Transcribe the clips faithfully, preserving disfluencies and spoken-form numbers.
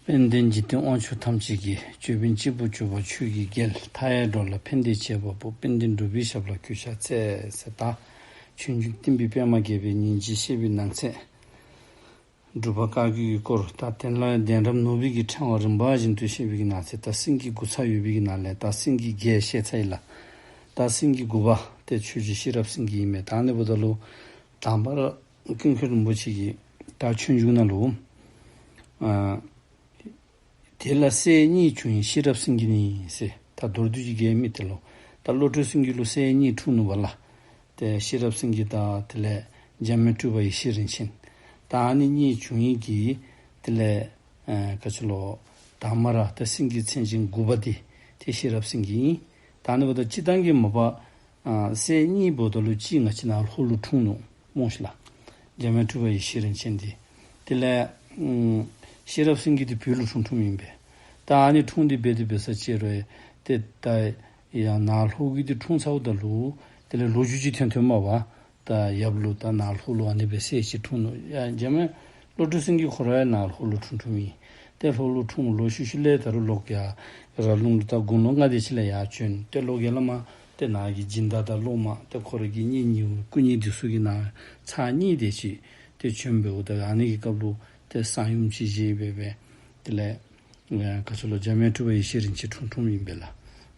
དཔལ་ལྡན་འཇིག་རྟེན་དབང་ཕྱུག་ཐམས་ཅད་ཀྱི། ཅོད་པན་གཅིག་པུ་གྱུར་པ་ཆོས་ཀྱི་རྒྱལ། མཐའ་ཡས་འགྲོ་ལ་ཕན་བདེ་བྱེད་པ་པོ། དཔལ་ལྡན་འབྲུག་པའི་ཞབས་ལ་གུས་ཕྱག་འཚལ་ཟེར། ད་ཆོས་འབྱུང་བསྟན་པའི་པདྨ་རྒྱས་པའི་ཉིན་བྱེད་བཤད་པའི་ནང་ཚན། འབྲུག་པ་བཀའ་བརྒྱུད་ཀྱི་སྐོར། ད་དེ་ལ་གདན་རབས་ནོར་བུའི་གི་ཕྲེང་བ་རིམ་པ་བཞིན་དུ་བཤད་པའི་གི་ནང་ཚན། ད་སེང་གེ་དགུ་ཚར་ཡོད་པའི་གི་ནང་ལས་ད་སེང་གེ་བརྒྱད་བཤད་ཚར་ཡི་ལགས། ད་སེང་གེ་དགུ་པ་དེ་ཆོས་རྗེ་ཤེས་རབ་སེང་གེ་ཨིན་མས། ད་ཨ་ནི་འབདཝ་ད་ལུ་དང་པ་ར་ཀུན་མཁྱེན་རིན་པོ་ཆེ་གིས་ད་ཆོས་འབྱུང་ནང་ལུ་ཨ་དེ་ལ་སྲས་གཉིས་བྱུང་ཡི་ཤེས་རབ་སེང་གེ་ནི་ཟེར། ད་མདོར་བསྡུས་ཅིག་གི་མི་དེ་ལུ་ད་བློ་གྲོས་སེང་གེ་ལུ་སྲས་གཉིས་འཁྲུངས་ནུག་པ་ལགས། ཏེ་ཤེས་རབ་སེང་གེ་དང་དེ་ལས་འཇམ་དབྱངས་སྤྲུལ་པ་ཡེ་ཤེས་རིན་ཆེན། ད་ཨ་ནི་གཉིས་བྱུང་ཡི་གི་དེ་ལས་ཨེ་ག་ཅི་ལོ། དང་མ་ར་ད་སེང་གེ་མཚན་ཅན་དགུ་པ་དེ་ཏེ་ཤེས་རབ་སེང་གེ་ཨིན། ད་ཨ་ནི་འབདཝ་ད་སྤྱིར་བཏང་གི་མ་པ་ཨ་སྲས་གཉིས་འབདཝ་ད་ལུ་གཅིག་ང་བཅས་ནཱ་ལྷོ་ལུ་འཁྲུངས་ནུག་སྨོ་ཤིག་ལགས། འཇམ་དབྱངས་སྤྲུལ་པ་ཡེ་ཤེས་རིན་ཆེན་དེ། དེ་ལས་ཨམ་ཤེས་རབ་སེང་གེ་དེ་བོད་ལུ་འཁྲུངས་འཁྲུངསམ་ཨིན་པས། ད་ཨ་ནི་འཁྲུངས་ཏེ་འབད་དེ་འབད་ས་ཅིག་རུང་ཏེ་ད་ཡང་ནཱ་ལྷོ་གི་དེ་འཁྲུངས་ཚརཝ་ད་ལུ་དེ་ལས་ལོ་རྒྱུས་ཅིག་ཐོན་ཐོནམ་མས་པ། ད་ཡབ་ལུ་ད་ནཱ་ལྷོ་ལུ་ཨ་ནི་སྦེ་སྲས་ཅིག་འཁྲུངས་ནུག། ཡ་འཇམ་དབྱངས་བློ་གྲོས་སེང་གེ་ཁོ་ར་ཡང་ནཱ་ལྷོ་ལུ་འཁྲུངས་འཁྲུངསམ་ཨིན། ཏེ་ལྷོ་ལུ་འཁྲུངས་ལོ་ཤུལ་ཤུལ་ལས་ད་རུང་ལོག་ཡར་ར་ལུང་ལུ་ད་དགུང་ལོ་ལྔ་དེ་ཅིག་ལས་ཡར་བྱོན། ཏེ་ལོག་ཡར་ལས་མར་ཏེ་ནཱ་གི་སྦྱིན་བདག་དང་སློབ་མ་ཏེ་ཁོ་ར་གི་གཉེན་ཉེཝ་སྐུ་གཉེར་དེ་ཚུ་གི་ནང་ཚར་གཉིས་དེ་ཅིག་ཏེ་བྱོན་འབདཝ་ད་ཨ་ནི་གི་སྐབས་ལུ་ཏེ་གསང་ཡུམ་ཅིག་བཞེས་སྦེ་སྦེ་དེ་ལས་ཨེ་ག་ཅི་ལོ་འཇམ་དབྱངས་སྤྲུལ་པ་ཡེ་ཤེས་རིན་ཆེན་འཁྲུངས་འཁྲུངསམ་ཨིན་པས་ལགས།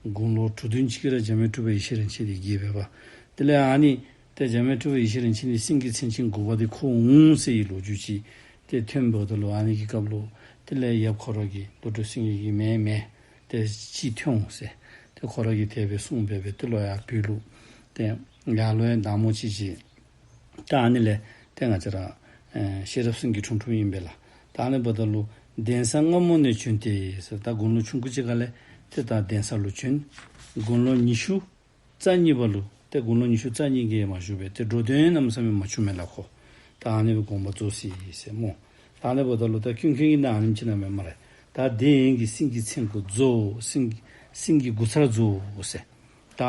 དགུང་ལོ་དྲུག་བདུན་ཅིག་གི་ར་འཇམ་དབྱངས་སྤྲུལ་པ་ཡེ་ཤེས་རིན་ཆེན་དེ་རྒས་སྦེ་པ། དེ་ལས་ཨ་ནི་ཏེ་འཇམ་དབྱངས་སྤྲུལ་པ་ཡེ་ཤེས་རིན་ཆེན་དེ་སེང་གེ་མཚན་ཅན་དགུ་པ་དེ་ཁོ་འོང་ཟེར་བའི་ལོ་རྒྱུས་ཅིག་ཏེ་ཐོན་འབདཝ་ད་ལུ་ཨ་ནི་གི་སྐབས་ལུ་དེ་ལས་ཡབ་ཁོ་ར་གིས་བློ་གྲོས་སེང་གེ་གིས་མེན་མེན་ཏེ་ཅིག་ཐོན་འོང་ཟེར་ཏེ་ཁོ་ར་གིས་དེ་སྦེ་གསུངས་སྦེ་སྦེ་ཏེ་ལོག་ཡར་བོད་ལུ་ཏེ་ཡར་ལོག་ཡར་བདའ་མོ་ཅིག་བྱས། ད་ཨ་ནི་ལས་ཏེ་ང་བཅས་ར་ཨེ་ཤེས་རབ་སེང་གེ་འཁྲུངས་འཁྲུངསམ་ཨིན་པས་ལགས། ད་ཨ་ནི་འབདཝ་ད་ལུ་གདན་ས་སྔ་མོ་ནས་བྱོན་ཏེ་ཟེར། ད་དགུང་ལོ་ཆུང་ཀུ་ཅིག་ཁ་ལས་ཏེ་ད་གདན་ས་ལུ་བྱོན། དགུང་ལོ་ཉི་ཤུ་རྩ་གཉིས་པ་ལུ་ཏེ་དགུང་ལོ་ཉི་ཤུ་རྩ་གཉིས་ཀྱིས་མ་བཞུགས་པས། ཏེ་འགྲོ་དོན་གནམ་མེད་ས་མེད་མ་བྱུང་མས་ལགས་ཁོ། ད་ཨ་ནི་སྦེ་དགོངས་པ་རྫོགས་ཅི་ཟེར་སྨོ། ད་ཨ་ནི་འབདཝ་ད་ལུ་ད་ཀུན་མཁྱེན་གྱིས་ནཱ་ཨ་ནེམ་ཅིག་གནངམ་མས་སྨ་རེ། ད་དེ་ཡན་གྱི་སེང་གེ་མཚན་དགུ་རྫོགས། སེང་སེང་གེ་དགུ་ཚར་རྫོགས་ཟེར། ད་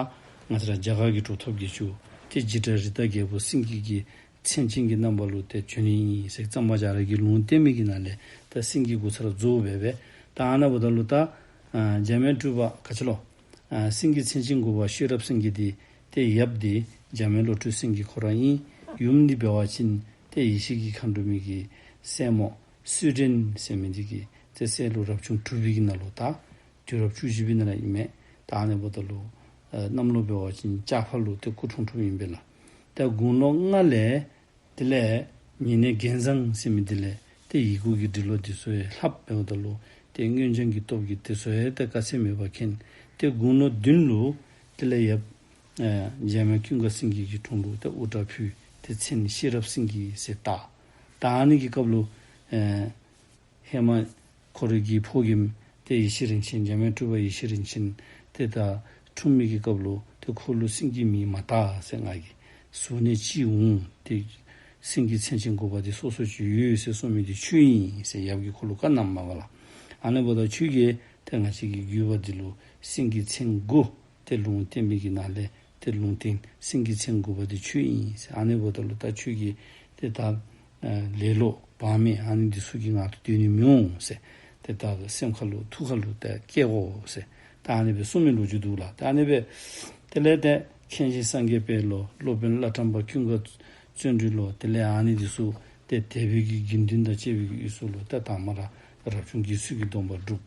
ང་བཅས་ར་རྒྱ་གར་གྱི་གྲུབ་ཐོབ་བརྒྱད་ཅུ་ཏེ་འཇིགས་བྲལ་རི་དྭགས་རྒྱལ་པོ་སེང་གེ་གི་མཚན་ཅན་གྱི་རྣམ་པ་ལུ་ཏེ་བྱོན་ནི་ཨིན་ཟེར། གཙང་པ་རྒྱ་རས་ཀྱིས་ལུང་བསྟན་མི་གི་ནང་ལས་ད་སེང་གེ་དགུ་ཚར་རྫོགས་སྦེ་སྦེ། ད་ཨ་ནི་འབདཝ་ད་ལུ་ད་ཨ་འཇམ་དབྱངས་སྤྲུལ་པ་ག་ཅི་ལོ། ཨ་སེང་གེ་མཚན་ཅན་དགུ་པ་ཤེས་རབ་སེང་གེ་དེ་ཏེ་ཡབ་དེ་འཇམ་དབྱངས་བློ་གྲོས་སེང་གེ་ཁོ་ར་ཨིན། ཡུམ་འདི་འབད་བ་ཅིན་ཏེ་ཡེ་ཤེས་ཀྱི་མཁའ་འགྲོ་མའི་གི་སྲས་མོ་སུ་དྲན་ཟེར་མི་འདི་གི་ཏེ་སྲས་ལུ་རབ་བྱུང་དྲུག་པའི་གི་ནང་ལུ་ད་དུས་རབས་བཅུ་བཞི་པའི་ནང་ལུ་ཨིན་མས། ད་ཨ་ནི་འབདཝ་ད་ལུ་ཨ་གནམ་ལོ་འབད་བ་ཅིན་ལྕགས་ཕག་ལུ་ཏེ་སྐུ་འཁྲུངས་འཁྲུངསམ་ཨིན་པས་ལགས། ད་དགུང་ལོ་ལྔ་ལས་དེ་ལས་ཉེ་གནས་རྒྱན་བཟང་ཟེར་མི་དེ་ལས་ཏེ་ཡི་གུ་གི་འབྲི་ཀློག་དེ་ཚུ་ཡང་ལྷབ་འབདཝ་ད་ལུ་ཏེ་སྔོན་སྦྱངས་ཀྱི་སྟོབས་ཀྱིས་དེ་ཚུ་ཡང་ཏེ་དཀའ་ཚེགས་མེད་པར་མཁྱེན། ཏེ་དགུང་ལོ་བདུན་ལུ་དེ་ལས་ཡབ་ཨེ་འཇམ་དབྱངས་ཀུན་དགའ་སེང་གེ་གི་དྲུང་ལུ་ཏེ་དབུ་སྐྲ་ཕུལ། ཏེ་མཚན་ཤེས་རབ་སེང་གེ་ཟེར་བཏགས། ད་ཨ་ནི་གི་སྐབས་ལུ་ཨེ་ཧེ་མ་ཁོ་རའི་གི་ཕོ་རྒནམ་ཏེ་ཡེ་ཤེས་རིན་ཆེན་འཇམ་དབྱངས་སྤྲུལ་པ་ཡེ་ཤེས་རིན་ཆེན་ཏེ་ད་འཁྲུངས་མི་གི་སྐབས་ལུ་ཏེ་ཁོ་ལུ་སེང་གེའི་མིང་མ་བཏགས་ཟེར། ང་གི་གཟུགས་ནས་ཅིག་འོང་། ཏེ་སེང་གེ་མཚན་ཅན་དགུ་པ་དེ་སོ་སོ་ཅིག་ཡོད་ཟེར་གསུངས་མི་དེ་ཁྱོད་ཨིན་ཟེར་ཡབ་ཀྱིས་ཁོ་ལུ་བཀའ་གནངམ་མས་པ་ལགས། ཨ་ནི་འབདཝ་ད་ཁྱོད་ཀྱིས་ཏེ་ང་བཅས་ཀྱི་བརྒྱུད་པ་འདི་ལུ་སེང་གེ་མཚན་དགུ་ཏེ་ལུང་བསྟན་མི་གི་ནང་ལས་ཏེ་ལུང་བསྟན་སེང་གེ་མཚན་དགུ་པ་དེ་ཁྱོད་ཨིན་ཟེར། ཨ་ནི་འབདཝ་ད་ལུ་ད་ཁྱོད་ཀྱི་ཏེ་ད་ཨ་ལེ་ལོ་བག་མེད་ཨ་ནི་འདི་ཚུ་གིས་ང་ལུ་སྡོད་ནི་མི་འོང་ཟེར། ཏེ་ད་སེམས་ཁ་ལུ་ཐུགས་ཁ་ལུ་ཏེ་བསྐྱེད་དགོ་ཟེར། ད་ཨ་ནི་སྦེ་གསུངས་མི་ལོ་རྒྱུས་འདུག་ལགས། ད་ཨ་ནི་སྦེ་དེ་ལས་ཏེ་མཁན་ཆེན་སངས་རྒྱས་དཔལ་ལོ། སློབ་དཔོན་བླ་བྲང་པ་ཀུན་དགའ་བརྩོན་འགྲུས་ལོ། དེ་ལས་ཨ་ནི་འདི་ཚུ་ཏེ་དད་པའི་གི་དགེ་འདུན་དང་བཅས་པའི་གི་དབུས་སུ་ལུ་ཏེ་དང་མ་ར་རབ་བྱུང་དགེ་ཚུལ་གྱི་སྡོམ་པ་བསྒྲུབས།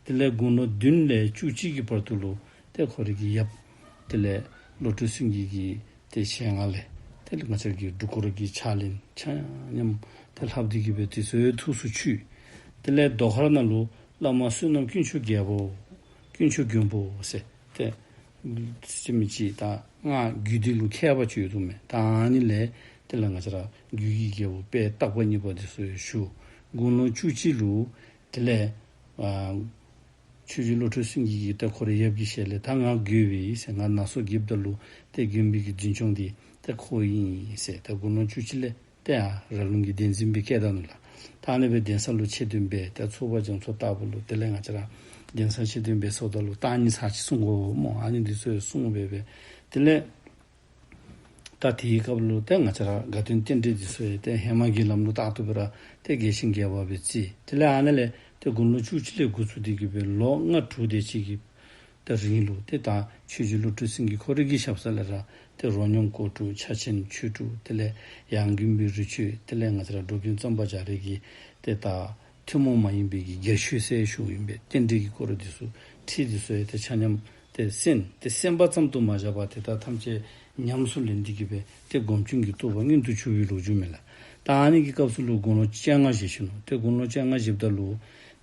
དེ་ལས་དགུང་ལོ་བདུན་ལས་བཅུ་གཅིག་གི་བར་དུ་ལུ་ཏེ་ཁོ་རའི་གི་ཡབ་དེ་ལས་བློ་གྲོས་སེང་གེ་གི་ཏེ་ཞལ་སྔ་ལས་ཏེ་ང་བཅས་ཀྱི་འབྲུག་སྐོར་གྱི་ཕྱག་ལེན་ཆ་མཉམ་ཏེ་ལྷབ་སྟེ་གི་སྦེ་དེ་ཚུ་ཡང་ཐུགས་སུ་ཆུད། དེ་ལས་རྡོ་མཁར་ནང་ལུ་བླ་མ་བསོད་ནམས་དཀོན་མཆོག་རྒྱལ་པོ་དཀོན་མཆོག་མགོན་པོ་ཟེར་ཏེ་ཅིག་མི་ཅིག་ད་སྔགས་རྒྱུད་སྡེ་ལུ་མཁས་པ་ཅིག་ཡོད་དོ་མས། ད་ཨ་ནི་ལས་དེ་ལས་ང་བཅས་ར་རྒྱུད་ཀྱི་རྒྱལ་པོ་དཔལ་སྟག་པ་གཉིས་པ་དེ་ཚུ་ཡང་ཞུ། དགུང་ལོ་བཅུ་གཅིག་ལུ་དེ་ལས་ཨ་ཆོས་རྗེ་བློ་གྲོས་སེང་གེ་གིས་ཏེ་ཁོ་རའི་ཡབ་ཀྱི་ཞལ་ལས་ད་ང་རྒོད་པས་ཟེར། ང་ནང་སོ་རྒསཔ་ད་ལུ་ཏེ་རྒན་པའི་གི་འཛིན་སྐྱོང་འདི་ཏེ་ཁོ་ཨིན་ཟེར། ཏེ་དགུང་ལོ་བཅུ་གཅིག་ལས་ཏེ་ཡར་ར་ལུང་གི་གདན་འཛིན་སྦེ་བསྐོས་ད་ནུག་ལགས། ད་ཨ་ནི་སྦེ་གདན་ས་ལུ་ཆེད་འདོན་འབད་ཏེ་ཚོགས་པ་རྒྱ་མཚོ་ལྟ་བུ་ལུ་དེ་ལས་ང་བཅས་ར་གདན་ས་ཆེད་འདོན་འབད་སོངམ་ད་ལུ་གཏང་ནི་ཚར་ཅིག་སྲུང་དགོ་སྨོ། ཨ་ནི་འདི་ཚུ་ཡང་སྲུང་འབད་སྦེ་དེ་ལས་ད་དེའི་སྐབས་ལུ་ཏེ་ང་བཅས་ར་དགའ་སྟོན་རྟེན་འབྲེལ་འདི་ཚུ་ཡང་ཏེ་ཧེ་མ་གི་ལམ་ལུགས་ལྟར་དུ་སྦེ་ར་ཏེ་རྒྱས་ཤིང་རྒྱས་པ་སྦེ་བརྩི། དེ་ལས་ཨ་ནཱ་ལས་ ཏེ་དགུང་ལོ་བཅུ་གཅིག་ལས་འགོ་བཙུགས་ཏེ་གི་སྦེ་ལོ་ལྔ་དྲུག་དེ་ཅིག་གི་ད་རིང་ལུ་ཏེ་ད་ཆོས་རྗེ་བློ་གྲོས་སེང་གེ་ཁོ་རའི་གི་ཞབས་ས་ལས་ར་ཏེ་རོ་སྙོམས་སྐོར་དྲུག་ཕྱག་ཆེན་ཆོས་དྲུག་དེ་ལས་ཡང་དགོན་པའི་རི་ཆོས་དེ་ལས་ང་བཅས་ར་འགྲོ་མགོན་གཙང་པ་རྒྱ་རས་ཀྱི་ཏེ་ད་ཐུན་མོང་མ་ཡིན་པའི་གི་རྒྱས་ཆོས་ཟེར་ཞུཝ་ཨིན་པས། རྟེན་འབྲེལ་གྱི་སྐོར་འདི་ཚུ་ཁྲིད་འདི་ཚུ་ཡང་ཏེ་ཆ་མཉམ་ཏེ་གསན་ཏེ་གསན་པ་ཙམ་དུ་མ་བཞག་པར་ཏེ་ད་ཐམས་ཅད་ཉམས་སུ་ལེན་ཏེ་གི་སྦེ་ཏེ་སྒོམ་བྱུང་གི་རྟོགས་པ་མངོན་དུ་གྱུར་པའི་ལོ་རྒྱུས་མས་ལགས། ད་ཨ་ནི་གི་སྐབས་སུ་ལུ་དགུང་ལོ་བཅོ་ལྔ་བཞེས་ཅི་ནུག། ཏེ་དགུང་ལོ་བཅོ་ལྔ་བཞེསཔ་ད་ལུ་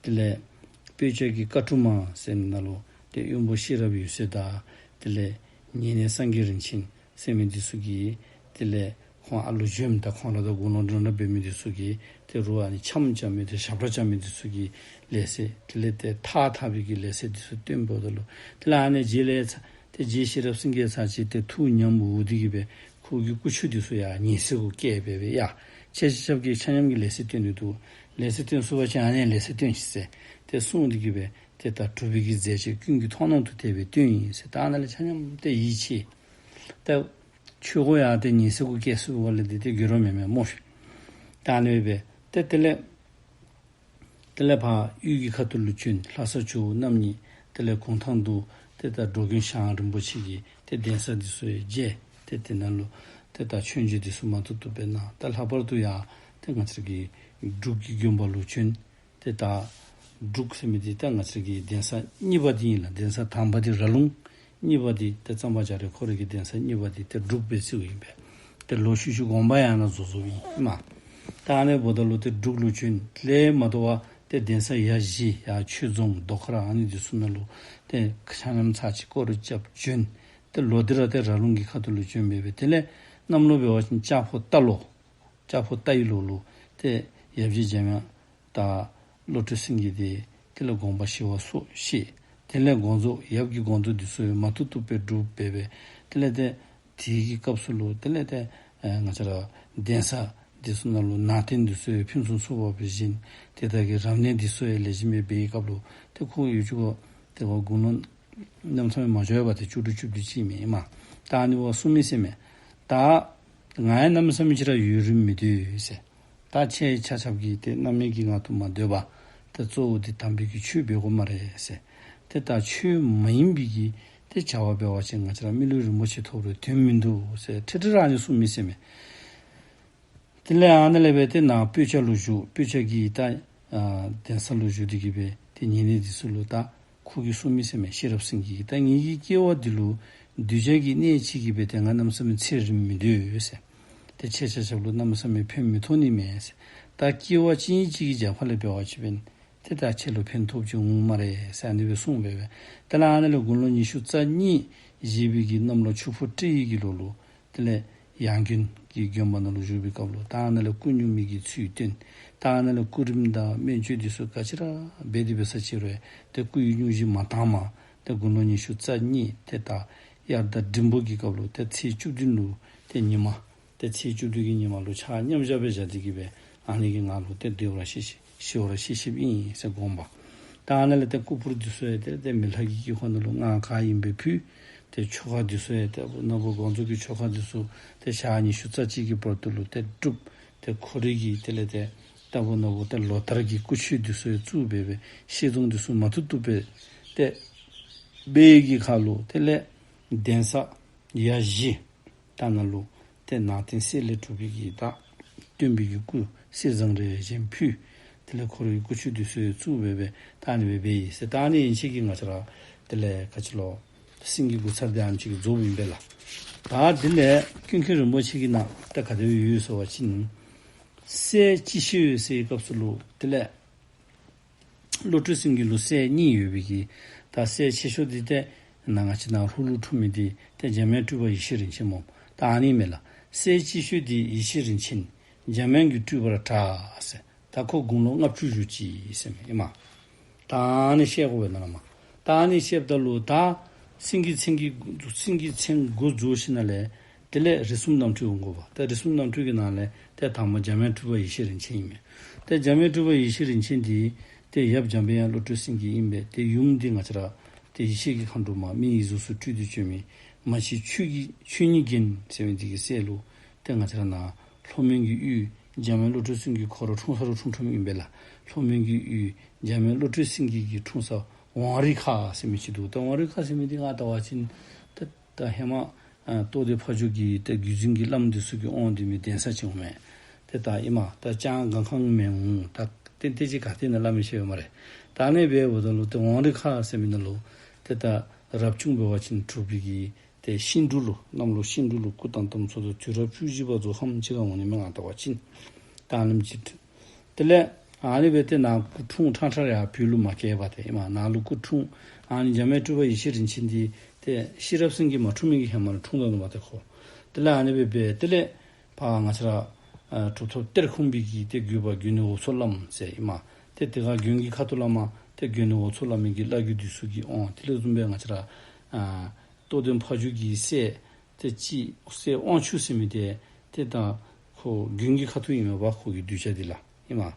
དེ་ལས་སྤོས་སྐྱ་གི་ཀ་ཕྲུ་མ་ཟེར་མི་ནང་ལུ་ཏེ་དབོན་པོ་ཤེས་རབ་འོད་ཟེར་དང་དེ་ལས་ཉེ་གནས་སངས་རྒྱས་རིན་ཆེན་ཟེར་མི་འདི་ཚུ་གིས་དེ་ལས་ཁོང་ཨ་ལོ་གཞོནམ་ད་ཁོང་ར་དང་དགུང་ལོ་འདྲ་འདྲ་འབད་མི་འདི་ཚུ་གིས་ཏེ་རུང་ཨ་ནི་འཆམ་རྐྱབ་མི་ཏེ་ཞབས་ཁྲ་རྐྱབ་མི་འདི་ཚུ་གི་ལས་ཚིག་དེ་ལས་ཏེ་ཐགས་འཐག་པའི་གི་ལས་ཚིག་འདི་ཚུ་སྟོནམ་ད་ལུ་དེ་ལས་ཨ་ནི་རྗེས་ལས་ཚར་ཏེ་རྗེ་ཤེས་རབ་སེང་གེ་ཚར་ཅིག་ཏེ་ཐུགས་ཉམས་འུར་ཏེ་གི་སྦེ་ཁོ་གི་སྐུ་ཆོས་འདི་ཚུ་ཡང་ཉེས་སེལ་གུ་བཀལ་སྦེ་སྦེ་ཡ་ཁྱེད་ཆ་ཁྱབ་ཀྱིས་ཆ་མཉམ་གྱིས་ལས་ཚིག་སྟོན་ནི་འདུག། ལས་ཚིག་སྟོན་ཚུགས་པ་ཅིན་ཨ་ནི་ལས་ཚིག་སྟོན་ཤིག་ཟེར་ཏེ་གསུངས་ཏེ་གི་སྦེ་ཏེ་ད་གྲུབ་པའི་གི་མཛད་རྗེས་ཀུན་གྱི་མཐོང་སྣང་དུ་དེ་སྦེ་སྟོན་ཡི་ཟེར། ད་ཨ་ནཱ་ལས་ཆ་མཉམ་ཏེ་ཡིད་ཆེས། ད་ཆོས་གོ་ཡང་ཏེ་ཉེས་སེལ་གུ་བཀལ་ཚུགས་པ་ལས་ཏེ་ཏེ་འགྱུར་བ་མེད་མས་སྨོ་ཤིག། ད་ཨ་ནི་སྦེ་ཏེ་དེ་ལས་དེ་ལས་ཕར་དབུས་ཀྱི་ཁ་ཐུག་ལུ་བྱོན། ལྷ་ས་ཇོ་བོ་རྣམ་གཉིས་དེ་ལས་གུང་ཐང་དུ་ཏེ་ད་འགྲོ་མགོན་ཞང་རིན་པོ་ཆེ་གི་ཏེ་གདན་ས་འདི་ཚུ་ཡང་མཇལ། ཏེ་དེ་ནང་ལུ་ཏེ་ད་མཆོད་མཇལ་འདི་ཚུ་མ་ཐུབ་ཐུབ་སྦེ་གནང་། ད་ལྷག་པར་དུ་ཡང་ཏེ་ང་བཅས་ཀྱི་འབྲུག་གི་དགོན་པ་ལུ་བྱོན། ཏེ་ད་འབྲུག་ཟེར་མི་འདི་ད་ང་བཅས་ཀྱི་གདན་ས་གཉིས་པ་འདི་ཨིན་ལགས། གདན་ས་དང་པ་འདི་ར་ལུང་། གཉིས་པ་འདི་ཏེ་གཙང་པ་རྒྱ་རས་ཁོ་རའི་གི་གདན་ས་གཉིས་པ་འདི་ཏེ་འབྲུག་སྦེ་བརྩིཝ་ཨིན་པས། ཏེ་ལོག་ཤུལ་ཤུལ་དགོངས་པ་ཡང་ན་རྫོགས་རྫོགསཔ་ཨིན་མས། ད་ཨ་ནི་འབདཝ་ད་ལུ་ཏེ་འབྲུག་ལུ་བྱོན། དེ་ལས་མ་དོ་བར་ཏེ་གདན་ས་ཡ་བཞི་ཡར་ཆོས་རྫོང་རྡོ་ཁ་ར་ཨ་ནི་འདི་ཚུ་ནང་ལུ་ཏེ་ཆ་མཉམ་ཚར་ཅིག་སྐོར་རྐྱབ་བྱོན། ཏེ་ལོག་སྟེ་ར་ཏེ་ར་ལུང་གི་ཁ་ཐུག་ལུ་བྱོན་སྦེ་སྦེ་དེ་ལས་གནམ་ལོ་འབད་བ་ཅིན་ལྕགས་ཕོ་རྟ་ལོ། ལྕགས་ཕོ་རྟ་ཡི་ལོ་ལུ་ཏེ་ཡབ་རྗེ་འཇམ་དབྱངས་ད་བློ་གྲོས་སེང་གེ་འདི་དེ་ལས་དགོངས་པ་ཞི་བ་སོགས་བཞེས། དེ་ལས་དགོངས་རྫོགས་ཡབ་ཀྱི་དགོངས་རྫོགས་འདི་ཚུ་ཡང་མ་ཐུབ་ཐུབ་སྦེ་སྒྲུབ་སྦེ་སྦེ་དེ་ལས་ཏེ་དེ་གི་སྐབས་སུ་ལུ་དེ་ལས་ཏེ་ཨེ་ང་བཅས་ར་གདན་ས་འདི་ཚུ་ནང་ལུ་ནང་རྟེན་འདི་ཚུ་ཡང་ཕུན་སུམ་ཚོགས་པ་སྦེ་བཞེངས། ཏེ་ད་གི་རབ་གནས་འདི་ཚུ་ཡང་ལེགས་ཤོམ་སྦེ་འབད་བའི་སྐབས་ལུ་ཏེ་ཁོ་ཡུལ་ཕྱོགས་ཏེ་ཁོ་དགུང་ལོ་གནམ་མེད་ས་མེད་མ་འགྱོ་བར་ཏེ་བཅུ་དྲུག་བཅུ་བདུན་ཅིག་མས་ཨིན་མས། ད་ཨ་ནི་བ་གསུངས་མི་ཟེར་མས། ད་ང་ཡང་གནམ་མེད་ས་མེད་ཅིག་ར་ཡུན་རིངམོ་མི་སྡོད་ཟེར། ད་ཁྱེད་ཆ་ཁྱབ་ཀྱིས་ཏེ་རྣམ་སྨིན་གྱི་ངང་དུ་མ་སྡོད་པར་ཏེ་གཙོ་བོ་འདི་དམ་པའི་གི་ཆོས་འབད་དགོ་སྨ་རེ་ཟེར། ཏེ་ད་ཆོས་མ་ཡིན་པའི་གི་ཏེ་བྱ་བ་འབད་བ་ཅིན་ང་བཅས་ར་མི་ལུས་རིན་པོ་ཆེ་ཐོབ་རུང་དོན་མིན་འདུག་ཟེར་ཁྲེ་ཁྲེ་ར་ཨ་ནི་གསུངས་མི་ཟེར་མས། དེ་ལས་ཨ་ནཱ་ལས་སྦེ་ཏེ་ནཱ་སྤོས་སྐྱ་ལུ་བཞུགས། སྤོས་སྐྱ་གི་ད་ཨ་གདན་ས་ལུ་བཞུགས་ཏེ་གི་སྦེ་ཏེ་ཉེ་གནས་འདི་ཚུ་ལུ་ད་ཁོ་གིས་གསུངས་མི་ཟེར་མས། ཤེས་རབ་སེང་གེ་གིས་ད་ངེ་གི་སྐྱེ་བ་འདི་ལུ་གདུལ་བྱ་གི་གནས་ཅིག་གི་སྦེ་ཏེ་ང་གནམ་མེད་ས་མེད་ཚེ་རིངམོ་མི་སྡོད་ཟེར། ཏེ་ཁྱེད་ཆ་ཁྱབ་ལུ་གནམ་མེད་ས་མེད་ཕན་མི་ཐོགས་ནི་མས་ཟེར། ད་སྐྱེ་བ་གཅིག་གཉིས་ཅིག་གི་རྒྱབ་ཁ་ལས་འབད་བ་ཅིན་ཏེ་ད་ཁྱེད་ལུ་ཕན་ཐོགས་ཅིག་འོང་སྨ་རེ་ཟེར་ཨ་ནི་སྦེ་གསུངས་སྦེ་སྦེ། དེ་ལས་ཨ་ནཱ་ལས་དགུང་ལོ་ཉི་ཤུ་རྩ་གཉིས་བཞེས་པའི་གི་གནམ་ལོ་ཆུ་ཕོ་སྤྲེལ་ཡོས་ཀྱི་ལོ་ལུ་དེ་ལས་ཡང་དགོན་གྱི་དགོན་པ་ནང་ལུ་བཞུགས་པའི་སྐབས་ལུ་ད་ཨ་ནཱ་ལས་སྐུ་སྙུང་མི་གི་ཚུལ་སྟོན། ད་ཨ་ནཱ་ལས་སྐུ་རིམ་དང་སྨན་བཅོས་འདི་ཚུ་ག་ཅི་ར་འབད་དེ་འབད་ས་ཅིག་རུང་ཏེ་སྐུ་ཡི་སྙུང་གཞི་མ་དྭངས་མ་ཏེ་དགུང་ལོ་ཉི་ཤུ་རྩ་གཉིས་ཏེ་ད་དབྱར་ཟླ་འབྲིང་པོ་གི་སྐབས་ལུ་ཏེ་ཚེས་བཅུ་བདུན་ལུ་ཏེ་ཉི་མ་ཏེ་ཚེས་བཅུ་བདུན་གྱི་ཉི་མ་ལུ་ཕྱག་མཉམ་བཞག་སྦེ་བཞག་སྟེ་གི་སྦེ་ཨ་ནི་གི་ངང་ལུ་ཏེ་སྡོད་པར་ཤེས་ཤེས་ཤི་བར་ཤེས་ཤེསཔ་ཨིན་ཟེར་དགོངས་པ། ད་ཨ་ནཱ་ལས་ཏེ་སྐུ་ཕུར་འདི་ཚུ་ཡང་ཏེ་ཏེ་མེ་ལྷ་གི་དཀྱིལ་འཁོར་ནང་ལུ་སྔགས་ག་ཨིནམ་སྦེ་ཕུལ། ཏེ་ཆོ་ག་འདི་ཚུ་ཡང་ཏེ་ནོར་བུ་དགོངས་རྫོགས་ཀྱི་ཆོ་ག་འདི་ཚུ་ཏེ་ཞག་ཉི་ཤུ་རྩ་གཅིག་གི་བར་དུ་ལུ་ཏེ་སྒྲུབ། ཏེ་ཁོ་རའི་གི་དེ་ལས་ཏེ་ལྟ་བུ་ནོར་བུ་ཏེ་ལོ་ལྟར་གྱི་སྐུ་མཆོད་འདི་ཚུ་ཡང་བཙུགས་སྦེ་སྦེ་ཤེས་རྫོངས་འདི་ཚུ་མ་ཐུབ་ཐུབ་སྦེ་ཏེ་འབད་བའི་གི་ཁར་ལུ་དེ་ལས་གདན་ས་ཡ་བཞི་ད་ནང་ལུ་ཏེ་ནང་རྟེན་གསེར་ལས་གྲུབ་པའི་གི་ད་སྟོན་པའི་གི་སྐུ་གསེར་ཟངས་རི་བཞེངས་ཕུལ། དེ་ལས་ཁོ་རའི་སྐུ་མཆོད་འདི་ཚུ་ཡང་བཙུགས་སྦེ་སྦེ་ད་ཨ་ནི་སྦེ་འབད་ཡི་ཟེར། ད་ཨ་ནི་ཡན་ཆད་ཀྱིས་ང་བཅས་ར་དེ་ལས་ག་ཅི་ལོ་སེང་གེ་དགུ་ཚར་འདི་ཨ་ནི་ཅིག་རྫོགསཔ་ཨིན་པས་ལགས། ད་དེ་ལས་ཀུན་མཁྱེན་རིན་པོ་ཆེ་གི་ནང་ད་ག་དེ་སྦེ་ཡོད་ཟེར་བ་ཅིན་སྲས་སྐྱིད་ཤོད་ཟེར་བའི་སྐབས་སུ་ལུ་དེ་ལས་བློ་གྲོས་སེང་གེ་ལུ་སྲས་གཉིས་ཡོད་པའི་གི་ད་སྲས་ཆེ་ཤོས་འདི་ཏེ་ནཱ་ང་བཅས་ནཱ་ཧུ་ལུ་འཁྲུངས་མི་འདི་ཏེ་འཇམ་དབྱངས་སྤྲུལ་པ་ཡེ་ཤེས་རིན་ཆེན་སྨོ། ད་ཨ་ནི་མས་ལགས། སྲས་སྐྱིད་ཤོད་འདི་ཡེ་ཤེས་རིན་ཆེན་འཇམ་དབྱངས་ཀྱི་སྤྲུལ་པར་གྲགས་ཟེར། ད་ཁོ་དགུང་ལོ་ལྔ་བཅུ་བཞུགས་ཅི་ཟེར་མི་ཨིན་མས། ད་ཨ་ནི་བཤད་དགོ་པས་ནཱ་ལས་མར། ད་ཨ་ནི་བཤདཔ་ད་ལུ་ད་སེང་གེ་མཚན་གྱི་སེང་གེ་མཚན་དགུ་རྫོགས་ཞིནམ་ལས་དེ་ལས་རིགས་གསུམ་རྣམ་འཕྲུལ་འོང་དགོ་པས། ད་རིགས་གསུམ་རྣམ་འཕྲུལ་གྱི་ནང་ལས་ཏེ་དང་པ་འཇམ་དབྱངས་སྤྲུལ་པ་ཡེ་ཤེས་རིན་ཆེན་ཨིན་མས། ཏེ་འཇམ་དབྱངས་སྤྲུལ་པ་ཡེ་ཤེས་རིན་ཆེན་འདི་ཏེ་ཡབ་འཇམ་དཔལ་དབྱངས་བློ་གྲོས་སེང་གེ་ཨིན་པས། ཏེ་ཡུམ་འདི་ང་བཅས་ར་ཏེ་ཡེ་ཤེས་ཀྱི་མཁའ་འགྲོ་མ་མིའི་གཟུགས་སུ་སྤྲུལ་ཏེ་བྱོན་མི་མ་གཅིག་ཆོས་ཀྱི་ཆོས་ཉིད་རྒྱན་ཟེར་མི་འདི་གི་སྲས་ལུ་ཏེ་ང་བཅས་ར་ནཱ་ལྷོ་མོན་གྱི་ཡུལ་འཇམ་དབྱངས་བློ་གྲོས་སེང་གེ་ཁོ་ར་འཁྲུངས་ས་ར་འཁྲུངས་འཁྲུངསམ་ཨིན་པས་ལགས། ལྷོ་མོན་གྱི་ཡུལ་འཇམ་དབྱངས་བློ་གྲོས་སེང་གེ་གི་འཁྲུངས་ས་ཝང་རི་ཁ་ཟེར་མི་ཅིག་འདུག། ད་ཝང་རི་ཁ་ཟེར་མི་འདི་ང་བལྟ་བ་ཅིན་ད་ད་ཧེ་མ་ཨ་རྟོགས་ལྡན་ཕ་ཇོ་གི་ད་བརྒྱུད་འཛིན་གྱི་བླམ་འདི་ཚུ་གིས་དབང་སྡུད་མི་གདན་ས་ཅིག་འོང་མས། ཏེ་ད་ཨིན་མས། ད་ལྕང་སྒང་ཁང་མེན་འོང་། ད་ཏན་ཏན་ཅིག་ག་ཏེ་ཨིན་ན་སླབ་མི་ཤེས་པས་སྨ་རེ། ད་ཨ་ནི་སྦེ་འབདཝ་ད་ལུ་ཏེ་ཝང་རི་ཁ་ཟེར་མི་ནང་ལུ་ཏེ་ད་རབ་བྱུང་འབད་བ་ཅིན་དྲུག་པའི་གི་ཏེ་ཤིང་འབྲུག་ལུ་གནམ་ལོ་ཤིང་འབྲུག་ལུ་སྐུ་བལྟམས་བལྟམས་ཚུགས་དོ། དུས་རབས་བཅུ་བཞི་པ་རྫོགས་ཁམས་ཅིག་ཁར་འོང་ནི་མས་ང་བལྟ་བ་ཅིན། ད་ཨ་ནེམ་ཅིག། དེ་ལས་ཨ་ནི་སྦེ་ཏེ་ནཱ་སྐུ་འཁྲུངས་ཁྲང་ཁྲ་ཡར་བོད་ལུ་མ་བསྐྱལ་བར་ཏེ་ཨིན་མས། ནཱ་ལུ་སྐུ་འཁྲུངས་ཨ་ནི་འཇམ་དབྱངས་སྤྲུལ་པ་ཡེ་ཤེས་རིན་ཆེན་འདི་ཏེ་ཤེས་རབ་སེང་གེ་མ་འཁྲུངས་མི་གི་ཧེ་མ་ལུ་འཁྲུངས་ད་ནུག་པ་ཏེ་ཁོ། དེ་ལས་ཨ་ནི་སྦེ་འབད་དེ་ལས་ཕར་ང་བཅས་ར་ཨ་གྲུབ་ཐོབ་གཏེར་ཁུང་པའི་གི་ཏེ་བརྒྱུད་པ་དགོན་ནི་འོབ་མཚོ་བླམ་ཟེར་ཨིན་མས། ཏེ་དེ་ཁར་དགོན་གྱི་ཁ་ཐུག་བླ་མ་ཏེ་དགོན་ནི་འོབ་མཚོ་བླ་མའི་གི་བླ་བརྒྱུད་འདི་ཚུ་གིས་དབང་། དེ་ལས་བཟུམ་སྦེ་ང་བཅས་ར་ཨ་རྟོགས་ལྡན་ཕ་ཇོ་གི་སྲས་ཏེ་ཅིག་སྲས་དབང་ཕྱུག་ཟེར་མི་འདི་ཏེ་ད་ཁོ་དགོན་གྱི་ཁ་ཐུག་ཨིན་མས་པ། ཁོ་གི་གདུལ་བྱ་འདི་ལགས་ཨིན་མས།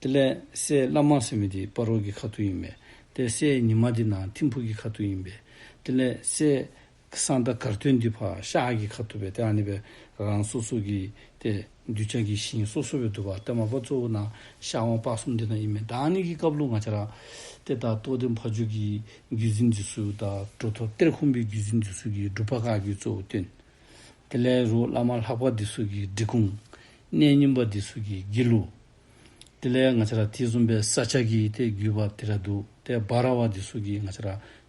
དེ་ལས་སྲས་བླ་མ་ཟེར་མི་འདི་སྤ་རོ་གི་ཁ་ཐུག་ཨིན་པས། ཏེ་སྲས་ཉི་མ་འདི་ནཱ་ཐིམ་ཕུག་གི་ཁ་ཐུག་ཨིན་པས། དེ་ལས་སྲས་གསང་བདག་གར་སྟོན་འདི་ཕར་ཤར་གྱི་ཁ་ཐུག་སྦེ་ཏེ་ཨ་ནི་སྦེ་རང་སོ་སོ་གི་ཏེ་གདུལ་བྱ་གི་ཞིང་སོ་སོ་སྦེ་འདུག་པ། ཏེ་མ་པ་གཙོ་བོ་ནཱ་ཤར་ཝང་སྤ་གསུམ་འདི་ནང་ཨིན་མས། ད་ཨ་ནི་གི་སྐབས་ལུ་ང་བཅས་ར་ཏེ་ད་རྟོགས་ལྡན་ཕ་ཇོ་གི་བརྒྱུད་འཛིན་འདི་ཚུ་དང་གྲུབ་ཐོབ་གཏེར་ཁུང་པའི་བརྒྱུད་འཛིན་འདི་ཚུ་གིས་སྒྲུབ་པ་བཀའ་བརྒྱུད་གཙོ་བོ་བཏོན། དེ་ལས་རོགས་བླ་མ་ལྷ་པ་འདི་ཚུ་གིས་འབྲི་གུང་། གནས་རྙིང་པ་འདི་ཚུ་གིས་དགེ་ལུགས། དེ་ལས་ང་བཅས་ར་དེ་བཟུམ་སྦེ་ས་སྐྱ་གི་ཏེ་བརྒྱུད་པ་དེ་ར་འདུག། ཏེ་འབའ་ར་བ་འདི་ཚུ་གིས་ང་བཅས་ར་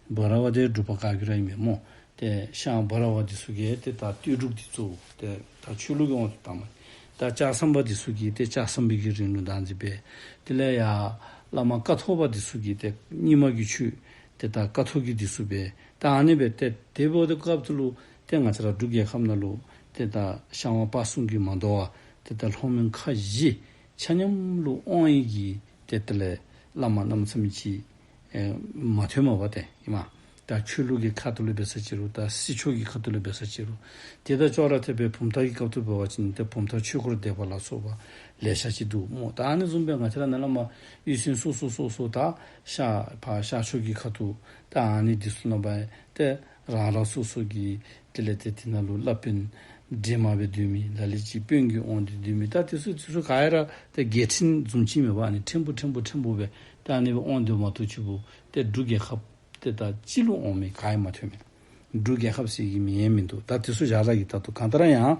འབའ་ར་བ་འདི་སྒྲུབ་པ་བཀའ་བརྒྱུད་ར་ཨིན་མས་སྨོ། ཏེ་ཤངས་འབའ་ར་བ་འདི་ཚུ་གིས་ཏེ་ད་བསྟོད་སྒྲུབ་འདི་གཙོ་བོ་ཏེ་ད་ཆོས་ལུགས་ཀྱི་དབང་དུ་བཏང་མས། ད་ལྕགས་ཟམ་པ་འདི་ཚུ་གིས་ཏེ་ལྕགས་ཟམ་པའི་གི་རིང་ལུགས་བདག་འཛིན་འབད། དེ་ལས་ཡར་བླ་མ་ཀཿཐོག་པ་འདི་ཚུ་གིས་ཏེ་རྙིང་མ་གི་ཆོས་ཏེ་ད་ཀཿཐོག་གི་འདི་ཚུ་འབད། ད་ཨ་ནི་སྦེ་ཏེ་དེ་འབདཝ་ད་སྐབས་དེ་ལུ་ཏེ་ང་བཅས་ར་འབྲུག་རྒྱལ་ཁབ་ནང་ལུ་ཏེ་ད་ཤར་ཝང་སྤ་གསུམ་གྱིས་མ་དོ་བར་ཏེ་ད་ལྷོ་མོན་ཁ་བཞི་ཆ་མཉམ་ལུ་དབང་ཡི་གི་ཏེ་དེ་ལས་བླ་མ་གནམ་མེད་ས་མེད་ཅིག་ཨེ་མ་ཐོན་མས་པ་ཏེ་ཨིན་མས། ད་ཆོས་ལུགས་ཀྱི་ཁ་ཐུག་ལས་འབད་ས་ཅིག་རུང་ད་སྲིད་ཕྱོགས་ཀྱི་ཁ་ཐུག་ལས་འབད་ས་ཅིག་རུང་ཏེ་ད་ཅོག་ར་འཐདཔ་སྦེ་བུམ་ཐང་གི་སྐབས་སུ་འབད་བ་ཅིན་ཏེ་བུམ་ཐང་ཆོས་འཁོར་སྡེ་པ་ལ་སོགས་པ་ལེ་ཤ་ཅིག་འདུག་སྨོ། ད་ཨ་ནི་བཟུམ་སྦེ་ང་བཅས་ར་ནཱ་ལས་མར་ཡུལ་ཚན་སོ་སོ་སོ་སོ་ད་ཤར་ཕར་ཤར་ཕྱོགས་ཀྱི་ཁ་ཐུག་ད་ཨ་ནི་འདི་ཚུ་ནང་སྦེ་ཏེ་རང་རང་སོ་སོ་གི་དེ་ལས་ཏེ་དེ་ནང་ལུ་བླ་དཔོན་འདྲེས་མ་སྦེ་སྡོད་མི་ལ་ལུ་ཅིག་དཔོན་གྱི་དབང་དུ་སྡོད་མི་ད་དེ་ཚུ་དེ་ཚུ་ག་ར་ཏེ་རྒྱལ་ཕྲན་བཟུམ་ཅིག་མས་པ། ཨ་ནི་ཕྲན་བུ་ཕྲན་བུ་ཕྲན་བུ་སྦེ་ད་ཨ་ནི་སྦེ་དབང་སྡོད་མ་གཏོགས་ཅིག་པོ་ཏེ་འབྲུག་རྒྱལ་ཁབ་ཏེ་ད་སྤྱི་ལུ་འོང་མི་ག་ཡང་མ་ཐོན་མས། འབྲུག་རྒྱལ་ཁབ་ཟེར་གྱི་མིང་ཡང་མིན་འདུག། ད་དེ་ཚུ་བཞག་ལ་གི་ད་ལྟོ་གང་ལྟར་ཡང་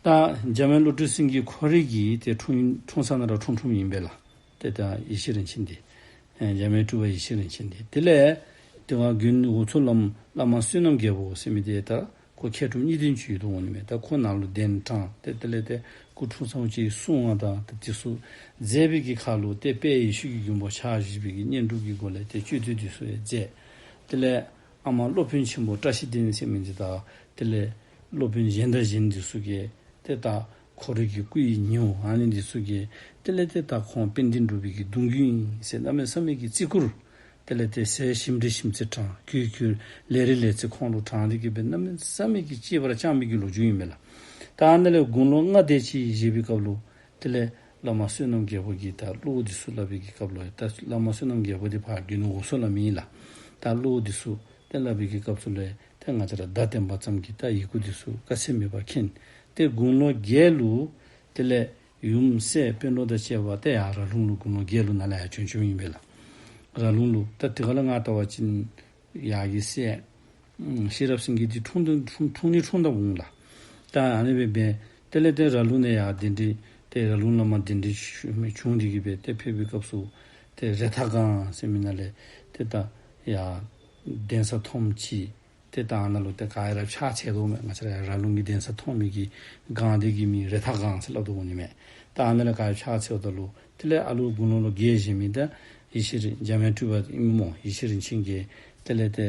ད་འཇམ་དབྱངས་བློ་གྲོས་སེང་གེ་ཁོ་རའི་གི་ཏེ་འཁྲུངས་འཁྲུངས་ས་ནང་ར་འཁྲུངས་འཁྲུངསམ་ཨིན་པས་ལགས། ཏེ་ད་ཡེ་ཤེས་རིན་ཆེན་འདི་ཨེ་འཇམ་དབྱངས་སྤྲུལ་པ་ཡེ་ཤེས་རིན་ཆེན་འདི་དེ་ལས་དེ་བ་དགོན་འོབ་མཚོ་བླམ་བླ་མ་བསོད་ནམས་རྒྱལ་པོ་ཟེར་མི་འདི་ད་ཁོ་མཁས་གྲུབ་གཉིས་ལྡན་ཅིག་ཡོད་དོ་འོང་ནི་མས། ད་ཁོ་ནཱ་ལུ་གདན་དྲངས་ཏེ་དེ་ལས་ཏེ་སྐུ་འཁྲུངས་ས་ཅིག་གསུང་བ་དང་ཏེ་དེ་ཚུ་མཛད་པའི་གི་ཁར་ལུ་ཏེ་དཔལ་ཡེ་ཤེས་ཀྱི་མགོན་པོ་ཕྱག་བཞི་པའི་གི་བསྙེན་སྒྲུབ་ཀྱི་སྒོ་ལས་ཏེ་གཅོད་འདྲེ་འདི་ཚུ་ཡང་མཛད། དེ་ལས་ཨ་མ་སློབ་དཔོན་ཆེན་པོ་བཀྲ་ཤིས་ལྡན་ཟེར་མི་འདི་དང་དེ་ལས་སློབ་དཔོན་གཞན་དང་གཞན་འདི་ཚུ་གིས་ཏེ་ད་ཁོ་རའི་གི་སྐུ་ཡི་ཉེ་བོ་ཨ་ནི་འདི་ཚུ་གིས་དེ་ལས་ཏེ་ད་ཁོང་དཔལ་ལྡན་འབྲུག་པའི་གི་གདུང་བརྒྱུད་ཨིན་ཟེར་གནམ་མེད་ས་མེད་ཀྱི་བརྩི་བཀུར། དེ་ལས་ཏེ་ཟས་ཞིམ་འདྲ་ཞིམ་ཚད་དྲངས། གོས་གོས་ལས་རིགས་ལས་ཚད་ཁོང་ལུ་དྲངས་ཏེ་གི་སྦེ་གནམ་མེད་ས་མེད་ཀྱི་གཅེས་པར་བསྐྱངས་པའི་གི་ལོ་རྒྱུས་ཨིན་མས་ལགས། ད་ཨ་ནཱ་ལས་དགུང་ལོ་ལྔ་དེ་ཅིག་བཞེས་པའི་སྐབས་ལུ་དེ་ལས་བླ་མ་བསོད་ནམས་རྒྱལ་པོ་གིས་ད་བློ་འདི་ཚུ་སླབ་པའི་གི་སྐབས་ལུ་ད་བླ་མ་བསོད་ནམས་རྒྱལ་པོ་འདི་ཕར་དགོན་འོབ་མཚོ་བླམ་ཨིན་ལགས། ད་བློ་འདི་ཚུ་ཏེ་སླབ་པའི་གི་སྐབས་སུ་ལས་ཏེ་ང་བཅས་ར་བརྡ་བསྟན་པ་ཙམ་གྱིས་ད་ཡི་གུ་འདི་ཚུ་དཀའ་ཚེགས་མེད་པར་མཁྱེན། ཏེ་དགུང་ལོ་བརྒྱད་ལུ་དེ་ལས་ཡུམ་སྲས་སྤུན་ལོ་དང་བཅས་པ་ཏེ་ཡར་ར་ལུང་ལུ་དགུང་ལོ་བརྒྱད་ལུ་ནཱ་ལས་ཡར་བྱོན་བྱོནམ་ཨིན་པས་ལགས། ར་ལུང་ལུ་ད་དེ་ཁ་ལས་ང་བལྟ་བ་ཅིན་ཡར་གྱི་སྲས་ཨམ་ཤེས་རབ་སེང་གེ་འདི་འཁྲུངས་དོ་འཁྲུངས་འཁྲུངས་ནི་འཁྲུངས་ད་འོང་ལགས། ད་ཨ་ནི་སྦེ་འབད་དེ་ལས་ཏེ་ར་ལུང་ནས་ཡར་གདན་འདྲེན་ཏེ་ར་ལུང་ལས་མར་གདན་འདྲེན་བྱུང་སྟེ་གི་སྦེ་ཏེ་ཕེབས་པའི་སྐབས་སུ་ཏེ་རེ་ཐང་སྒང་ཟེར་མི་ནང་ལས་ཏེ་ད་ཡར་གདན་ས་མཐོངམ་ཅིག་ཏེ་ད་ཨ་ནཱ་ལུ་ཏེ་ག་ར་ཕྱག་འཚལ་དོ་མས། ང་བཅས་ར་ར་ལུང་གི་གདན་ས་མཐོང་མི་གི་སྒང་འདི་གི་མིང་རེ་ཐང་སྒང་ཟེར་སླབ་དོ་འོང་ནི་མས། ད་ཨ་ནཱ་ལས་ག་ར་ཕྱག་འཚལཝ་ད་ལུ་དེ་ལས་ཨ་ལུ་དགུང་ལོ་ལོ་བརྒྱད་བཞེས་མི་ད་ཡེ་ཤེས་རིན་འཇམ་དབྱངས་སྤྲུལ་པ་ཨིན་མས་སྨོ། ཡེ་ཤེས་རིན་ཆེན་གྱིས་དེ་ལས་ཏེ་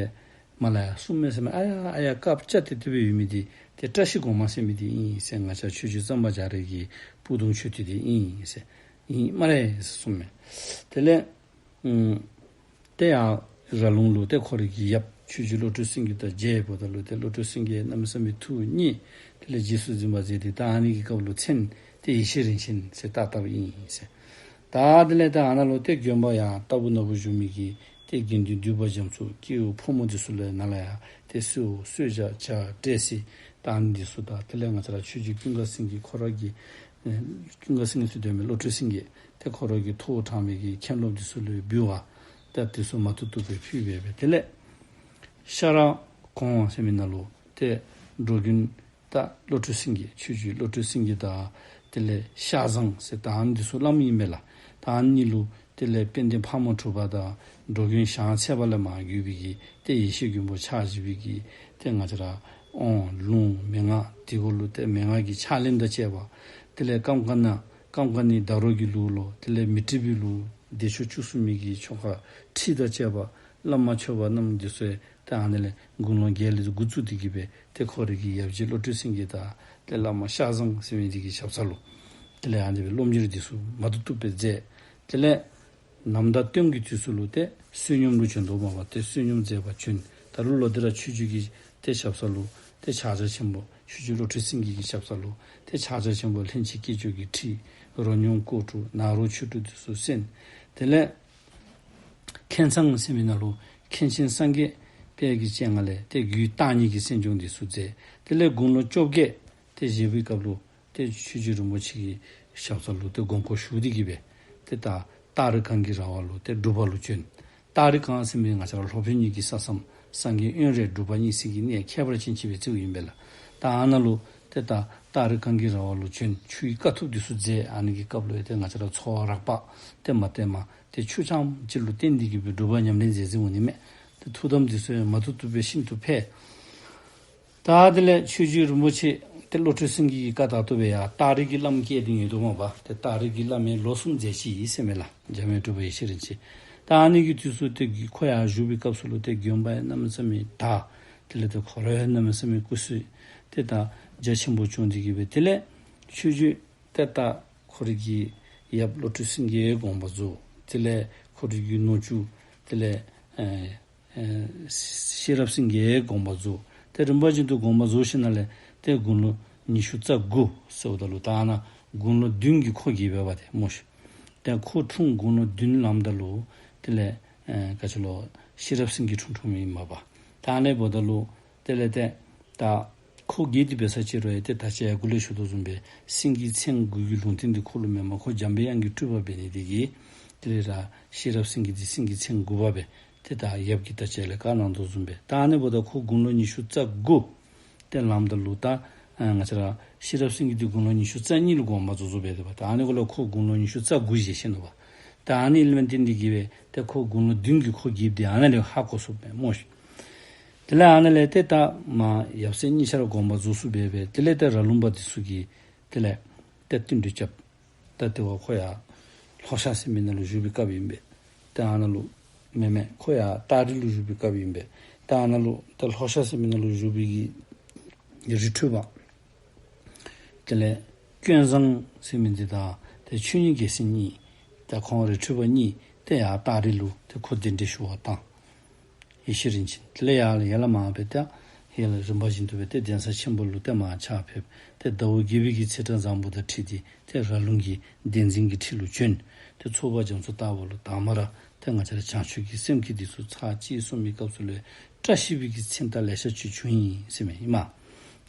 མར་ལས་ཡར་གསུངམ་མས་ཟེར་མས། ཨ་ཡ་ཨ་ཡ་དཀརཔོ་ཅིག་ཏེ་དེ་སྦེ་ཡོད་མི་འདི་ཏེ་བཀྲ་ཤིས་སྒོ་མང་ཟེར་མི་འདི་ཨིན་ཟེར། ང་བཅས་ཆོས་རྗེ་གཙང་པ་རྒྱ་རས་ཀྱི་སྤུ་ལྡོང་ཆོས་སྡེ་འདི་ཨིན་ཟེར། ཨིན་སྨ་རེ་ཟེར་གསུངམ་མས། དེ་ལས་ཨམ་ཏེ་ཡར་ར་ལུང་ལུ་ཏེ་ཁོ་རའི་གི་ཡབ་ཆོས་རྗེ་བློ་གྲོས་སེང་གེ་དང་མཇལཝ་ད་ལུ་ཏེ་བློ་གྲོས་སེང་གེ་གནམ་མེད་ས་མེད་ཐུགས་མཉེས། དེ་ལས་རྗེས་སུ་འཛིན་པ་མཛད་དེ་ད་ཨ་ནི་གི་སྐབས་ལུ་མཚན་ཏེ་ཡེ་ཤེས་རིན་ཆེན་ཟེར་བཏགས་བཏགསཔ་ཨིན་ཟེར། ད་དེ་ལས་ད་ཨ་ནཱ་ལུ་ཏེ་དགོན་པ་ཡར་རྟ་ཕུ་ནོར་བུ་བཞུགས་མི་གི་ཏེ་དགེ་འདུན་འདུས་པ་རྒྱ་མཚོ་སྐྱེ་བོ་ཕོ་མོ་འདི་ཚུ་ལས་ནཱ་ལས་ཡར་ཏེ་གསོལ་གསོལ་ཇ་ཇ་འབྲས་སིལ་ད་ཨ་ནི་འདི་ཚུ་དང་དེ་ལས་ང་བཅས་ར་ཆོས་རྗེ་ཀུན་དགའ་སེང་གེ་ཁོ་ར་གི་ཨེ་ཀུན་དགའ་སེང་གེ་ཟེར་དོ་མས། བློ་གྲོས་སེང་གེ་ ཏེ་ཁོ་ར་གི་ཐོག་དྲངས་མི་གི་མཁན་སློབ་འདི་ཚུ་ལུ་འབུལ་བ་ཏེ་འདི་ཚུ་མ་ཐུབ་ཐུབ་སྦེ་ཕུལ་སྦེ་སྦེ། དེ་ལས་ཤ་ར་གོང་ཟེར་མི་ནང་ལུ་ཏེ་འགྲོ་མགོན་ད་བློ་གྲོས་སེང་གེ་ཆོས་རྗེ་བློ་གྲོས་སེང་གེ་དང་དེ་ལས་ཤ་བཟང་ཟེར་ད་ཨ་ནི་འདི་ཚུ་བླམ་ཨིན་མས་ལགས། ད་ཨ་ནི་ལུ་དེ་ལས་དཔལ་ལྡན་ཕག་མོ་གྲུ་པ་དང་འགྲོ་མགོན་ཞང་ཚལ་པ་ལས་མར་བརྒྱུད་པའི་གི་ཏེ་ཡེ་ཤེས་མགོན་པོ་ཕྱག་བཞི་པའི་གི་ཏེ་ང་བཅས་ར་དབང་ལུང་མན་ངག་དེ་གུ་ལུ་ཏེ་མན་ངག་གི་ཕྱག་ལེན་དང་བཅས་པ། དེ་ལས་ཀམ་ཀ་ན་ཀམ་ཀ་ནི་ད་རོ་གི་ལུགས་ལུ་དེ་ལས་མཻ་ཏྲི་པའི་ལུགས་བདེ་མཆོག་བཅུ་གསུམ་མའི་གི་ཆོ་ག་ཁྲིད་དང་བཅས་པ་བླ་མ་ཆོས་པ་རྣམས་འདི་ཚུ་ཏེ་ཨ་ནི་ལས་དགུང་ལོ་བརྒྱད་ལས་འགོ་བཙུགས་ཏེ་གི་སྦེ་ཏེ་ཁོ་རའི་གི་ཡབ་རྗེ་བློ་གྲོས་སེང་གེ་དང་ཏེ་བླ་མ་ཤ་བཟང་ཟེར་མི་འདི་གི་ཞབས་ས་ལུ་དེ་ལས་ཨ་ནི་སྦེ་སློབ་གཉེར་འདི་ཚུ་མ་ཐུབ་ཐུབ་སྦེ་མཛད། དེ་ལས་ནམ་ཟླ་སྟོན་གྱི་དུས་སུ་ལུ་ཏེ་བསོད་སྙོམས་ལུ་བྱོན་དོ་མས་པ། ཏེ་བསོད་སྙོམས་མཛད་པར་བྱོན། ད་རུང་ལོག་སྟེ་ར་ཆོས་རྗེ་གི་ཏེ་ཞབས་ས་ལུ་ཏེ་ཕྱག་རྒྱ་ཆེན་པོ་ཆོས་རྗེ་བློ་གྲོས་སེང་གེ་གི་ཞབས་ས་ལུ་ཏེ་ཕྱག་རྒྱ་ཆེན་པོ་ལྷན་ཅིག་སྐྱེས་སྦྱོར་གྱི་ཁྲིད་རོ་སྙོམས་སྐོར་དྲུག་ནཱ་རོ་ཆོས་དྲུག་འདི་ཚུ་གསན། དེ་ལས་མཁན་ཚང་ཟེར་མི་ནང་ལུ་མཁན་ཆེན་སངས་རྒྱས་དཔལ་གྱི་སྤྱན་སྔ་ལས་ཏེ་རྒྱུད་བརྟག་གཉིས་ཀྱི་གསན་སྦྱོང་འདི་ཚུ་མཛད། དེ་ལས་དགུང་ལོ་བཅོ་བརྒྱད་ཏེ་བཞེས་པའི་སྐབས་ལུ་ཏེ་ཆོས་རྗེ་རིན་པོ་ཆེ་གི་ཞབས་ས་ལུ་ཏེ་དགོངས་སྐོར་ཞུ་སྟེ་གི་སྦེ་ཏེ་ད་སྟག་རི་གངས་ཀྱི་ར་བ་ལུ་ཏེ་སྒྲུབ་པ་ལུ་བྱོན། སྟག་རི་གངས་ཟེར་མི་ང་བཅས་ར་ལྷོ་བོད་གཉིས་ཀྱི་ས་མཚམས་སངས་རྒྱས་དབོན་རས་སྒྲུབ་པ་གཉིས་ཀྱི་གནས་ཁྱད་པར་ཅན་ཅིག་སྦེ་བརྩིཝ་ཨིན་པས་ལགས། ད་ཨ་ནཱ་ལུ་ཏེ་ད་སྟག་རི་གངས་ཀྱི་ར་བ་ལུ་བྱོན། ཆུ་ཡི་དཀའ་ཐུབ་འདི་ཚུ་མཛད། ཨ་ནི་གི་སྐབས་ལུ་ཏེ་ང་བཅས་ར་ཚོར་བ་རགས་པ་ཏེ་མ་བསྟེན་པར་ཏེ་ཆུ་རྐྱངམ་ཅིག་ལུ་བརྟེན་ཏེ་གི་སྦེ་སྒྲུབ་པ་ཉམས་ལེན་མཛད་མཛདཝ་ཨིན་མས། ཏེ་ཐུགས་དམ་འདི་ཚུ་ཡང་མ་ཐུབ་ཐུབ་སྦེ་ཤིན་ཏུ་འཕེལ། ད་དེ་ལས་ཆོས་རྗེ་རིན་པོ་ཆེ་ཏེ་བློ་གྲོས་སེང་གེ་གི་བཀའ་ལྟར་དུ་སྦེ་ཡར་སྟག་རི་གི་བླམ་བསྐོས་ཏེ་ཡོད་དོ་མས་པ། ཏེ་སྟག་རི་གི་བླ་མའི་ལོ་གསུམ་མཛད་ཅི་ཨིན་ཟེར་མས་ལགས། འཇམ་དབྱངས་སྤྲུལ་པ་ཡེ་ཤེས་རིན་ཆེན། ད་ཨ་ནི་གི་དུས་སུ་ཏེ་ཁོ་ཡར་བཞུགས་པའི་སྐབས་སུ་ལུ་ཏེ་དགོན་པ་ཡང་གནམ་མེད་ས་མེད་དར། དེ་ལས་ཏེ་ཁོ་ར་ཡང་གནམ་མེད་ས་མེད་སྐུ་བསོད་ཏེ་ད་རྒྱ་ཆེན་པོ་བྱུང་སྟེ་གི་སྦེ་དེ་ལས་ཆོས་རྗེ་ཏེ་ད་ཁོ་རའི་གི་ཡབ་བློ་གྲོས་སེང་གེའི་དགོངས་པ་རྫོགས། དེ་ལས་ཁོ་རའི་གི་ནུ་གཅུང་དེ་ལས་ཨེ་ཨེ་ཤེས་རབ་སེང་གེའི་དགོངས་པ་རྫོགས། ཏེ་རིམ་པ་བཞིན་དུ་དགོངས་པ་རྫོགས་ཞིནམ་ལས་ཏེ་དགུང་ལོ་ཉི་ཤུ་རྩ་དགུ་ཟེརཝ་ད་ལུ་ད་ཨ་ནཱ་དགུང་ལོ་བདུན་གྱི་ཁོ་རྒས་པས་པ་ཏེ་སྨོ་ཤིག། ཏེ་ཁོ་འཁྲུངས་དགུང་ལོ་བདུན་ལངམ་ད་ལུ་དེ་ལས་ཨེ་ག་ཅི་ལོ་ཤེས་རབ་སེང་གེ་འཁྲུངས་འཁྲུངསམ་ཨིན་མས་པ། ད་ཨ་ནི་འབདཝ་ད་ལུ་དེ་ལས་ཏེ་ད་ཁོ་རྒས་ཏེ་འབད་ས་ཅིག་རུང་ཡང་ཏེ་ད་ཅི་ཡར་གུ་ལས་ཞུ་དོ་བཟུམ་སྦེ་སེང་གེའི་མཚན་དགུ་གི་ལུང་བསྟན་འདི་ཁོ་ལུ་མེནམ་ཁོ་འཇམ་པའི་དབྱངས་ཀྱི་སྤྲུལ་པ་འབད་ནི་དེ་གིས་དེ་ལས་ར་ཤེས་རབ་སེང་གེ་འདི་སེང་གེའི་མཚན་དགུ་པ་སྦེ་ཏེ་ད་ཡབ་ཀྱིས་ད་ཅི་ལས་བཀའ་གནང་དོ་བཟུམ་སྦེ། ད་ཨ་ནི་འབདཝ་ད་ཁོ་དགུང་ལོ་ཉི་ཤུ་རྩ་དགུ་ཏེ་ལངམ་ད་ལུ་ད་ཨ་ང་བཅས་ར་ཤེས་རབ་སེང་གེ་འདི་དགུང་ལོ་ཉི་ཤུ་རྩ་གཉིས་ལུ་དགོངས་པ་རྫོགས་རྫོགསཔ་སྦེ་ཏེ་པ། ད་ཨ་ནི་གུ་ལུ་ཁོ་དགུང་ལོ་ཉི་ཤུ་རྩ་དགུ་བཞེས་ཞིནམ་ལས་པ། ད་ཨ་ནི་ལུ་མ་བརྟེན་ཏེ་གི་སྦེ་ཏེ་ཁོ་དགུང་ལོ་བདུན་གྱི་ཁོ་རྒསཔ་འདི་ཨ་ནཱ་ལས་ཧ་གོ་ཚུགསཔ་མས་སྨོ་ཤིག། དེ་ལས་ཨ་ནཱ་ལས་ཏེ་ད་མར་ཡབ་སྲས་གཉིས་ཆ་ར་དགོངས་པ་རྫོགས་ཚུགསཔ་སྦེ་སྦེ་དེ་ལས་ཏེ་ར་ལུང་པ་འདི་ཚུ་གིས་དེ་ལས་ཏེ་བསྟུན་གྲོས་རྐྱབ། ད་དེ་བ་ཁོ་ཡར་ལྷོ་ཤར་ཟེར་མི་ནང་ལུ་བཞུགས་པའི་སྐབས་ཨིན་པས། ཏེ་ཨ་ནཱ་ལུ་མེན་མེན་ཁོ་ཡར་སྟག་རི་ལུ་བཞུགས་པའི་སྐབས་ཨིན་པས། ཏེ་ཨ་ནཱ་ལུ་ཏེ་ལྷོ་ཤར་ཟེར་མི་ནང་ལུ་བཞུགས་པའི་གི་རི་ཁྲོད་པ་དེ་ལས་ཀུན་བཟང་ཟེར་མི་འདི་དང་ཏེ་ཆོས་ཉིད་རྒྱལ་མཚན་གཉིས་ཏེ་ཁོང་རི་ཁྲོད་པ་གཉིས་ཏེ་ཡར་སྟག་རི་ལུ་ཏེ་ཁོ་གདན་འདྲེན་ཞུ་བར་བཏང་། ཡེ་ཤེས་རིན་ཆེན་དེ་ལས་ཡར་ལས་ཡར་ལས་མར་སྦེ་ཏེ་ཡར་ལས་རིམ་པ་བཞིན་དུ་སྦེ་ཏེ་གདན་ས་ཆེན་པོ་ལུ་ཏེ་མར་ཕྱག་ཕེབས། ཏེ་ཟླཝ་བརྒྱད་པའི་གི་ཚེས་གྲངས་བཟང་པོ་དང་འཁྲིལ་ཏེ་ཏེ་ར་ལུང་གི་བསྟན་འཛིན་གྱི་ཁྲི་ལུ་བྱོན། ཏེ་ཚོགས་པ་རྒྱ་མཚོ་ལྟ་བུ་ལུ་དང་པ་ར་ཏེ་ང་བཅས་ར་བྱང་ཆུབ་ཀྱི་སེམས་ཀྱི་འདི་ཚུ་ཚར་གཅིག་གསུངས་པའི་སྐབས་སུ་ལུ་བཀྲ་ཤིས་པའི་གི་མཚན་རྟགས་ལེ་ཤ་ཅིག་བྱུང་ཡི་ཟེར་མས་ཨིན་མས།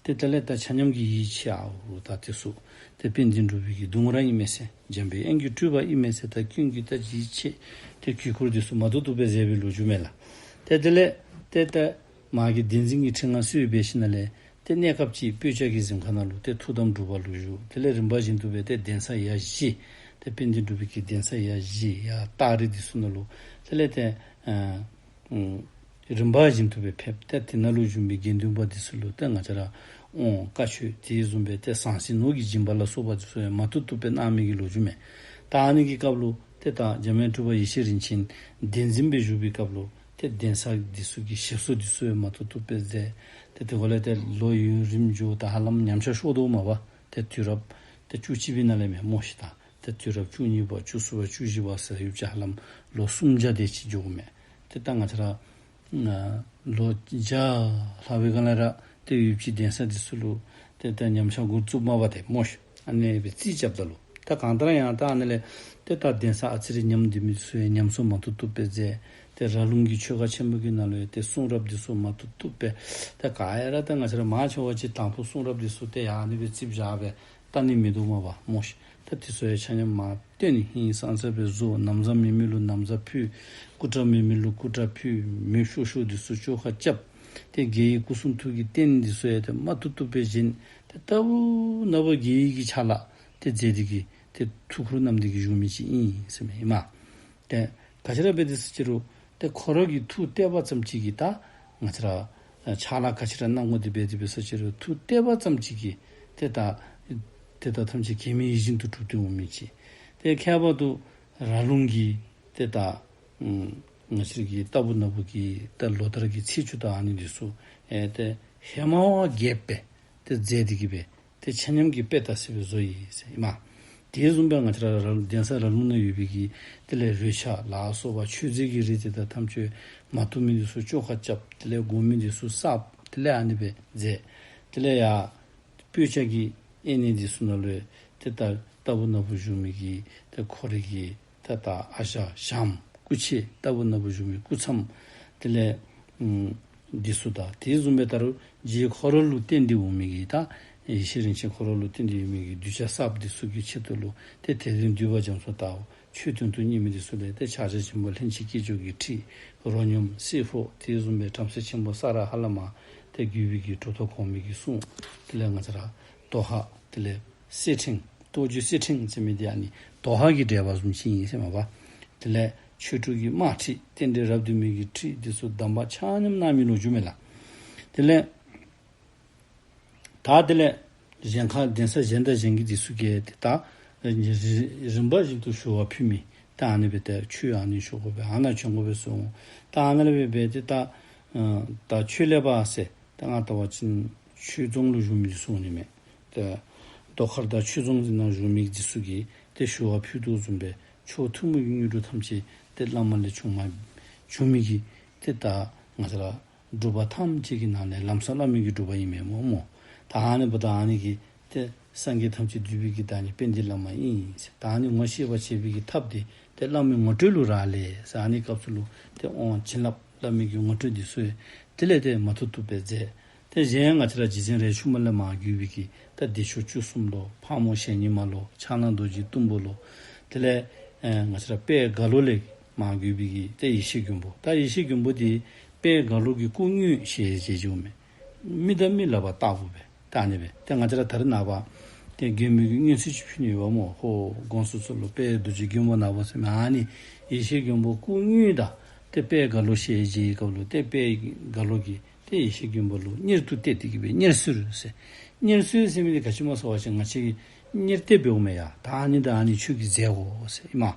ཏེ་དེ་ལས་ད་ཆ་མཉམ་གྱི་ཡིད་ཆེས་ཨ་འུ་ད་དེ་ཚུ་ཏེ་དཔལ་ལྡན་འབྲུག་པའི་གི་གདུང་ར་ཨིན་མས་ཟེར་འཇམ་པའི་དབྱངས་ཀྱི་སྤྲུལ་པ་ཨིན་མས་ཟེར་ད་ཀུན་གྱིས་ད་ཡིད་ཆེས་ཏེ་གུས་བཀུར་འདི་ཚུ་མ་ཐུབ་ཐུབ་སྦེ་མཛད་པའི་ལོ་རྒྱུས་མས་ལགས། ཏེ་དེ་ལས་ཏེ་ད་མར་གྱི་བསྟན་འཛིན་གྱི་ཁྲི་མངའ་གསོལ་འབད་ཞིནམ་ལས་ཏེ་གནས་སྐབས་ཅིག་སྤོས་སྐྱ་གི་གཟིམ་ཁང་ནང་ལུ་ཏེ་ཐུགས་དམ་སྒྲུབ་པ་ལུ་བཞུགས། དེ་ལས་རིམ་པ་བཞིན་དུ་སྦེ་ཏེ་གདན་ས་ཡ་བཞི་ཏེ་དཔལ་ལྡན་འབྲུག་པའི་གི་གདན་ས་ཡ་བཞི་ཡར་སྟག་རི་འདི་ཚུ་ནང་ལུ་དེ་ལས་ཏེ་ཨ་ཨུམ་རིམ་པ་བཞིན་དུ་སྦེ་ཕེབས། ཏེ་དེ་ནང་ལུ་བཞུགས་པའི་དགེ་འདུན་པ་འདི་ཚུ་ལུ་ཏེ་ང་བཅས་ར་དབང་བཀའ་ཆོས་དེ་བཟུམ་སྦེ་ཏེ་ཟང་ཟིང་ནོར་གྱི་སྦྱིན་པ་ལ་སོགས་པ་འདི་ཚུ་ཡང་མ་ཐུབ་ཐུབ་སྦེ་གནང་མི་གི་ལོ་རྒྱུས་མས། ད་ཨ་ནི་གི་སྐབས་ལུ་ཏེ་ད་འཇམ་དབྱངས་སྤྲུལ་པ་ཡེ་ཤེས་རིན་ཆེན་གདན་འཛིན་སྦེ་བཞུགས་པའི་སྐབས་ལུ་ཏེ་གདན་ས་འདི་ཚུ་གི་ཞབས་སོར་འདི་ཚུ་ཡང་མ་ཐུབ་ཐུབ་སྦེ་མཛད། ཏེ་དེ་གུ་ལས་ཏེ་ལོ་ཡུན་རིངམོ་འགྱོ་ད་ཧ་ལམ་ཉམས་ཆག་ཤོར་དོ་མས་པ། ཏེ་དུས་རབས་ཏེ་བཅུ་གཅིག་པའི་ནང་ལས་མས་སྨོ་ཤིག། ད་ཏེ་དུས་རབས་བཅུ་གཉིས་པ་བཅུ་གསུམ་པ་བཅུ་བཞི་པ་ཟེར་ཡུདཔ་ཅིག་ཧ་ལམ་ལོ་སུམ་བརྒྱ་དེ་ཅིག་འགྱོཝ་མས། ཏེ་ད་ང་བཅས་ར་ཨ་ལོ་བརྒྱ་ལྷག་པའི་སྒང་ལས་ར་ཏེ་ཡུདཔ་ཅིག་གདན་ས་འདི་ཚུ་ལུ་ཏེ་ད་ཉམས་ཆག་འགོ་བཙུགས་མས་པ་ཏེ་སྨོ་ཤིག། ཨ་ནི་སྦེ་རྩིས་རྐྱབ་ད་ལུ་ད་གང་ལྟར་ཡང་ད་ཨ་ནི་ལས་ཏེ་ད་གདན་ས་ཨ་ཙི་རེ་ཉམས་སྡོད་མི་ཚུ་ཡང་ཉམས་གསོ་མ་ཐུབ་ཐུབ་སྦེ་མཛད། ཏེ་ར་ལུང་གི་ཆོས་ཁ་ཆེན་པོ་གི་ནང་ལུ་ཡང་ཏེ་གསུང་རབ་འདི་ཚུ་མ་ཐུབ་ཐུབ་སྦེ་ཏེ་ག་ཡ་ར་ད་ང་བཅས་ར་མང་ཆེ་བ་ཅིག་དང་ཕུ་གསུང་རབ་འདི་ཚུ་ཏེ་ཡ་ཨ་ནི་སྦེ་རྩིགཔ་བཞག་སྦེ་བལྟ་ནི་མིན་འདུག་མས་པ་སྨོ་ཤིག། ད་དེ་ཚུ་ཡང་ཆ་མཉམ་མར་བཏོན། ཧིང་སངས་ས་སྦེ་བཟོ། ན་བཟའ་མེད་མི་ལུ་ན་བཟའ་ཕུལ། སྐུ་འདྲ་མེད་མི་ལུ་སྐུ་འདྲ་ཕུལ། མེདཔ་ཤོར་ཤོརཝ་འདི་ཚུ་བཅོ་ཁ་རྐྱབ། ཏེ་དགེ་བའི་སྐུ་གསུང་ཐུགས་ཀྱི་རྟེན་འདི་ཚུ་ཡང་ཏེ་མ་ཐུབ་ཐུབ་སྦེ་བཞེངས། ཏེ་ལྟ་བུ་ན་བུ་དགེ་བའི་གི་ཕྱག་ལཱ་ཏེ་མཛད་དེ་གིས་ཏེ་ཐུགས་ཁུར་བསྣམས་ཏེ་གིས་བཞུགས་མི་ཅིག་ཨིན་ཟེར་མས་ཨིན་མས། ཏེ་ག་ཅི་ར་འབད་དེ་ཟེར་ཅི་རུང་ཏེ་ཁོ་ར་གིས་ཐུགས་གཏད་པ་ཙམ་ཅིག་གིས་ད་ང་བཅས་ར་ཕྱག་ལཱ་ག་ཅི་ར་གནང་དགོ་དེ་འབད་དེ་འབད་ཟེར་ཅི་རུང་ཐུགས་གཏད་པ་ཙམ་ཅིག་གིས་ཏེ་ད་དེ་དག་ཐམས་ཅད་གེགས་མེད་ཡིད་བཞིན་དུ་གྲུབ་སྟེ་འོང་མི་ཅིག། ཏེ་ཁྱད་པར་དུ་ར་ལུང་གི་ཏེ་ད་ང་བཅས་ར་གི་ལྟ་བུ་ན་བུ་གི་ད་ལོ་ལྟར་གྱི་ཚེས་བཅུ་དང་ཨ་ནི་འདི་ཚུ་ཨེ་ཏེ་ཧེ་མ་བ་རྒྱས་པ་སྦེ་ཏེ་མཛད་དེ་གིས་སྦེ་ཏེ་ཆ་མཉམ་གྱིས་དཔེ་ལྟ་ཟེར་བའི་བཟོ་ཡི་ཟེར་ཨིན་མས། དེ་བཟུམ་སྦེ་ང་བཅས་ར་ར་གདན་ས་ར་ལུང་ནང་ཡོད་པའི་གི་དེ་ལས་རོལ་ཆ་ལ་སོགས་པ་མཆོད་རྫས་ཀྱི་རིགས་དེ་དག་ཐམས་ཅད་མ་ཐུབ་མི་འདི་ཚུ་བཅོ་ཁ་རྐྱབ། དེ་ལས་དགོ་མི་འདི་ཚུ་གསརཔ། དེ་ལས་ཨ་ནི་སྦེ་མཛད། དེ་ལས་ཡར་སྤོས་སྐྱ་གི་ཨེ་ནི་འདི་ཚུ་ནང་ལུ་ཏེ་ད་ལྟ་བུ་ན་བུ་བཞུགས་མི་གི་ཏེ་ཁོ་རའི་གི་ཏེ་ད་ཨ་ཞང་ཞྭམོ་སྐུ་མཆེད་ལྟ་བུ་ན་བུ་བཞུགས་མི་སྐུ་མཚམས། དེ་ལས་ཨམ་འདི་ཚུ་དང་དེ་བཟུམ་སྦེ་ད་རུང་རྗེ་ཁོ་ར་ལུ་བརྟེན་ཏེ་འོང་མི་གི་ད་ཡེ་ཤེས་རིན་ཆེན་ཁོ་ར་ལུ་བརྟེན་ཏེ་ཡོད་མི་གི་གདུལ་བྱ་གསརཔ་འདི་ཚུ་གི་ཆེད་དུ་ལུ་ཏེ་དད་ལྡན་འདུས་པ་རྒྱ་མཚོ་ལྟ་བུ། ཆོས་དོན་དུ་གཉེར་མི་འདི་ཚུ་ལས་ཏེ་ཕྱག་རྒྱ་ཆེན་པོ་ལྷན་ཅིག་སྐྱེས་སྦྱོར་གྱི་ཁྲིད། རོ་སྙོམས་སྲིད་ཕོག། དེ་བཟུམ་སྦེ་བྲམ་ཟེ་ཆེན་པོ་ས་ར་ཧ་ལམ་ཏེ་བརྒྱུད་པའི་གི་གྲུབ་ཐོབ་གོང་མའི་གི་གསུང་། དེ་ལས་ང་བཅས་ར་དོ་ཧ། དེ་ལས་གསེར་ཕྲེང་། རྟོགས་བརྗོད་གསེར་ཕྲེང་ཟེར་མི་འདི་ཨ་ནི་དོ་ཧ་གི་འགྲེལ་པ་བཟུམ་ཅིག་ཨིན་ཟེར་མས་པ། དེ་ལས་ཆོས་དྲུག་གི་དམར་ཁྲིད། རྟེན་འབྲེལ་རབ་བསྡུས་མི་གི་ཁྲིད་འདི་ཚུ་གདམས་པ་ཆ་མཉམ་གནང་མི་ལོ་རྒྱུས་མས་ལགས། དེ་ལས་ད་དེ་ལས་གཞན་ཁར་གདན་ས་གཞན་དང་གཞན་གྱི་འདི་ཚུ་གིས་ཏེ་ད་རིམ་པ་བཞིན་དུ་ཞུ་བ་ཕུལ་མི་ད་ཨ་ནི་སྦེ་ཏེ་ཁྱོད་ཨ་ནི་ཞུ་དགོ་པས། ཨ་ནཱ་བྱོན་དགོ་པས་གསུངས། ད་ཨ་ནཱ་ལས་སྦེ་སྦེ་ཏེ་ད་ཨ་ད་ཆོས་ལེགས་པ་ཟེར་ད་ང་ལྟ་བ་ཅིན་ཆོས་རྫོང་ལུ་བཞུགས་མི་གསུངས་ནི་མས། ཏེ་རྡོ་མཁར་དང་ཆོས་རྫོང་འདི་ནང་བཞུགས་མི་འདི་ཚུ་གིས་ཏེ་ཞུ་བ་ཕུལ་དོ་བཟུམ་སྦེ་མཆོག་ཐུན་མོང་གི་དངོས་གྲུབ་ཐམས་ཅད་ཏེ་བླ་མ་ལས་བྱུང་མ་བྱུང་མི་གི་ཏེ་ད་ང་བཅས་ར་སྒྲུབ་པ་ཐམས་ཅད་ཀྱི་ནང་ལས་ལམ་སང་བླ་མེད་ཀྱི་སྒྲུབ་པ་ཨིན་མས་སྨོ་སྨོ། ད་ཨ་ནི་འབདཝ་ད་ཨ་ནི་གིས་ཏེ་སངས་རྒྱས་ཐམས་ཅད་འདུས་པའི་གི་བདག་ཉིད་དཔལ་ལྡན་བླ་མ་ཨིན་ཟེར། ད་ཨ་ནི་ངོ་ཤེས་པར་བྱེད་པའི་གི་ཐབས་འདི་ཏེ་བླ་མའི་ངོ་སྤྲོད་ལུ་རག་ལས་ཟེར། ཨ་ནི་སྐབས་སུ་ལུ་ཏེ་དབང་བྱིན་རླབས་བླ་མའི་གི་ངོ་སྤྲོད་འདི་ཚུ་དེ་ལས་ཏེ་མ་ཐུབ་ཐུབ་སྦེ་མཛད། ཏེ་གཞན་ང་བཅས་ར་རྗེ་བཙུན་རས་ཆུང་མ་ལས་མར་བརྒྱུད་པའི་གི་ད་བདེ་མཆོག་བཅུ་གསུམ་ལོ། ཕག་མོ་ཞལ་ཉི་མ་ལོ། ཕྱག་ན་རྡོ་རྗེ་གཏུམ་པོ་ལོ། དེ་ལས་ཨེ་ང་བཅས་ར་དཔལ་རྒྭ་ལོ་ལས་མར་བརྒྱུད་པའི་གི་ཏེ་ཡེ་ཤེས་མགོན་པོ། ད་ཡེ་ཤེས་མགོན་པོ་འདི་དཔལ་རྒྭ་ལོ་གི་སྐུ་དངོས་ཞལ་མཇལ་བྱོན་མས། མི་དང་མི་ལབ་པ་ལྟ་བུ་སྦེ་ད་ཨ་ནི་སྦེ། ཏེ་ང་བཅས་ར་ད་རེས་ནངས་པ་ཏེ་མགོན་པོའི་གི་མངོན་གསལ་ཅིག་ཕུལ་ནི་ཡོདཔ་སྨོ། ཧོ་དགོངས་སུ་གསོལ་ལོ་དཔལ་རྡོ་རྗེ་མགོན་པོ་ནག་པོ་ཟེར་མི་ཨ་ནི་ཡེ་ཤེས་མགོན་པོ་སྐུ་དངོས་དང་ཏེ་དཔལ་རྒྭ་ལོ་ཞལ་མཇལ་བའི་སྐབས་ལུ་ཏེ་དཔལ་རྒྭ་ལོ་གིས་ཏེ་ཡེ་ཤེས་མགོན་པོ་ལུ་གཉེར་དུ་གཏད་དེ་གིས་སྦེ་གཉེར་གསོལ་ཟེར། གཉེར་གསོལ་ཟེར་མི་འདི་ག་ཅི་སྨོ་ཟེར་བ་ཅིན་ང་བཅས་ཀྱིས་གཉེར་གཏད་འབདཝ་མས་ཡ། ད་ཨ་ནི་ད་ཨ་ནི་ཁྱོད་ཀྱིས་མཛད་དགོ་ཟེར་ཨིན་མས།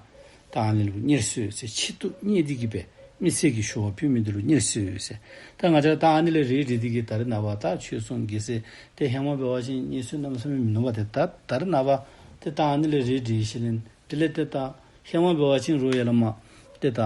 ད་ཨ་ནི་ལུ་གཉེར་གསོལ་ཟེར། ཆེད་དུ་གཉེར་ཏེ་གིས་སྦེ་མི་ཚེ་གི་ཞུ་བ་ཕུལ་མི་འདི་ལུ་གཉེར་གསོལ་ཟེར། ད་ང་བཅས་ར་ད་ཨ་ནི་ལས་རེ་རེ་འདི་གིས་ད་རེས་ནངས་པ་ད་ཆོས་སྲུང་དགེ་སེར་ཏེ་ཧེ་མ་འབད་བ་ཅིན་གཉེར་གསོལ་གནམ་མེད་ས་མེད་མིན་ནུག་པ། ཏེ་ད་ད་རེས་ནངས་པ་ཏེ་ད་ཨ་ནི་ལས་རེ་རེ་ཞིག་ལེན། དེ་ལས་ཏེ་ད་ཧེ་མ་འབད་བ་ཅིན་རོགས་ཡ་བླ་མ་ཏེ་ད་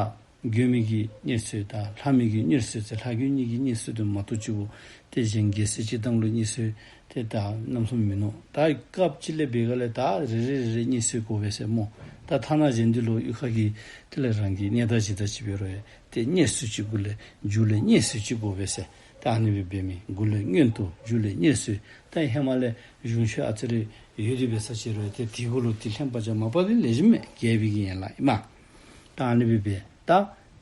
མགོན་མི་གི་གཉེར་གསོལ་དང་ལྷ་མི་གི་གཉེར་གསོལ་ཟེར་ལྷ་མགོན་གཉིས་ཀྱི་གཉེར་གསོལ་དེ་མ་གཏོགས་ཅིག་པོ་ཏེ་གཞན་རྒྱལ་སྲས་སྤྱིར་བཏང་ལུ་གཉེར་གསོལ་ཏེ་ད་གནམ་མེད་ས་མེད་མིན་ནུག། ད་སྐབས་ཅིག་ལས་འབད་ག་ལས་ད་རེ་རེ་རེ་རེ་གཉེར་གསོལ་དགོ་པས་ཟེར་སྨོ། ད་ཐ་ན་གཞན་འདི་ལུ་གཡུས་ཁ་གི་དེ་ལས་རང་གི་གནས་བདག་གཞི་བདག་ཅིག་འབད་རུང་ཡང་ཏེ་གཉེར་གསོལ་ཅིག་མགུ་ལས་མཇུག་ལས་གཉེར་གསོལ་ཅིག་དགོ་པས་ཟེར། ད་ཨ་ནི་སྦེ་འབད་མི་མགུ་ལས་མངོན་དུ་མཇུག་ལས་གཉེར་གསོལ། ད་ཧེ་མ་ལས་གཞུང་ཆོས་ཨ་ཙི་རེ་ཡོད་དེ་འབད་ས་ཅིག་རུང་ཏེ་དེ་གུ་ལུ་ཏེ་ལྷན་པ་ཅིག་མ་པ་ཏེ་ལེགས་ཤོམ་མས། རྒྱས་པའི་གི་ཡན་ལག་ཨིན་མས། ད་ཨ་ནི་སྦེ་འབད་ད་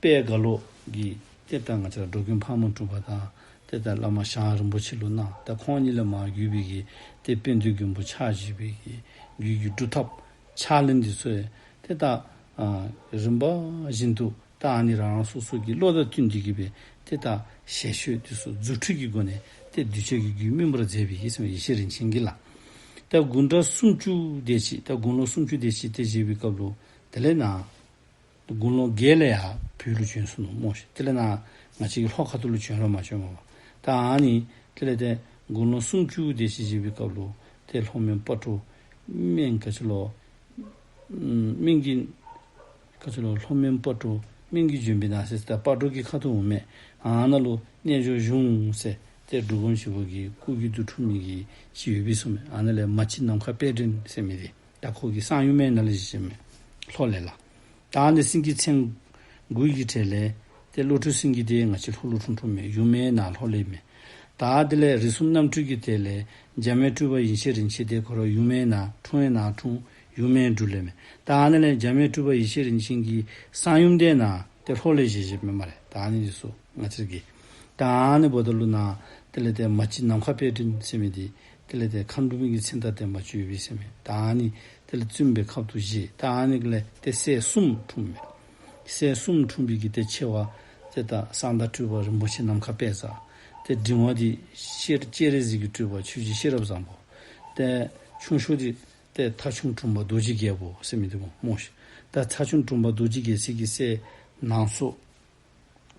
དཔལ་རྒྭ་ལོ་གིས་ཏེ་ད་ང་བཅས་ར་འགྲོ་མགོན་ཕག་མོ་གྲུ་པ་དང་ཏེ་ད་བླ་མ་ཞང་རིན་པོ་ཆེ་ལུ་གནང་། ད་ཁོང་གཉིས་ལས་མར་བརྒྱུད་པའི་གི་ཏེ་དཔལ་ལྡན་མགོན་པོ་ཕྱག་བཞེས་པའི་གི་རྒྱུད་ཀྱི་སྒྲུབ་ཐབས་ཕྱག་ལེན་འདི་ཚུ་ཡང་ཏེ་ད་ཨ་རིམ་པ་བཞིན་དུ་ད་ཨ་ནི་རང་རང་སོ་སོ་གི་བློ་དང་བསྟུན་ཏེ་གིས་སྦེ་ཏེ་ད་ཞལ་ཆོས་འདི་ཚུ་རྫུ་འཕྲུལ་གྱི་སྒོ་ནས་ཏེ་གདུལ་བྱ་གི་རྒྱུད་སྨིན་པར་མཛད་པའི་གི་ཟེར་མི་ཡེ་ཤེས་རིན་ཆེན་གྱིས་ལགས། ད་དགུང་གྲངས་སུམ་ཅུ་དེ་ཅིག་ད་དགུང་ལོ་སུམ་ཅུ་དེ་ཅིག་ཏེ་བཞེས་པའི་སྐབས་ལུ་དེ་ལས་ནཱ་དགུང་ལོ་བརྒྱད་ལས་ཡར་བོད་ལུ་བྱོན་སོ་ནུག་སྨོ་ཤེ། དེ་ལས་ནཱ་ང་བཅས་ཀྱི་ལྷོ་ཁ་ཐུག་ལུ་བྱོན་ར་མ་བྱོན་པས། ད་ཨ་ནི་དེ་ལས་ཏེ་དགུང་ལོ་སུམ་ཅུ་དེ་ཅིག་བཞེས་པའི་སྐབས་ལུ་ཏེ་ལྷོ་མོན་སྤ་གྲོ་སྨན་ག་ཅི་ལོ་སྨན་གྱི་ག་ཅི་ལོ་ལྷོ་མོན་སྤ་གྲོ་སྨན་གྱི་ལྗོན་པའི་ནང་ཟེར་ད་སྤ་གྲོ་གི་ཁ་ཐུག་འོང་མས། ཨ་ནཱ་ལུ་རྣལ་འབྱོར་གཞུང་ཟེར་ཏེ་འབྲུག་སྒོམ་ཞིག་པོ་གི་སྐུ་རྒྱུད་དུ་འཁྲུངས་མི་གི་ཅིག་ཡོད་པས་གསུངས་མས། ཨ་ནཱ་ལས་མ་གཅིག་ནམ་མཁའ་དཔལ་སྒྲོན་ཟེར་མི་དེ་ད་ཁོ་གི་གསང་ཡུམ་ནཱ་ལས་བཞེས་མས་ལྷོ་ལས་ལགས། ད་ཨ་ནི་སེང་གེ་མཚན་དགུ་གི་གྲས་ལས་ཏེ་བློ་གྲོས་སེང་གེ་དེ་ང་བཅས་ལྷོ་ལུ་འཁྲུངས་འཁྲུངསམ་མས། ཡུམ་ནཱ་ལྷོ་ལས་མས། ད་དེ་ལས་རིགས་གསུམ་རྣམ་འཕྲུལ་གྱི་གྲས་ལས་འཇམ་དབྱངས་སྤྲུལ་པ་ཡེ་ཤེས་རིན་ཆེན་དེ་ཁོ་ར་ཡུམ་ནཱ་འཁྲུངས་ཡང་ནཱ་འཁྲུངས། ཡུམ་མའི་འབྲུ་ལས་མས། ད་ཨ་ནི་ལས་འཇམ་དབྱངས་སྤྲུལ་པ་ཡེ་ཤེས་རིན་ཆེན་གྱི་གསང་ཡུམ་དེ་ནང་ཏེ་ལྷོ་ལས་བཞེས་བཞེསཔ་མས་སྨ་རེ། ད་ཨ་ནི་འདི་ཚུ་ང་བཅས་ཀྱི་ད་ཨ་ནི་འབདཝ་ད་ལུ་ནཱ་དེ་ལས་ཏེ་མ་གཅིག་ནམ་མཁའ་པད་སྤྲིན་ཟེར་མི་འདི་དེ་ལས་ཏེ་མཁའ་འགྲོ་མའི་གི་མཚན་རྟགས་ཏེ་མ་བཅུ་ཡོད་པས་ཟེར་མས། ད་ཨ་ནི་དེ་ལས་བཙུན་པའི་ཁབ་ཏུ་བཞེས། ད་ཨ་ནི་ལས་ཏེ་སྲས་གསུམ་འཁྲུངས་མས། སྲས་གསུམ་འཁྲུངས་པའི་གི་ཏེ་ཆེ་བ་ཏེ་ད་གསང་བདག་སྤྲུལ་པ་རིན་པོ་ཆེ་ནམ་མཁའ་དཔལ་བཟང་། ཏེ་འབྲིང་བ་འདི་ཤེས་སྤྱན་རས་གཟིགས་ཀྱི་སྤྲུལ་པ་ཆོས་རྗེ་ཤེས་རབ་བཟང་པོ། ཏེ་ཆུང་ཤོས་འདི་ཏེ་ཐ་ཆུང་དྲུང་པ་རྡོ་རྗེ་རྒྱལ་པོ་ཟེར་མི་འདི་སྨོ་ཤིག། ད་ཐ་ཆུང་དྲུང་པ་རྡོ་རྗེ་རྒྱལ་མཚན་གྱི་སྲས་ནང་སོ།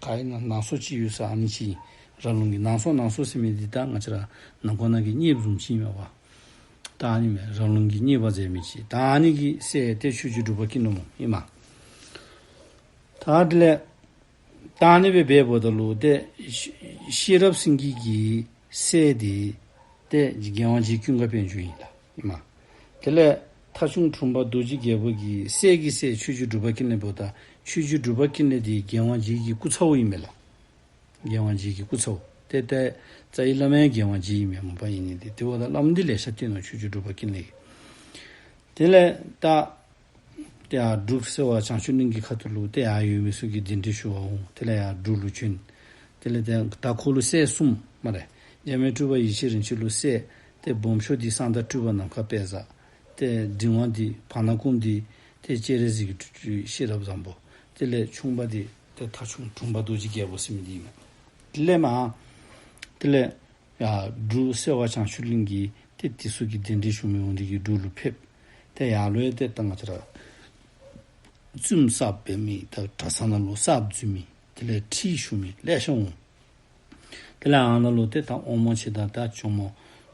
ག་ཨིན་ན་ནང་སོ་ཅིག་ཡོད་ས། ཨ་ནི་ཅིག་ར་ལུང་གི་ནང་སོ། ནང་སོ་ཟེར་མི་འདི་ད་ང་བཅས་ར་ནང་ཁོ་ན་གི་གཉེརཔ་བཟུམ་ཅིག་ཨིན་མས་པ། ད་ཨ་ནི་མས་ར་ལུང་གི་གཉེར་པ་མཛད་མི་ཅིག། ད་ཨ་ནི་གི་སྲས་ཏེ་ཆོས་རྗེ་འབྲུག་པ་ཀུན་ལེགས་སྨོ་ཨིན་མས། ད་དེ་ལས་ད་ཨ་ནི་སྦེ་འབདཝ་ད་ལུ་ཏེ་ཤེས་རབ་སེང་གེ་གི་སྲས་འདི་ཏེ་རྒྱལ་དབང་རྗེ་ཀུན་དགའ་དཔལ་འབྱོར་ཨིན་ལགས་ཨིན་མས། དེ་ལས་ཐ་ཆུང་དྲུང་པ་རྡོ་རྗེ་རྒྱལ་པོ་གི་སྲས་ཀྱི་སྲས་ཆོས་རྗེ་འབྲུག་པ་ཀུན་ལེགས་འབདཝ་ད་ཆོས་རྗེ་འབྲུག་པ་ཀུན་ལེགས་འདི་རྒྱལ་དབང་རྗེ་གི་སྐུ་ཚ་བོ་ཨིན་མས་ལགས། རྒྱལ་དབང་རྗེ་གི་སྐུ་ཚ་བོ། ཏེ་ཏེ་རྩ་བའི་བླ་མ་རྒྱལ་དབང་རྗེ་ཨིན་མས་མ་པ་ཨིན་ནི་འདི། དེ་འབདཝ་ད་བླམ་འདི་ལེ་ཤ་བསྟེན་ནུག་ཆོས་རྗེ་འབྲུག་པ་ཀུན་ལེགས་ཀྱིས། དེ་ལས་ད་ཏེ་ཡར་འབྲུག་སེ་བ་བྱང་ཆུབ་གླིང་གི་ཁ་ཐུག་ལུ་ཏེ་ཡར་ཡོད་མི་ཚུ་གིས་གདན་འདྲེན་ཞུ་བར་འོང་། དེ་ལས་ཡར་འབྲུག་ལུ་བྱོན། དེ་ལས་ཏེ་ད་ཁོ་ལུ་སྲས་གསུམ་སྨ་རེ། འཇམ་དབྱངས་སྤྲུལ་པ་ཡེ་ཤེས་རིན་ཆེན་ལུ་སྲས་ཏེ་སྦོམ་ཤོས་འདི་གསང་བདག་སྤྲུལ་པ་ནམ་མཁའ་དཔལ་བཟང་། ཏེ་འབྲིང་བ་འདི་བར་ན་ཀུམ་འདི་ཏེ་སྤྱན་རས་གཟིགས་ཀྱི་སྤྲུལ་སྤྲུལ་ཤེས་རབ་བཟང་པོ། དེ་ལས་ཆུང་བ་འདི་ཏེ་ཐ་ཆུང་དྲུང་པ་རྡོ་རྗེ་རྒྱལ་པོ་ཟེར་མི་འདི་ཨིན་མས། དེ་ལས་མར་དེ་ལས་ཡར་འབྲུག་སེ་བ་བྱང་ཆུབ་གླིང་གི་ཏེ་དེ་ཚུ་གིས་གདན་འདྲེན་ཞུ་མི་འོང་འདི་གིས་འབྲུག་ལུ་ཕེབས། ཏེ་ཡར་ལུ་ཡང་ཏེ་ད་ང་བཅས་ར་བཙུནམོ་གསརཔ་འབད་མི་ད་གྲྭ་ཚང་ནང་ལུ་གསརཔ་འཛུལ་མི་དེ་ལས་ཁྲིད་ཞུ་མི་ལེ་ཤ་འོང་། དེ་ལས་ཨ་ནཱ་ལུ་ཏེ་ད་དབང་མོ་ཆེ་དང་ད་ཇོ་མོ་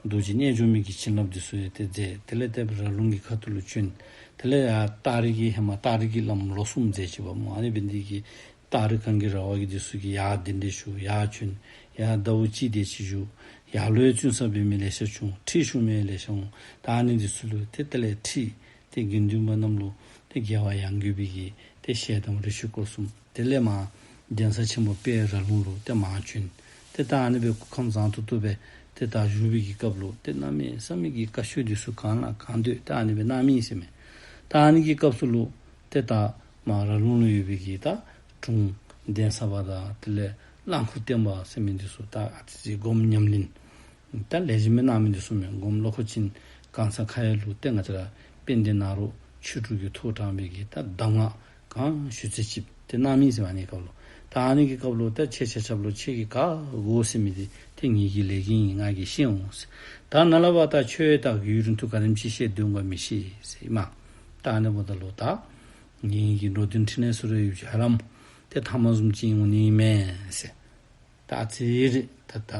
རྡོ་རྗེ་རྣལ་འབྱོར་མའི་གི་བྱིན་རླབས་འདི་ཚུ་ཡང་ཏེ་མཛད། དེ་ལས་ཏེ་ར་ལུང་གི་ཁ་ཐུག་ལུ་བྱོན། དེ་ལས་ཡར་སྟག་རི་གི་ཧེ་མ་སྟག་རི་གི་བླམ་ལོ་གསུམ་མཛད་ཅི་པ་སྨོ། ཨ་ནི་འབད་ནི་འདི་གིས་སྟག་རི་གངས་ཀྱི་ར་བ་གི་འདི་ཚུ་གིས་ཡར་གདན་འདྲེན་ཞུ། ཡར་བྱོན། ཡར་ཟླཝ་གཅིག་དེ་ཅིག་བཞུགས། ཡར་ལུ་ཡང་བཙུན་ས་འབད་མི་ལེ་ཤ་བྱུང་། ཁྲིད་ཞུ་མི་ལེ་ཤ་འོང་། ད་ཨ་ནི་འདི་ཚུ་ལུ་ཏེ་དེ་ལས་ཁྲིད། ཏེ་དགེ་འདུན་པ་རྣམས་ལུ་ཏེ་དགེ་བ་ཡང་དགོས་པའི་གི་ཏེ་ཞལ་གདམས་རེ་ཞུ་སྐོར་གསུམ། དེ་ལས་མར་གདན་ས་ཆེན་པོ་དཔལ་ར་ལུང་ལུ་ཏེ་མར་བྱོན། ཏེ་ད་ཨ་ནི་སྦེ་སྐུ་ཁམས་བཟང་ཏོག་ཏོ་སྦེ་ཏེ་ད་བཞུགས་པའི་གི་སྐབས་ལུ་ཏེ་གནམ་མེད་ས་མེད་ཀྱི་བཀའ་ཆོས་འདི་ཚུ་གང་ལ་གང་འདོད་ད་ཨ་ནི་སྦེ་གནང་མི་ཟེར་མས། ད་ཨ་ནི་གི་སྐབས་སུ་ལུ་ཏེ་ད་མར་ར་ལུང་ལུ་ཡོད་པའི་གི་ད་དྲུང་གདན་ས་པ་དང་དེ་ལས་རླངས་འཁོར་བརྟན་པ་ཟེར་མི་འདི་ཚུ་ད་ཨ་ཙི་ཅིག་སྒོམ་ཉམས་ལེན་ད་ལེགས་ཤོམ་སྦེ་གནང་མི་འདི་ཚུ་མས། སྒོམ་བློ་ཁོག་ཅན་གང་ཟག་ཁ་ཡ་ལུ་ཏེ་ང་བཅས་ར་དཔལ་ལྡན་ནཱ་རོ་ཆོས་དྲུག་གི་ཐོག་དྲངས་པའི་གི་ད་གདམས་ངག་གང་ཞུ་ཚད་ཅིག་ཏེ་གནང་མི་ཟེར་བ་ཨ་ནི་སྐབས་ལུ། ད་ཨ་ནི་གི་སྐབས་ལུ་ད་ཁྱེད་ཆ་ཁྱབ་ལུ་ཁྱེད་ཀྱིས་ག་དགོ་ཟེར་མི་འདི་ཏེ་ངེ་གི་ལས་འགན་ཨིན། ང་གིས་ཤེས་འོང་ཟེར། ད་ནཱ་ལས་ཕར་ད་ཁྱོད་ད་ཡུན་རིང་ཐུང་ག་དེམ་ཅིག་བཤད་སྡོད་འོང་ག་མི་ཤེས་ཟེར་ཨིན་མས། ད་ཨ་ནི་འབདཝ་ད་ལུ་ད་ངེ་གི་འགྲོ་དོན་ཕྲིན་ལས་ཚུ་རེ་ཡོད་ཀྱི་ཧ་ལམ་ཏེ་ཐ་མ་བཟུམ་ཅིག་འོང་ནི་མས་ཟེར། ད་ཨ་ཙི་རེ་ད་ད་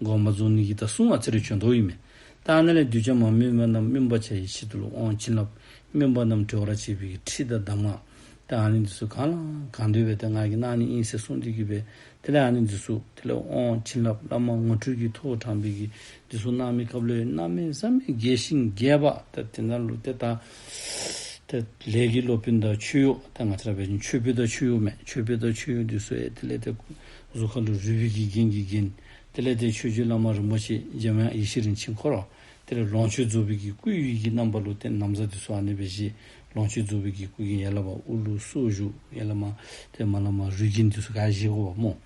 དགོངས་པ་རྫོགས་ནི་གི་ད་གསུང་ཨ་ཙི་རེ་བྱོན་དོ་ཨིན་མས། ད་ཨ་ནཱ་ལས་གདུལ་བྱ་མ་སྨིན་པ་རྣམས་སྨིན་པར་བྱ་ཡི་ཆེད་དུ་ལུ་དབང་བྱིན་རླབས་སྨིན་པ་རྣམས་གྲོལ་བར་བྱེད་པའི་ཁྲིད་དང་གདམས་ངག་ད་ཨ་ནི་འདི་ཚུ་གང་ལ་གང་འདོད་སྦེ་ད་ང་གིས་གནང་ནི་ཨིན་ཟེར་གསུངས་ཏེ་གི་སྦེ་དེ་ལས་ཨ་ནི་འདི་ཚུ་དེ་ལས་དབང་བྱིན་རླབས་བླ་མ་ངོ་སྤྲོད་ཀྱི་ཐོག་དྲངས་པའི་གི་འདི་ཚུ་གནང་མི་སྐབས་ལུ་གནམ་མེད་ས་མེད་རྒྱས་ཤིང་རྒྱས་པ། ད་དེ་ནང་ལུ་ཏེ་ད་ཏེ་ལས་ཀྱི་སློབ་དཔོན་དང་མཆོད་གཡོག་ད་ང་བཅས་ར་འབད་བ་ཅིན་མཆོད་དཔོན་དང་མཆོད་གཡོག་མས། མཆོད་དཔོན་དང་མཆོད་གཡོག་འདི་ཚུ་ཡང་དེ་ལས་ཏེ་གཟུགས་ཁ་ལུ་རུས་པའི་གི་རྒྱན་གྱིས་བརྒྱན། དེ་ལས་ཏེ་ཆོས་རྗེ་བླ་མ་རིན་པོ་ཆེ་འཇམ་དབྱངས་ཡེ་ཤེས་རིན་ཆེན་ཁོ་ར་དེ་ལས་ལོངས་སྤྱོད་རྫོགས་པའི་གི་སྐུ་ཡི་གི་རྣམ་པ་ལུ་ཏེ་ན་བཟའ་འདི་ཚུ་ཨ་ནི་སྦེ་བཞེས། ལོངས་སྤྱོད་རྫོགས་པའི་གི་སྐུ་གི་ཡ་ལ་བ་དབུ་ལུ་སོགས་བཞུགས། ཡ་ལ་མ་ཏེ་མ་ལ་མ་རུས་རྒྱན་འདི་ཚུ་ག་བཞེས་དགོ་པ་སྨོ།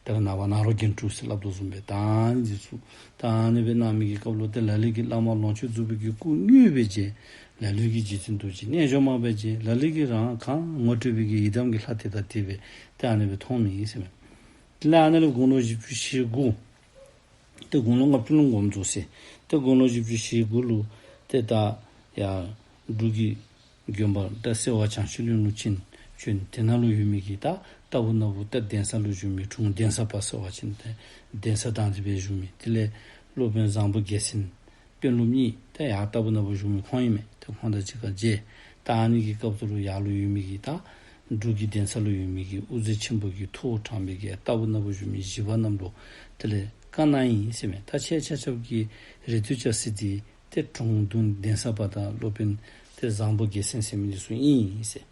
ད་རེས་ནངས་པ་ནཱ་རོ་རྒྱན་དྲུག་ཟེར་སླབ་དོ་བཟུམ་སྦེ་ད་ཨ་ནི་འདི་ཚུ་ད་ཨ་ནི་སྦེ་གནང་མི་གི་སྐབས་ལུ་ཏེ་ལ་ལུ་གིས་བླ་མ་ལོངས་སྤྱོད་རྫོགས་པའི་གི་སྐུ་དངོས་སྦེ་མཇལ། ལ་ལུ་གིས་རྗེ་བཙུན་རྡོ་རྗེ་རྣལ་འབྱོར་མ་སྦེ་མཇལ། ལ་ལུ་གིས་རང་གང་ངོ་སྤྲོད་པའི་གི་ཡི་དམ་གྱི་ལྷ་དེ་དང་དེ་སྦེ་ཏེ་ཨ་ནི་སྦེ་མཐོང་མི་ཨིན་ཟེར་མས། དེ་ལས་ཨ་ནི་ལས་དགུང་ལོ་བཞི་བཅུ་ཞེ་དགུ། ཏེ་དགུང་ལོ་ལྔ་བཅུ་ལུ་དགོངས་རྫོགས་ཟེར། ཏེ་དགུང་ལོ་བཞི་བཅུ་ཞེ་དགུ་ལུ་ཏེ་ད་ཡར་འབྲུག་གི་དགོན་པ་ད་སེ་བ་བྱང་ཆུབ་གླིང་ལུ་ཕྱིན། བྱོན། དེ་ནང་ལུ་ཡོད་མི་གི་ད་རྟག་བུ་ན་བུ་ད་གདན་ས་ལུ་བཞུགས་མི་དྲུང་གདན་ས་པ་སེ་བ་ཅན་ཏེ་གདན་ས་བདག་འཛིན་སྦེ་བཞུགས་མི་དེ་ལས་སློབ་དཔོན་བཟང་པོ་རྒྱལ་མཚན། དཔོན་སློབ་གཉིས་ཏེ་ཡར་རྟག་བུ་ན་བུ་བཞུགས་མི་ཁོང་ཨིན་མས། ཏེ་ཁོང་དང་གཅིག་ཁར་མཇལ། ད་ཨ་ནི་གི་སྐབས་སུ་ལུ་ཡར་ལུ་ཡོད་མི་གི་ད་འབྲུག་གི་གདན་ས་ལུ་ཡོད་མི་གི་དབུ་མཛད་ཆེན་པོ་གི་ཐོག་དྲངས་པའི་གི་རྟག་བུ་ན་བུ་བཞུགས་མི་བཞི་པ་རྣམས་ལུ་དེ་ལས་བཀའ་གནང་ཡི་ཟེར་མས། ད་ཁྱེད་ཆ་ཁྱབ་ཀྱི་རེ་ལྟོས་རྐྱབ་ས་འདི་ཏེ་དྲུང་དུ་གདན་ས་པ་དང་སློབ་དཔོན་ཏེ་བཟང་པོ་རྒྱལ་མཚན་ཟེར་མི་འདི་ཚུ་ཨིན་ཟེར།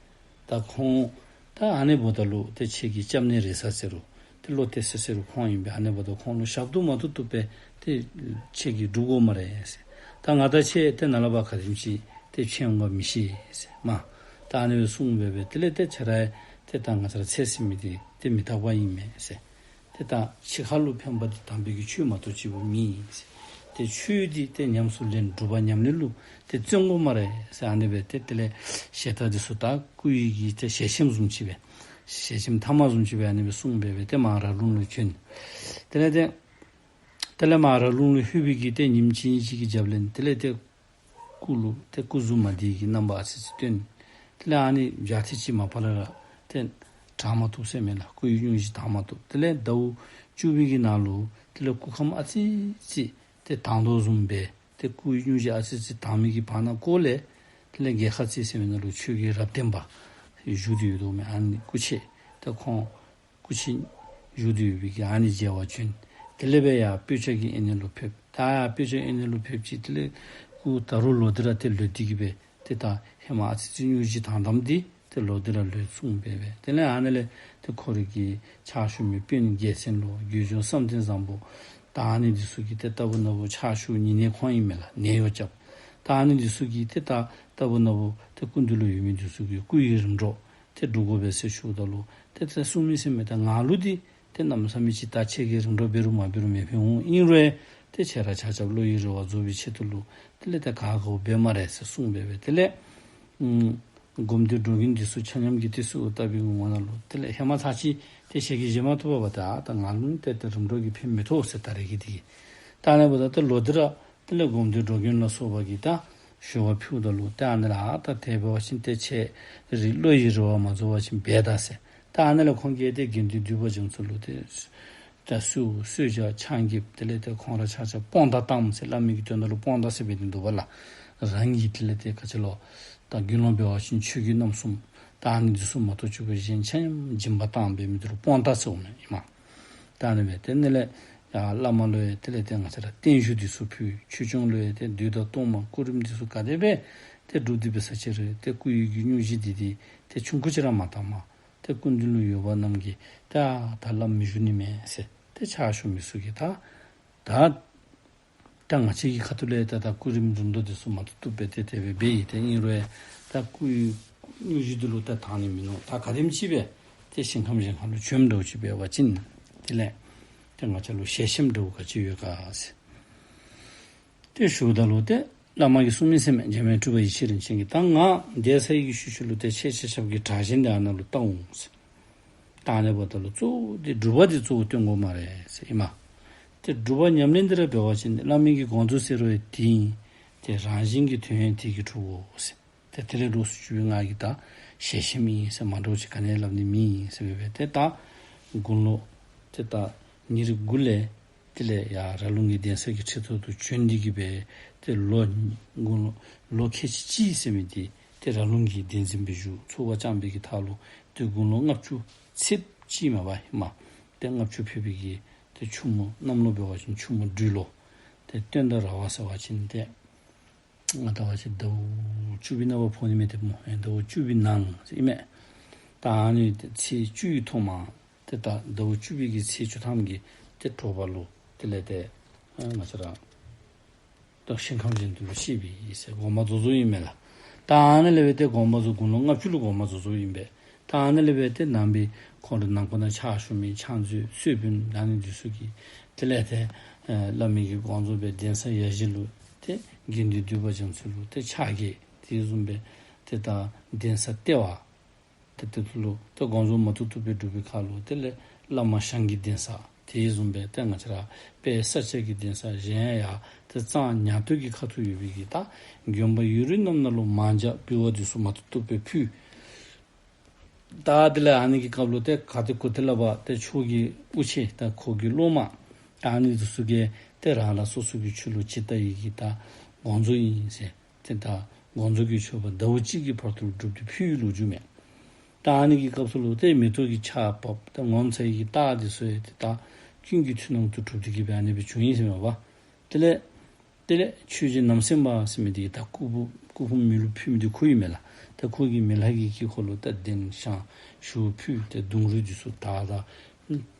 ད་ཁོང་ད་ཨ་ནི་འབདཝ་ད་ལུ་ཏེ་ཁྱེད་ཀྱི་སྐྱབས་གནས་རེ་ས་ཟེར་རུང་ཏེ་བློ་གཏད་ས་ཟེར་རུང་ཁོང་ཨིན་པས། ཨ་ནི་འབདཝ་ད་ཁོང་ལུ་ཞབས་ཏོག་མ་ཐུབ་ཐུབ་པས་ཏེ་ཁྱེད་ཀྱིས་སྒྲུབ་དགོ་སྨ་རེ་ཟེར། ད་ང་དང་ཁྱེད་ཏེ་ནཱ་ལས་ཕར་ག་དེམ་ཅིག་ ཏེ་ཆོས་ཡོངས་མི་ཤེས་ཟེར་མས། ད་ཨ་ནི་སྦེ་གསུངས་སྦེ་སྦེ་དེ་ལས་ཏེ་ཁྱེད་ར་ཏེ་ད་ང་བཅས་ར་ཚེ་ཟེར་མི་འདི་ཏེ་མི་རྟག་པ་ཨིན་མས་ཟེར། ཏེ་ད་འཆི་ཁ་ལུ་ཕན་པ་འདི་དམ་པའི་གི་ཆོས་མ་གཏོགས་ཅིག་པུ་མེད་ཟེར། ཏེ་ཆོས་འདི་ཏེ་ཉམས་སུ་ལེན་སྒྲུབ་པ་ཉམས་ལེན་ལུ་ཏེ་བརྩོན་དགོ་སྨ་རེ་ཟེར། ཨ་ནི་སྦེ་ཏེ་དེ་ལས་ཞལ་ཏ་འདི་ཚུ་ད་སྐུ་ཡི་གི་ཏེ་ཞལ་ཆེམས་བཟུམ་ཅིག་སྦེ་ཞལ་ཆེམས་ཐ་མ་བཟུམ་ཅིག་སྦེ་ཨ་ནི་སྦེ་གསུངས་སྦེ་སྦེ་ཏེ་མར་ར་ལུང་ལུ་བྱོན། དེ་ལས་ཏེ་དེ་ལས་མར་ར་ལུང་ལུ་ལྷོད་པའི་གི་ཏེ་ཉིནམ་གཅིག་གཉིས་ཅིག་གི་རྒྱབ་ལས་དེ་ལས་ཏེ་སྐུ་ལུ་ཏེ་སྐུ་གཟུགས་མ་བདེ་གི་རྣམ་པ་ཨ་ཙི་ཅིག་སྟོན། དེ་ལས་ཨ་ནི་བརྒྱ་ཐེངས་ཅིག་མ་པ་ལས་ར་ཏེ་དྲང་མ་བཏུབ་ཟེར་མས་ལགས། སྐུ་ཡི་སྙུང་གཞི་དྲང་མ་བཏུབ། དེ་ལས་ཟླཝ་བཅུ་པའི་གི་ནང་ལུ་དེ་ལས་སྐུ་ཁམས་ཨ་ཙི་ཅིག་ཏེ་དྭངས་དོ་བཟུམ་སྦེ་ཏེ་སྐུ་ཡི་སྙུང་གཞི་ཨ་ཙི་ཅིག་དྭངས་མི་གི་བར་ན་ཀོ་ལས་དེ་ལས་རྒྱལ་ཁ་རྩེ་ཟེར་མི་ནང་ལུ་ཆོས་རྒྱལ་རབ་བརྟན་པ་བཞུགས་ཏེ་ཡོད་དོ་མས། ཨ་ནི་སྐུ་མཆེད་ཏེ་ཁོང་སྐུ་མཆེད་བཞུགས་ཏེ་ཡོད་པའི་གི་ཨ་ནི་མཇལ་བར་བྱོན། དེ་ལས་སྦེ་ཡར་སྤོས་སྐྱ་གི་དབེན་གནས་ལུ་ཕེབས། ད་ཡར་སྤོས་སྐྱ་གི་དབེན་གནས་ལུ་ཕེབས་ཅི། དེ་ལས་སྐུ་ད་རུང་ལོག་སྟེ་ར་ཏེ་ལུས་འདི་གིས་སྦེ་ཏེ་ད་ཧེ་མ་ཨ་ཙི་ཅིག་སྙུང་གཞི་དྭངས་དྭངསམ་འདི་ཏེ་ལོག་སྟེ་ར་ལུས་གསུངས་སྦེ་སྦེ། དེ་ལས་ཨ་ནི་ལས་ཏེ་ཁོ་རའི་གི་ཕྱག་ཞུ་མི་དཔོན་རྒྱལ་མཚན་ལོ་རྒྱལ་འབྱུང་བསམ་གཏན་བཟང་པོ་ད་ཨ་ནི་འདི་ཚུ་གིས་ཏེ་ལྟ་བུ་ན་བུ་ཕྱག་ཞུ་ཉེ་གནས་ཁོང་ཨིན་མས་ལགས། ནད་གཡོག་རྐྱབ། ད་ཨ་ནི་འདི་ཚུ་གིས་ཏེ་ད་ལྟ་བུ་ན་བུ་ཏེ་སྐུ་མདུན་ལུ་ཡོད་མི་འདི་ཚུ་གིས་སྐུ་ཡི་རིམ་གྲོ་ཏེ་སྒྲུབ་དགོ་པས་ཟེར་ཞུཝ་ད་ལུ་ཏེ་ཏེ་གསུངས་མི་ཟེར་མི་ད་ང་ལུ་འདི་ཏེ་གནམ་མེད་ས་མེད་ཅིག་ད་ཁྱེད་ཀྱིས་རིམ་གྲོ་འབད་རུང་མ་འབད་རུང་མི་ཕན་འོང་། ཨིན་རུང་ཏེ་ཁྱེད་ར་ཆ་ཁྱབ་བློ་ཡི་རེ་བ་རྫོགས་པའི་ཆེད་དུ་ལུ་དེ་ལས་ཏེ་ག་གོ་འབད་སྨ་རེ་ཟེར་གསུངས་སྦེ་སྦེ། དེ་ལས་ཨམ་སྒོམ་སྡེ་འགྲོ་མགོན་འདི་ཚུ་ཆ་མཉམ་གྱིས་ཏེ་གསོལཝ་བཏབ་པའི་ངོ་ན་ལུ་དེ་ལས་ཧེ་མ་ཚར་གཅིག་ཏེ་ཞལ་གྱིས་བཞེས་མ་བཏུབ་པར་ད་ད་ང་ལུ་ཏེ་ཏེ་རིམ་གྲོ་གིས་ཕན་མི་ཐོགས་ཟེར་ད་རེས་ཀྱི་དེ་གིས་ད་ཨ་ནི་འབདཝ་ད་ཏེ་ལོག་སྟེ་ར་དེ་ལས་སྒོམ་སྡེ་འགྲོ་མགོན་ལ་སོགས་པ་གིས་ད་ཞུ་བ་ཕུལཝ་ད་ལུ་ཏེ་ཨ་ནི་ལས་ཨ་ད་དེ་འབད་བ་ཅིན་ཏེ་ཁྱེད་རའི་བློ་ཡི་རེ་བ་མ་རྫོགས་པ་ཅིན་འབད་ད་ཟེར། ད་ཨ་ནི་ལས་ཁོང་གིས་ཏེ་དགེ་འདུན་འདུས་པ་རྒྱ་མཚོ་ལུ་ཏེ་ད་གསོལ་གསོལ་ཇ་ཆང་འགྱེད་དེ་ལས་ཏེ་ཁོང་ར་ཆ་ཁྱབ་སྤོང་ཐང་བཏངམ་ཟེར། བླ་མའི་གི་དོན་དག་ལུ་སྤོང་ཐང་ཟེར་འབད་ནི་འདུག་པ་ལགས། རང་གིས་དེ་ལས་ཏེ་ག་ཅི་ལོ་ད་དགེ་སློང་འབད་བ་ཅིན་ཆོས་གོས་རྣམ་གསུམ་ད་ཨ་ནི་འདི་ཚུ་མ་གཏོགས་ཆོས་གོས་གཞན་ཆ་མཉམ་སྦྱིན་པ་བཏང་འབད་མི་འདི་ལུ་སྤོང་ཐང་ཟེརཝ་མས་ཨིན་མས། ད་ཨ་ནི་སྦེ་དེ་ནི་ལས་ཡར་བླ་མ་ལུ་ཡང་དེ་ལས་ཏེ་ང་བཅས་ར་བརྟན་བཞུགས་འདི་ཚུ་ཕུལ། ཆོས་སྐྱོང་ལུ་ཡང་ཏེ་བདུད་དང་གཏོར་མ་སྐུ་རིམ་འདི་ཚུ་ག་དེ་སྦེ་ཏེ་སྒྲུབ་སྟེ་འབད་ས་ཅིག་རུང་ཏེ་སྐུ་ཡི་གི་སྙུང་གཞི་འདི་འདི་ཏེ་ཆུང་ཀུ་ཅིག་ར་མ་བཏངམ། ཏེ་སྐུ་མདུན་ལུ་ཡོད་པ་རྣམས་ཀྱིས་ད་ད་བླམ་མི་བཞུགས་ནི་མས་ཟེར་ཏེ་ཕྱག་ཞུ་མི་ཚུ་གིས་ད་ད་ད་ང་བཅས་ཀྱི་ཁ་ཐུག་ལས་ད་ད་སྐུ་རིམ་རིམ་གྲོ་འདི་ཚུ་མ་ཐུབ་ཐུབ་སྦེ་ཏེ་དེ་སྦེ་འབད་ཡི། ཏེ་ཨིན་རུང་ད་སྐུ་ཡི་སྙུང་གཞི་འདི་ལུ་ད་དྲག་ནི་མིན་ནུག། ད་ག་དེམ་ཅིག་སྦེ་ཏེ་ཞིང་ཁམས་གཞན་ཁར་ལུ་བྱོནམ་འདྲཝ་ཅིག་འབད་བ་ཅིན་དེ་ལས་ཏེ་ང་བཅས་ལུ་ཞལ་ཆེམས་འདྲཝ་ག་ཅི་ཡོད་ག་ཟེར་ཏེ་ཞུཝ་ད་ལུ་ཏེ་བླ་མ་གིས་གསུངས་མི་ཟེར་མས། འཇམ་དབྱངས་སྤྲུལ་པ་ཡེ་ཤེས་རིན་ཆེན་གྱིས་ད་ང་གདན་ས་ཡི་གི་ཤུལ་ཤུལ་ལུ་ཏེ་ཁྱེད་ཆ་ཁྱབ་ཀྱི་དྲག་ཞན་འདི་ཨ་ནཱ་ལུ་བལྟ་འོང་ཟེར། ད་ཨ་ནི་འབདཝ་ད་ལུ་གཙོ་བོ་འདི་སྒྲུབ་པ་འདི་གཙོ་བོ་སྟོན་དགོ་སྨ་རེ་ཟེར་ཨིན་མས། ཏེ་སྒྲུབ་པ་ཉམས་ལེན་འདི་ར་འབད་བ་ཅིན་བླ་མའི་གི་དགོངས་རྫོགས་ཟེར་རུང་ཡང་དེ་ཨིན། ཏེ་རང་བཞིན་གྱི་དོན་ཡང་དེ་གིས་གྲུབ་དགོ་ཟེར། ཏེ་དེ་ལས་ལོགས་སུ་གྱུར་པའི་ང་གིས་ད་ཞལ་ཆེམས་ཨིན་ཟེར་མ་འདྲཝ་ཅིག་ག་ནི་ཡང་སླབ་ནི་མེད་ཟེར་སྦེ་སྦེ་ཏེ་ད་དགུང་ལོ་ཏེ་ད་ཉེར་དགུ་ལས་དེ་ལས་ཡར་ར་ལུང་གི་གདན་ས་གི་ཁྲི་ཐོག་ཏུ་བྱོན་ཏེ་གིས་སྦེ་ཏེ་ལོ་དགུང་ལོ་ལོ་ཁལ་གཅིག་གཅིག་ཟེར་མི་འདི་ཏེ་ར་ལུང་གི་གདན་འཛིན་སྦེ་བཞུགས། ཚོགས་པ་བསྐྱངས་པའི་གི་མཐའ་ལུ་ཏེ་དགུང་ལོ་ལྔ་བཅུ་ཚེས་གཅིག་མ་པ་ཧེ་མ་ཏེ་ལྔ་བཅུ་ཕེབས་པའི་གི་ཏེ་ཆུ་མོ་གནམ་ལོ་འབད་བ་ཅིན་ཆུ་མོ་སྦྲུལ་ལོ། ཏེ་སྟོན་ཟླ་ར་བ་ཟེར་བ་ཅིན་ཏེ་ང་བལྟ་བ་ཅིན་ཟླཝ་བཅུ་པའི་ནང་པ་ཕོག་ནི་མས་ཏེ་སྨོ། ཨེ་ཟླཝ་བཅུ་པའི་ནང་ཟེར་ཨིན་མས། ད་ཨ་ནི་ཏེ་ཚེས་བཅུ་ཡི་ཐོག་མ་ཏེ་ད་ཟླཝ་བཅུ་པའི་གི་ཚེས་བཅུ་ཐམ་གྱི་ཏེ་དྲོ་པ་ལུ་དེ་ལས་ཏེ་ཨ་ང་བཅས་ར་ད་ཞིང་ཁམས་གཞན་དུ་ལུ་གཤེགས་པའི་ཟེར་དགོངས་པ་རྫོགས་རྫོགསཔ་ཨིན་མས་ལགས། ད་ཨ་ནི་ལས་འབད་ཏེ་དགོངས་པ་རྫོགས་དགུང་ལོ་ལྔ་བཅུ་ལུ་དགོངས་པ་རྫོགས་རྫོགསཔ་ཨིན་པས། ད་ཨ་ནི་ལས་འབད་ཏེ་ནང་པའི་ཁོང་རའི་ནང་འཁོད་ནང་ཕྱག་ཞུ་མི་ཕྱག་མཛོད་གསོལ་དཔོན་ཨ་ནི་འདི་ཚུ་གིས་དེ་ལས་ཏེ་ཨེ་བླ་མའི་གི་དགོངས་རྫོགས་སྦེ་གདན་ས་ཡ་བཞི་ལུ་ཏེ་དགེ་འདུན་འདུས་པ་རྒྱ་མཚོ་ལུ་ཏེ་ཕྱག་འགྱེད། དེ་བཟུམ་སྦེ་ཏེ་ད་གདན་ས་ལྟེ་བ་ཏེ་དེ་ཚུ་ལུ་ཏེ་དགོངས་རྫོགས་མ་ཐུབ་ཐུབ་སྦེ་སྒྲུབ་པའི་ཁར་ལུ་དེ་ལས་བླ་མ་ཞང་གི་གདན་ས་དེ་བཟུམ་སྦེ་ཏེ་ང་བཅས་ར་དཔལ་ས་སྐྱ་གི་གདན་ས་གཞན་ཡང་ཏེ་གཙང་ཉ་སྟོད་ཀྱི་ཁ་ཐུག་ཡོད་པའི་གི་ད་དགོན་པ་ཡུལ་རིས་རྣམས་ནང་ལུ་མང་ཇ་འབུལ་བ་འདི་ཚུ་མ་ཐུབ་ཐུབ་སྦེ་ཕུལ། ད་དེ་ལས་ཨ་ནི་གི་སྐབས་ལུ་ཏེ་ག་ཏེ་གོ་ཏེ་ལས་འབད་ཏེ་ཕྱོགས་ཀྱི་དབུ་ཆེ་ད་ཁོ་གི་སློབ་མ་ད་ཨ་ནི་འདི་ཚུ་གིས་ཏེ་རང་རང་སོ་སོ་གི་ཆོས་ལུ་ཇི་ལྟ་བའི་གི་ད་དགོངས་རྫོགས་ཨིན་ཟེར་ཏེ་ད་དགོངས་རྫོགས་ཀྱི་མཆོད་པ་ཟླཝ་གཅིག་གི་བར་དུ་སྒྲུབ་སྟེ་ཕུལ་བའི་ལོ་རྒྱུས་མས། ད་ཨ་ནི་གི་སྐབས་སུ་ལུ་ཏེ་མེ་ཏོག་གི་ཆརཔ་ད་ངོ་མཚར་བའི་གི་རྟགས་འདི་ཚུ་ཡང་ཏེ་ད་ཀུན་གྱི་མཐུན་ལམ་དུ་གྲུབ་སྟེ་གིས་སྦེ་ཨ་ནི་སྦེ་བྱུང་ཡི་ཟེར་མས་པ། དེ་ལས་དེ་ལས་ཆོས་རྗེ་རྣམ་སྲས་པ་ཟེར་མི་འདི་ད་སྐུ་ཕུང་སྐུ་ཕུང་མི་ལུ་ཕུལ་མི་འདི་ཁོ་ཨིན་མས་ལགས། ད་ཁོ་གིས་མེ་ལྷ་གི་དཀྱིལ་འཁོར་ལུ་ད་གདན་ཞང་ཞུ་ཕུལ། ཏེ་གདུང་རུས་འདི་ཚུ་ད་ད་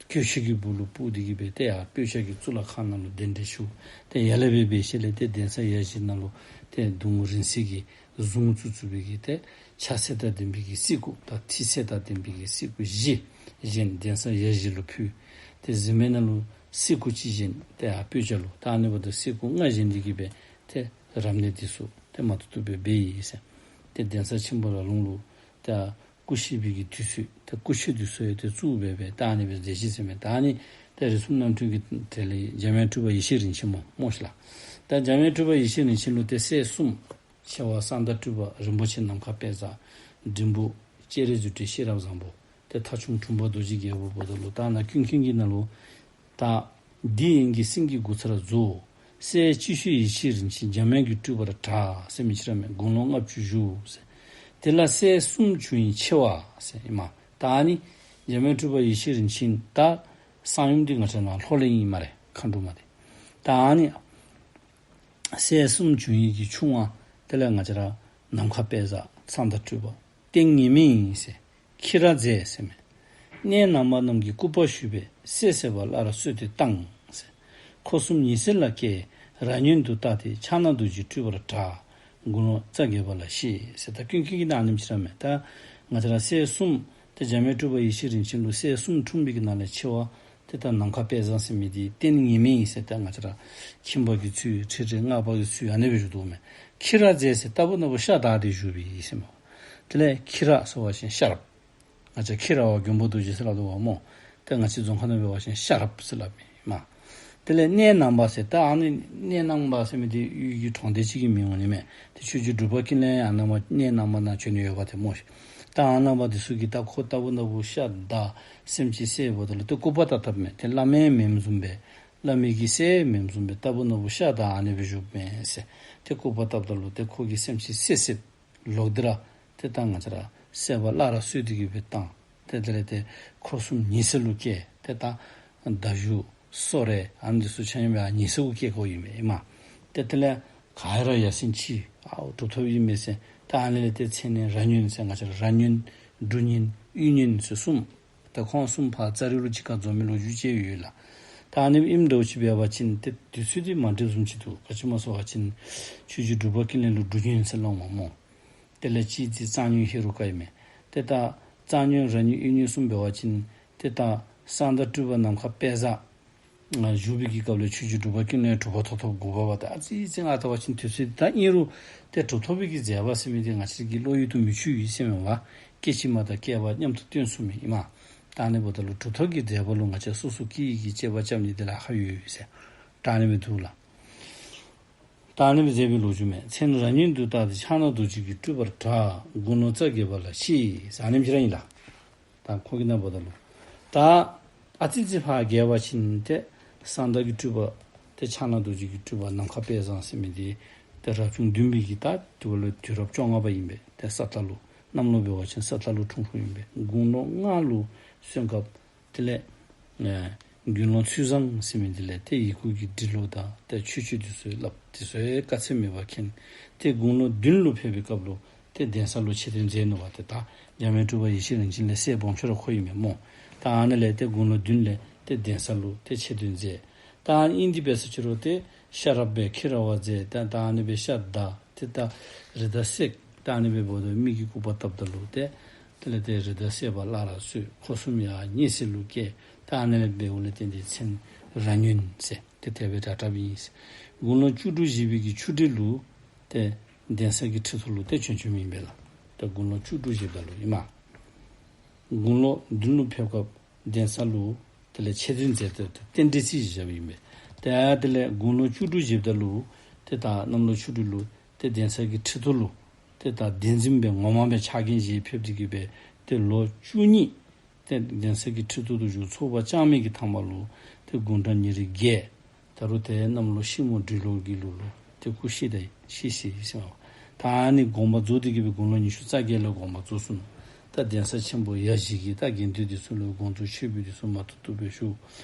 ཀོ་ཤ་གི་སྦུག་ལུ་སྤུག་སྟེ་གིས་སྦེ་ཏེ་ཡར་སྤོས་སྐྱ་གི་གཙུག་ལག་ཁང་ནང་ལུ་གདན་འདྲེན་ཞུ། ཏེ་ཡར་ལས་སྦེ་འབད་ཞིནམ་ལས་ཏེ་གདན་ས་ཡ་བཞི་ནང་ལུ་ ཏེ་གདོང་རིང་བསྲེལ་གྱི་གཟུངས་བཙུགས་བཙུགས་པའི་གི་ཏེ་ཕྱག་འཚལ་དང་ལྡན་པའི་གི་སེར་ཀ་དང་ཐིག་ཚལ་དང་ལྡན་པའི་གི་སེར་ཀ་བཞི་བཞེངས། གདན་ས་ཡ་བཞི་ལུ་ཕུལ། ཏེ་གཟིམ་དཔོན་ནང་ལུ་སེར་ཀ་གཅིག་བཞེངས། ཏེ་ཡར་སྤོས་སྐྱ་ལུ། ད་ཨ་ནི་འབདཝ་ད་སེར་ཀ་ལྔ་བཞེངས་ཏེ་གི་སྦེ་ཏེ་རབ་གནས་འདི་ཚུ་ཏེ་མ་ཐུབ་ཐུབ་སྦེ་འབད་ཡི་ཟེར། ཏེ་གདན་ས་ཆེན་པོ་ར་ལུང་ལུ་ཏེ་སྐུ་གཤེགས་པའི་གི་དུས་ཚོད་ཏེ་སྐུ་མཆོད་འདི་ཚུ་ཡང་ཏེ་གཙོ་བོ་སྦེ་ད་ཨ་ནི་སྦེ་མཛད་ཅི་ཟེར་མས། ད་ཨ་ནི་ཏེ་རིགས་གསུམ་རྣམ་འཕྲུལ་གྱི་གྲས་ལས་འཇམ་དབྱངས་སྤྲུལ་པ་ཡེ་ཤེས་རིན་ཆེན་མོ་སྨོ་ཤིག་ལགས། ད་འཇམ་དབྱངས་སྤྲུལ་པ་ཡེ་ཤེས་རིན་ཆེན་ལུ་ཏེ་སྲས་གསུམ། ཆེ་བ་གསང་བདག་སྤྲུལ་པ་རིན་པོ་ཆེ་ནམ་མཁའ་དཔལ་བཟང་། འབྲིང་པོ་སྤྱན་རས་གཟིགས་སྤྲུལ་ཤེས་རབ་བཟང་པོ། ཏེ་ཐ་ཆུང་དྲུང་པ་རྡོ་རྗེ་རྒྱལ་པོ་འབདཝ་ད་ལུ་ད་ནཱ་ཀུན་མཁྱེན་གྱི་ནང་ལུ་ད་འདི་ཡན་གྱི་སེང་གེ་དགུ་ཚར་རྫོགས། སྲས་སྤྱི་ཤོས་ཡེ་ཤེས་རིན་ཆེན་འཇམ་དབྱངས་ཀྱི་སྤྲུལ་པར་གྲགས་ཟེར་མི་ཅིག་ར་མས། དགུང་ལོ་ལྔ་བཅུ་བཞུགས་ཟེར། དེ་ལ་སྲས་གསུམ་བྱུང་ཡི་ཆེ་བ་ཟེར་ཨིན་མས། ད་ཨ་ནི་འཇམ་དབྱངས་སྤྲུལ་པ་ཡེ་ཤེས་རིན་ཆེན་ད་གསང་ཡུམ་འདི་ང་བཅས་ནཱ་ལྷོ་ལས་ཨིན་སྨ་རེ། མཁའ་འགྲོ་མ་འདི། ད་ཨ་ནི་སྲས་གསུམ་བྱུང་ཡི་གི་ཆུང་བ་དེ་ལས་ང་བཅས་ར་ནམ་མཁའ་དཔལ་བཟང་གསང་བདག་སྤྲུལ་པ་ཏིང་ངེ་མི་ཟེར། ཁྱི་ར་མཛད་ཟེར་མས། གནས་ནང་པ་རྣམས་ཀྱི་སྐུར་པ་ཞུས་པས་སྲས་བསད་པ་སླར་གསོས་ཏེ་བཏང་ཟེར། འཁོར་གསུམ་ཉི་ཚེ་ལ་སྐྱེས། ར་སྨྱོན་དུ་བཏགས་ཏེ་ཕྱག་ན་རྡོ་རྗེའི་སྤྲུལ་པར་གྲགས། དགུང་ལོ་རྩ་བརྒྱད་པ་ལ་གཤེགས་ཟེར། ད་ཀུན་མཁྱེན་གྱི་ནང་ཨ་ནེམ་ཅིག་ར་མས། ད་ང་བཅས་ར་སྲས་གསུམ་ཏེ་འཇམ་དབྱངས་སྤྲུལ་པ་ཡེ་ཤེས་རིན་ཆེན་ལུ་སྲས་གསུམ་འཁྲུངས་པའི་གི་ནང་ལས་ཆེ་བ་ཏེ་ད་ནམ་མཁའ་དཔལ་བཟང་ཟེར་མི་འདི་ཏིང་ངེ་མི་ཟེར། ད་ང་བཅས་ར་ཁྱིམ་པ་གི་ཚུལ་ཁྲི་ཁྲི་སྔགས་པ་གི་ཚུལ་ཨ་ནི་སྦེ་བཞུགས་དོ་མས། ཁྱི་ར་མཛད་ཟེར་ལྟ་བུ་ན་བུ་ཤ་བདའ་སྟེ་བཞུགས་པའི་ཨིན་ཟེར་མས། དེ་ལས་ཁྱི་ར་ཟེར་བ་ཅིན་ཤ་རབས། ང་བཅས་ཁྱི་ར་བ་མགོན་པོ་རྡོ་རྗེ་ཟེར་སླབ་དོ་བ་སྨོ། ཏེ་ང་བཅས་རྫོང་ཁ་ནང་འབད་བ་ཅིན་ཤ་རབས་ཟེར་སླབ་མས་མ། དེ་ལས་གནས་ནང་པ་ཟེར་ད་ཨ་ནི་གནས་ནང་པ་ཟེར་མི་འདི་གཡུས་ཀྱི་གྲོང་སྡེ་ཅིག་གི་མིང་འོང་ནི་མས། ཏེ་ཆོས་རྗེ་འབྲུག་པ་ཀུན་ལེགས་ཡང་ནང་པ་གནས་ནང་པ་ནང་བྱོན་ནི་ཡོདཔ་ཏེ་སྨོ་ཤིག། ད་ཨ་ནང་པ་འདི་ཚུ་གིས་ད་ཁོ་ལྟ་བུ་ན་བུ་ཤ་བདའ་སེམས་ཅན་བསད་འབདཝ་ད་ལུ་ཏེ་སྐུར་པ་བཏབ་བཏབ་མས། ཏེ་བླ་མའི་མེནམ་བཟུམ་སྦེ་བླ་མའི་གི་སྲས་མེནམ་བཟུམ་སྦེ་ལྟ་བུ་ན་བུ་ཤ་བདའ་ཨ་ནི་སྦེ་བཞུགས་མས་ཟེར། ཏེ་སྐུར་པ་བཏབ་ད་ལུ་ཏེ་ཁོ་གི་སེམས་ཅན་བསད་བསདཔ་ལོག་སྟེ་ར་ཏེ་ད་ང་བཅས་ར་བསད་པ་སླར་གསོས་ཏེ་གི་སྦེ་བཏང་། ཏེ་དེ་ལས་ཏེ་འཁོར་གསུམ་ཉི་ཚེ་ལུ་སྐྱེས། ཏེ་ད་མདའ་གཞུ་སོ་རེ་ཨ་ནི་འདི་ཚུ་ཆ་མཉམ་ཡང་ཉི་ཚེ་གུ་སྐྱེས་ཁོ་ཨིན་མས་ཨིན་མས། ཏེ་དེ་ལས་ག་ར་ཡ་མཚན་ཅིག་ཨའུ་གྲུབ་ཐོབ་ཨིན་མས་ཟེར། ད་ཨ་ནི་ལས་ཏེ་མཚན་ནི་ར་སྨྱོན་ཟེར། ང་བཅས་ར་ར་སྨྱོན་འབྲུ་སྨྱོན་གཡུ་སྨྱོན་ཟེར་གསུམ། ད་ཁོང་གསུམ་ཕར་ཙ་རི་ལུ་གཅིག་ཁར་འཛོམས་མི་ལོ་རྒྱུས་ཅིག་ཡོད་ལགས། ད་ཨ་ནི་ཨིནམ་འདྲཝ་ཅིག་འབད་བ་ཅིན་ཏེ་དུས་ཚོད་འདི་མ་འདྲཝ་བཟུམ་ཅིག་འདུག། ག་ཅི་སྨོ་ཟེར་བ་ཅིན་ཆོས་རྗེ་འབྲུག་པ་ཀུན་ལེགས་ལུ་འབྲུ་སྨྱོན་ཟེར་སླབ་མས་སྨོ། དེ་ལས་གཅིག་འདི་གཙང་སྨྱོན་ཧེ་རུ་ཀ་ཨིན་མས། ཏེ་ད་གཙང་སྨྱོན་ར་སྨྱོན་གཡུ་སྨྱོན་གསུམ་འབད་བ་ཅིན་ཏེ་ད་གསང་བདག་སྤྲུལ་པ་ནམ་མཁའ་དཔལ་བཟང་བཞུགས་པའི་གི་སྐབས་ལུ་ཆོས་རྗེ་འབྲུག་པ་ཀུན་ལེགས་གྲུབ་པ་ཐོབ་ཐོབ་དགུ་པ་བ། ད་ཨ་ཙི་ཙི་ང་བལྟ་བ་ཅིན་དུས་ཚོད་ད་ཨིན་རུང་ཏེ་གྲུབ་ཐོབ་པའི་གི་མཛད་པ་ཟེར་མི་འདི་ང་བཅས་ཀྱི་བློ་ཡུལ་དུ་མི་ཆུད་ཡི་ཟེར་མས་པ། སྐྱེ་ཕྱི་མ་དང་བསྐལ་པ་མཉམ་དུ་སྟོན་ཚུགས་མི་ཨིན་མས། ད་ཨ་ནི་འབདཝ་ད་ལུ་གྲུབ་ཐོབ་ཀྱི་མཛད་པ་ལུ་ང་བཅས་སོ་སོ་སྐྱེ་བོའི་གི་དཔྱད་པ་རྐྱབ་ནི་འདི་ལཱ་ཁག་ཡོད་ཡོད་ཟེར། ད་ཨ་ནི་སྦེ་འདུག་ལགས། ད་ཨ་ནི་སྦེ་མཛད་པའི་ལོ་རྒྱུས་མས། མཚན་ར་སྨྱོན་དུ་བཏགས་ཏེ་ཕྱག་ན་རྡོ་རྗེ་གི་སྤྲུལ་པར་གྲགས། དགུང་ལོ་རྩ་བརྒྱད་པ་ལ་གཤེགས་ཟེར་ཨ་ནེམ་ཅིག་ར་ཨིན་ལགས། ད་ཁོ་གི་ནང་འབདཝ་ད་ལུ་ད་ཨ་ཙི་ཙི་ཕར་རྒས་པ་ཅིན་ཏེ་གསང་བདག་གི་སྤྲུལ་པ་ཏེ་ཕྱག་ན་རྡོ་རྗེ་གི་སྤྲུལ་པ་ནམ་མཁའ་དཔལ་བཟང་ཟེར་མི་འདི་ཏེ་རབ་བྱུང་བདུན་པའི་གི་ད་དུས་ལུ་དུས་རབས་བཅོ་ལྔ་པ་ཨིན་པས། ཏེ་ས་སྟག་ལུ་གནམ་ལོ་འབད་བ་ཅིན་ས་སྟག་ལུ་འཁྲུངས་འཁྲུངསམ་ཨིན་པས། དགུང་ལོ་ལྔ་ལུ་སོན་སྐབས་དེ་ལས་ཨེ་དགེ་སློང་ཚུལ་བཟང་ཟེར་མི་འདི་ལས་ཏེ་ཡི་གུ་གི་འབྲི་ཀློག་དང་ཏེ་ཆོས་སྤྱོད་འདི་ཚུ་བསླབ། འདི་ཚུ་ཡང་དཀའ་ཚེགས་མེད་པར་མཁྱེན། ཏེ་དགུང་ལོ་བདུན་ལུ་ཕེབས་པའི་སྐབས་ལུ་ཏེ་གདན་ས་ལུ་ཆེ་བསྟོད་མཛད་ནུག་པ། ཏེ་ད་འཇམ་དབྱངས་སྤྲུལ་པ་ཡེ་ཤེས་རིན་ཆེན་ལས་སྲས་སྦོམ་ཤོས་ར་ཁོ་ཨིན་མས་སྨོ། ད་ཨ་ནི་ལས་ཏེ་དགུང་ལོ་བདུན་ལས་ཏེ་གདན་ས་ལུ་ཏེ་ཆེ་བསྟོད་མཛད། ད་ཨིན་ཏེ་འབད་ས་ཅིག་རུང་ཏེ་ཤ་རབས་སྦེ་ཁྱི་ར་བ་མཛད། ད་ད་ཨ་ནི་སྦེ་ཤ་བདའ། ཏེ་ད་རི་དྭགས་བསད། ད་ཨ་ནི་སྦེ་འབདཝ་ད་མི་གིས་སྐུར་པ་བཏབ་ད་ལུ་ཏེ་དེ་ལས་ཏེ་རི་དྭགས་བསད་པ་སླར་གསོས། འཁོར་གསུམ་ཡང་ཉི་ཚེ་ལུ་སྐྱེས། ད་ཨ་ནི་ལས་འབདཝ་ལས་བརྟེན་ཏེ་མཚན་ར་སྨྱོན་ཟེར་ཏེ་དེ་སྦེ་གྲགས་གྲགསཔ་ཨིན། དགུང་ལོ་བཅུ་དྲུག་བཞེས་པའི་གི་ཆུ་སྦྲུལ་ལུ་ཏེ་གདན་ས་གི་ཁྲི་ཐོག་ལུ་ཏེ་བྱོན་བྱོནམ་ཨིན་པས་ལགས། ད་དགུང་ལོ་བཅུ་དྲུག་བཞེསཔ་ད་ལུ་ཨིན་མས། དགུང་ལོ་བདུན་ལུ་ཕེབས་སྐབས་གདན་ས་ལུ་དེ་ལས་ཆེ་བསྟོད་མཛད་དེ་རྟེན་འབྲེལ་རྩིས་བཞགཔ་ཨིན་པས། ཏེ་དེ་ལས་དགུང་ལོ་བཅུ་དྲུག་བཞེསཔ་ད་ལུ་ཏེ་ད་གནམ་ལོ་ཆུ་སྦྲུལ་ལུ་ཏེ་གདན་ས་གི་ཁྲི་ཐོག་ལུ་ཏེ་ད་གདན་འཛིན་སྦེ་ངོ་མ་སྦེ་ཕྱག་འགན་བཞེས་ཕེབས་ཏེ་གི་སྦེ་ཏེ་ལོ་བཅུ་གཉིས་ཏེ་གདན་ས་གི་ཁྲི་ཐོག་ཏུ་བཞུགས། ཚོགས་པ་བསྐྱངས་མི་གི་ཐ་མ་ལུ་ཏེ་དགུང་གྲངས་ཉེར་བརྒྱད། ད་རུང་ཏེ་གནམ་ལོ་ཤིང་མོ་སྦྲུལ་ལོ་གི་ལོ་ལུ་ཏེ་སྐུ་གཤེགས་ད་གཤེགས་ཟེར་ཨིན་ཟེར་མས། ད་ཨ་ནི་དགོངས་པ་རྫོགས་ཏེ་གི་སྦེ་དགུང་ལོ་ཉི་ཤུ་རྩ་བརྒྱད་ལུ་དགོངས་པ་རྫོགས་སོང་ནུག། ད་གདན་ས་ཆེན་པོ་ཡ་བཞི་གི་ད་དགེ་འདུན་འདི་ཚུ་ལུ་དགོངས་རྫོགས་མཆོད་འབུལ་འདི་ཚུ་མ་ཐུབ་ཐུབ་སྦེ་ཞུ།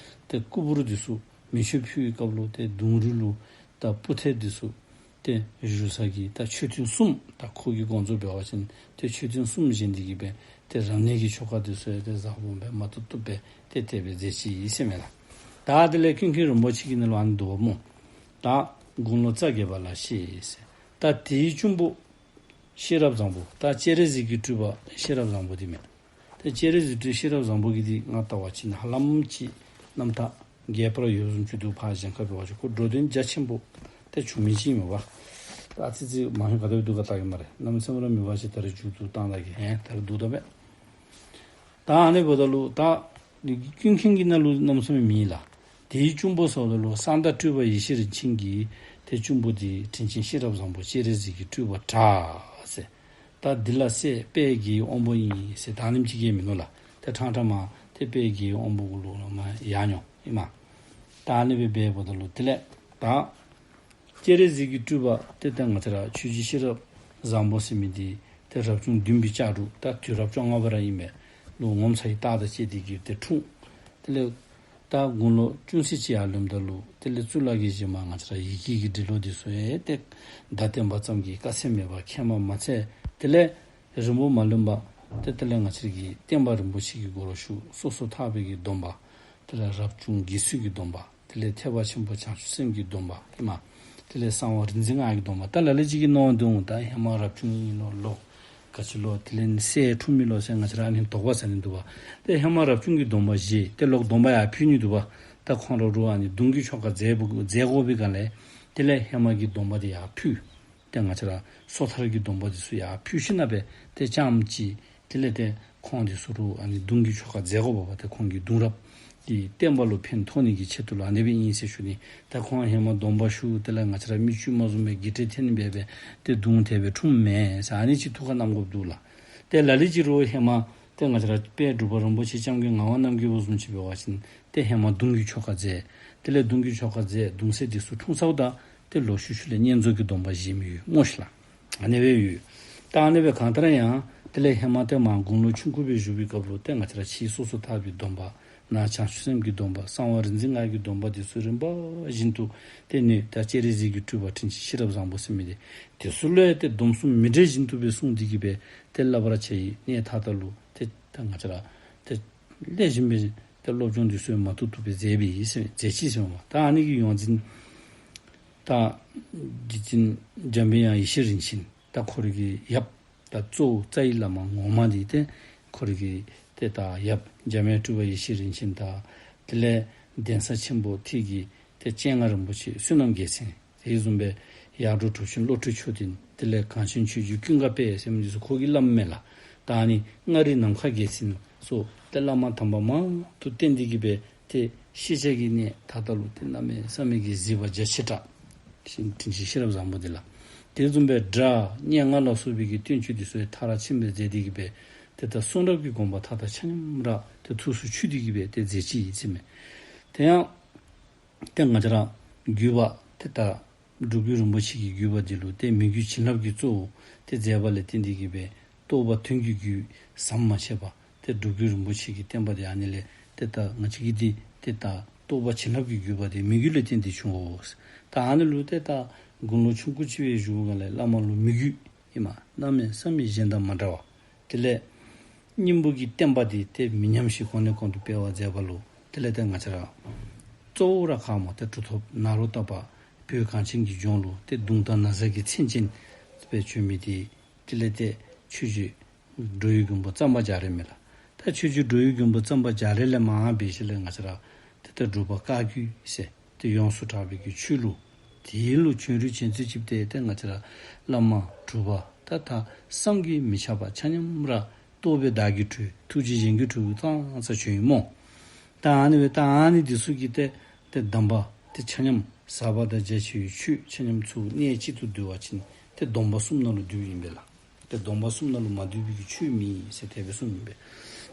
ཏེ་སྐུ་འབུར་འདི་ཚུ་མེ་མཆོད་ཕུལ་བའི་སྐབས་ལུ་ཏེ་གདུང་རུས་ལུ་ད་སྤུར་ཐལ་འདི་ཚུ་ཏེ་བཞུགས་ས་གི་ད་མཆོད་རྟེན་གསུམ། ད་ཁོ་གི་དགོངས་རྫོགས་འབད་བ་ཅིན་ཏེ་མཆོད་རྟེན་གསུམ་བཞེངས་ཏེ་གི་སྦེ་ཏེ་རབ་གནས་ཀྱི་ཆོ་ག་འདི་ཚུ་ཡང་ཏེ་བཟང་པོ་སྦེ་མ་ཐུབ་ཐུབ་སྦེ་ཏེ་དེ་སྦེ་མཛད་ཅི་ཨིན་ཟེར་མས་ལགས། ད་དེ་ལས་ཀུན་མཁྱེན་རིན་པོ་ཆེ་གི་ནང་ལུ་ཨ་ནི་འདུག་པ་སྨོ། ད་དགུང་ལོ་རྩ་བརྒྱད་པ་ལ་གཤེགས་ཟེར། ད་དེའི་གཅུང་པོ་ཤེས་རབ་བཟང་པོ། ད་སྤྱན་རས་གཟིགས་ཀྱི་སྤྲུལ་པ་ཤེས་རབ་བཟང་པོ་འདི་མས། ཏེ་སྤྱན་རས་གཟིགས་སྤྲུལ་ཤེས་རབ་བཟང་པོ་གི་འདི་ང་ལྟ་བ་ཅིན་ཧ་ལམ་ཅིག་རྣམ་ཐར་རྒྱས་པར་ཡོད་བཟུམ་ཅིག་འདུག། ཕར་གཞན་ཁ་འབད་བ་ཅིན་ཁོ་འགྲོ་དོན་རྒྱ་ཆེན་པོ་ཏེ་བྱུང་མི་ཅིག་མས་པ། ད་ཨ་ཙི་ཙི་མ་ཧེ་ག་དེ་སྦེ་འདུག་ག་ལྟ་གེ་སྨ་རེ། གནམ་མེད་ས་མེད་ར་མེད་པ་ཅིག་ད་རེས་མཇུག་བསྡུ་བཏང་ད་གེ། ཧེ་ད་རེས་བསྡུ་ད་པས། ད་ཨ་ནི་འབདཝ་ད་ལུ་ད་ཀུན་མཁྱེན་གྱི་ནང་ལུ་གནམ་མེད་ས་མེད་མེད་ལགས། དེའི་གཅུང་པོ་ཟེརཝ་ད་ལུ་གསང་བདག་སྤྲུལ་པ་ཡེ་ཤེས་རིན་ཆེན་གྱི་ཏེ་གཅུང་པོ་འདི་དྲིན་ཅན་ཤེས་རབ་བཟང་པོ་སྤྱན་རས་གཟིགས་ཀྱི་སྤྲུལ་པ་དྲག་ཟེར། ད་འདི་ལ་སྲས་དཔལ་དགྱེས་དབང་པོ་ཨིན་ཟེར་ད་ཨ་ནེམ་ཅིག་གིས་མིན་ནུག་ལགས། ཏེ་ཕྲང་ཕྲང་མ་ཏེ་དཔལ་དགྱེས་དབང་པོ་གུ་ལུ་མ་ཡར་འགྱོ་ཨིན་མས། ད་ཨ་ནི་སྦེ་འབདཝ་ད་ལུ་དེ་ལས་ད་སྤྱན་རས་གཟིགས་ཀྱི་སྤྲུལ་པ་ཏེ་ད་ང་བཅས་ར་ཆོས་རྗེ་ཤེས་རབ་བཟང་པོ་ཟེར་མི་འདི་ཏེ་རབ་བྱུང་བདུན་པའི་ལྕགས་འབྲུག། ད་དུས་རབས་བཅོ་ལྔ་པ་ར་ཨིན་པས། ལོ་ངོ་མཚར་བའི་རྟགས་དང་བཅས་ཏེ་གིས་ཏེ་འཁྲུངས། དེ་ལས་ད་དགུང་ལོ་ཅུང་ཟད་ཅིག་ཡར་ལོནམ་ད་ལུ་དེ་ལས་གཙུག་ལག་གི་རྗེས་མ་ང་བཅས་ར་ཡི་གེ་གི་འབྲི་ཀློག་འདི་ཚུ་ཡང་ཏེ་བརྡ་བསྟན་པ་ཙམ་གྱིས་དཀའ་ཚེགས་མེད་པར་མཁྱེན་པ་མ་ཚད། དེ་ལས་རིང་པོ་མ་ལོན་པར་ཏེ་དེ་ལས་ང་བཅས་ར་གི་བསྟན་པ་རིན་པོ་ཆེ་གི་སྒོ་ལུ་ཞུགས། སོ་སོར་ཐར་པའི་གི་སྡོམ་པ། དེ་ལས་རབ་བྱུང་དགེ་ཚུལ་གྱི་སྡོམ་པ། དེ་ལས་ཐེག་པ་ཆེན་པོ་བྱང་ཆུབ་སེམས་ཀྱི་སྡོམ་པ་ཨིན་མས། དེ་ལས་གསང་བ་རིག་འཛིན་སྔགས་ཀྱི་སྡོམ་པ། ད་ལ་ལུ་ཅིག་གིས་མནོ་འོང་། ད་ཧེ་མ་རབ་བྱུང་ཨིན་ལོ་ལོ་ག་ཅི་ལོ་དེ་ལས་སྲས་འཁྲུངས་མི་ལོ་ཟེར་ང་བཅས་ར་ཨ་ནི་དོགས་པ་ཟ་ནི་འདུག་པ། ཏེ་ཧེ་མ་རབ་བྱུང་གི་སྡོམ་པ་བཞེས། ཏེ་ལོག་སྡོམ་པ་ཡར་ཕུལ་ནི་འདུག་པ། ད་ཁོང་ར་རུ་ཨ་ནི་གདུང་གི་ཆོ་ག་མཛད་དགོ་པའི་སྒང་ལས་དེ་ལས་ཧེ་མ་གི་སྡོམ་པ་འདི་ཡར་ཕུལ། ཏེ་ང་བཅས་ར་སོ་ཐར་གྱི་སྡོམ་པ་འདི་ཚུ་ཡར་ཕུལ་ཞིནམ་ལས་ཏེ་ཙམ་ཅིག་དེ་ལས་ཏེ་ཁོང་འདི་ཚུ་རུ་ཨ་ནི་གདུང་གི་ཆོ་ག་མཛད་དགོ་པ། ཏེ་ཁོང་གི་གདུང་རབས་ཀྱི་བསྟན་པ་ལུ་ཕན་ཐོགས་ནི་གི་ཆེད་དུ་ལུ་ཨ་ནི་སྦེ་ཨིན་ཟེར་ཞུ་ནི། ད་ཁོང་ཧེ་མ་སྡོམ་པ་ཞུ་དེ་ལས་ང་བཅས་ར་མི་བཅུ་མ་བཟུང་བའི་གི་ཏེ་ཐེན་འབད་བའི་ཏེ་གདུང་དེ་སྦེ་འཁྲུངས་མས་ཟེར་ཨ་ནི་ཅིག་ཐུགས་ཁར་བསྣམ་དགོཔ་འདུག་ལགས། ཏེ་ལ་ལུ་ཅིག་རུ་ཧེ་མ་ཏེ་ང་བཅས་ར་དཔལ་འབྲུག་པ་རིན་པོ་ཆེ་བྱམས་མགོན་ངག་དབང་རྣམ་རྒྱལ་པོ་བཟུམ་ཅིག་འབད་བ་ཅིན་ཏེ་ཧེ་མ་གདུང་གི་ཆོ་ག་མཛད། དེ་ལས་གདུང་གི་ཆོ་ག་མཛད་གདུང་སྲས་འདི་ཚུ་འཁྲུངས་ཚརཝ་ད་ཏེ་ལོག་ཤུལ་ཤུལ་ལས་བསྙེན་རྫོགས་ཀྱི་སྡོམ་པ་བཞེས་མི་ཡོད་སྨོ་ཤིག་ལགས། ཨ་ནི་སྦེ་ཡོད། ད་ཨ་ནི་སྦེ་གང་ལྟར་ཡང་དེ་ལས་ཧེ་མ་ཏེ་མར་དགུང་ལོ་ཆུང་ཀུ་སྦེ་བཞུགས་པའི་སྐབས་ལུ་ཏེ་ང་བཅས་ར་ཕྱི་སོ་སོར་ཐར་པའི་སྡོམ་པ། ནང་བྱང་ཆུབ་སེམས་ཀྱི་སྡོམ་པ། གསང་བ་རིག་འཛིན་སྔགས་ཀྱི་སྡོམ་པ་འདི་ཚུ་རིམ་པ་བཞིན་དུ་ཏེ་ནི་ད་སྤྱན་རས་གཟིགས་ཀྱི་སྤྲུལ་པ་དྲིན་ཅན་ཤེས་རབ་བཟང་པོ་ཟེར་མི་འདི་འདི་ཚུ་ལུ་ཡང་ཏེ་སྡོམ་གསུམ་མི་འབྲལ་བཞིན་དུ་སྦེ་སྲུང་སྟེ་གིས་སྦེ་ཏེ་བསླབ་པར་བྱ་ཡི། གནས་མཐའ་དག་ལུ་ཏེ་ད་ང་བཅས་ར་ཏེ་ལེགས་ཤོམ་སྦེ་ཏེ་སློབ་སྦྱོང་འདི་ཚུ་མ་ཐུབ་ཐུབ་སྦེ་མཛད་པའི་ཨིན་ཟེར་མཛད་ཅི་ཟེར་མས། ད་ཨ་ནི་གི་ཡོངས་འཛིན་ད་རྗེ་བཙུན་འཇམ་པའི་དབྱངས་ཡེ་ཤེས་རིན་ཆེན་ད་ཁོ་རའི་གི་ཡབ་ད་གཙོ་བོ་རྩ་བའི་བླ་མ་ངོ་མ་འདི་ཏེ་ཁོ་རའི་གི་ཏེ་ད་ཡབ་འཇམ་དབྱངས་སྤྲུལ་པ་ཡེ་ཤེས་རིན་ཆེན་དང་དེ་ལས་གདན་ས་ཆེན་པོ་ཐེད་ཀྱི་ཏེ་སྤྱན་སྔ་རིན་པོ་ཆེ་བསོད་ནམས་རྒྱལ་མཚན། དེ་བཟུམ་སྦེ་ཡར་འབྲོག་གྲུབ་ཆེན་བློ་གྲོས་མཆོག་ལྡན། དེ་ལས་གངས་ཅན་ཆོས་རྗེ་ཀུན་དགའ་དཔལ་ཟེར་མི་འདི་ཚུ་ཁོ་གི་བླམ་མས་ལགས། ད་ཨ་ནི་མངའ་རིས་ནམ་མཁའ་རྒྱལ་མཚན་སོགས་ཏེ་བླ་མ་དམ་པ་མང་དུ་བསྟེན་ཏེ་གིས་སྦེ་ཏེ་ཤེས་བྱ་གི་གནས་མཐའ་དག་ལུ་ཏེ་གནམ་མེད་ས་མེད་ཀྱི་གཟིགས་པ་རྒྱ་ཆེ་དྲགས། དྲིན་ཅན་ཤེས་རབ་བཟང་པོ་འདི་ལགས། དེ་བཟུམ་སྦེ་སྒྲ་སྙན་ངག་ལ་སོགས་པའི་གི་བསྟན་བཅོས་འདི་ཚུ་ཡང་མཐར་ཕྱིན་སྦེ་མཛད་དེ་གིས་སྦེ་ཏེ་ད་གསུང་རབ་ཀྱི་དགོངས་པ་མཐའ་དག་ཆ་མཉམ་ར་ཏེ་ཐུགས་སུ་ཆུད་དེ་གིས་སྦེ་ཏེ་མཛད་ཅི་ཨིན་ཟེར་མས། དེ་ཡང་ཏེ་ང་བཅས་ར་བརྒྱུད་པ་ཏེ་ད་སྒྲུབ་བརྒྱུད་རིན་པོ་ཆེ་གི་བརྒྱུད་པ་འདི་ལུ་ཏེ་མི་བརྒྱུད་བྱིན་རླབས་ཀྱི་གཙོ་བོ་ཏེ་མཛད་པ་ལས་བརྟེན་ཏེ་གིས་སྦེ་རྟོགས་པ་དོན་གྱི་རྒྱུད་ཟམ་མ་ཆད་པ་ཏེ་སྒྲུབ་བརྒྱུད་རིན་པོ་ཆེ་གི་བསྟན་པ་འདི་ཨ་ནི་ལས་ཏེ་ད་ང་བཅས་ཀྱི་འདི་ཏེ་ད་རྟོགས་པ་བྱིན་རླབས་ཀྱི་བརྒྱུད་པ་འདི་མི་བརྒྱུད་ལས་བརྟེན་ཏེ་བྱུང་ངོ་། ད་ཨ་ནི་ལུ་ཏེ་ད་དགུང་ལོ་ཆུང་ཀུ་ཅིག་སྦེ་བཞུགས་པའི་སྒང་ལས་བླ་མ་ལུ་མི་བརྒྱུད་ཨིན་མས། གནམ་མེད་ས་མེད་གཞན་དང་མ་འདྲ་བ། དེ་ལས་སྙིང་པོ་གི་བསྟན་པ་འདི་ཏེ་མི་ཉམས་ཤིང་གོང་ནས་གོང་དུ་སྤེལ་བར་མཛད་པ་ལུ་དེ་ལས་ཏེ་ང་བཅས་ར་གཙོ་བོ་ར་ག་སྨོ་ཏེ་གྲུབ་ཐོབ་ནཱ་རོ་ཏ་པ་བོད་གངས་ཅན་གྱི་ལྗོངས་ལུ་ཏེ་གདུང་དང་ན་བཟའ་གི་མཚན་ཅན་སྦེ་བྱོན་མི་འདི་དེ་ལས་ཏེ་ཆོས་རྗེ་འགྲོ་བའི་མགོན་པོ་གཙང་པ་རྒྱ་རས་མས་ལགས། ད་ཆོས་རྗེ་འགྲོ་བའི་མགོན་པོ་གཙང་པ་རྒྱ་རས་ལས་མར་འབད་ཞིནམ་ལས་ང་བཅས་ར་ཏེ་ད་འབྲུག་པ་བཀའ་བརྒྱུད་ཟེར་ཏེ་ཡོངས་སུ་གྲགས་པའི་གི་ཆོས་ལུགས་དེ་ལུ་བྱོན་རུང་བྱོན་ཚུན་ཅིག་ཏེ་ཏེ་ང་བཅས་ར་བླ་མ་གྲུབ་པ་ད་ད་བསམ་གྱིས་མི་ཁྱབ་པ་ཆ་མཉམ་ར་རྟོགས་པས་བདག་གི་གྲོལ། ཐུགས་རྗེས་གཞན་གྱི་གྲོལ་བཏང་ས་བྱོན་ཡི་སྨོ། ད་ཨ་ནི་སྦེ་ད་ཨ་ནི་འདི་ཚུ་གིས་ཏེ་ཏེ་གདམས་པ་ཏེ་ཆ་མཉམ་ཟབ་པ་དང་རྒྱ་ཆེ་བའི་ཆོས་ཆ་མཉམ་ཚུ་གནས་གཅིག་ཏུ་བསྡུ་བ་ཅིན་ཏེ་སྡོམ་པ་གསུམ་ནང་ལུ་འདུཝ་ཨིན་པས་ལགས། ཏེ་སྡོམ་པ་གསུམ་ནང་ལུ་མ་འདུ་བའི་གི་ཆོས་མེད་ཟེར་དེ་སྦེ་གསུངམ་ཨིན་པས།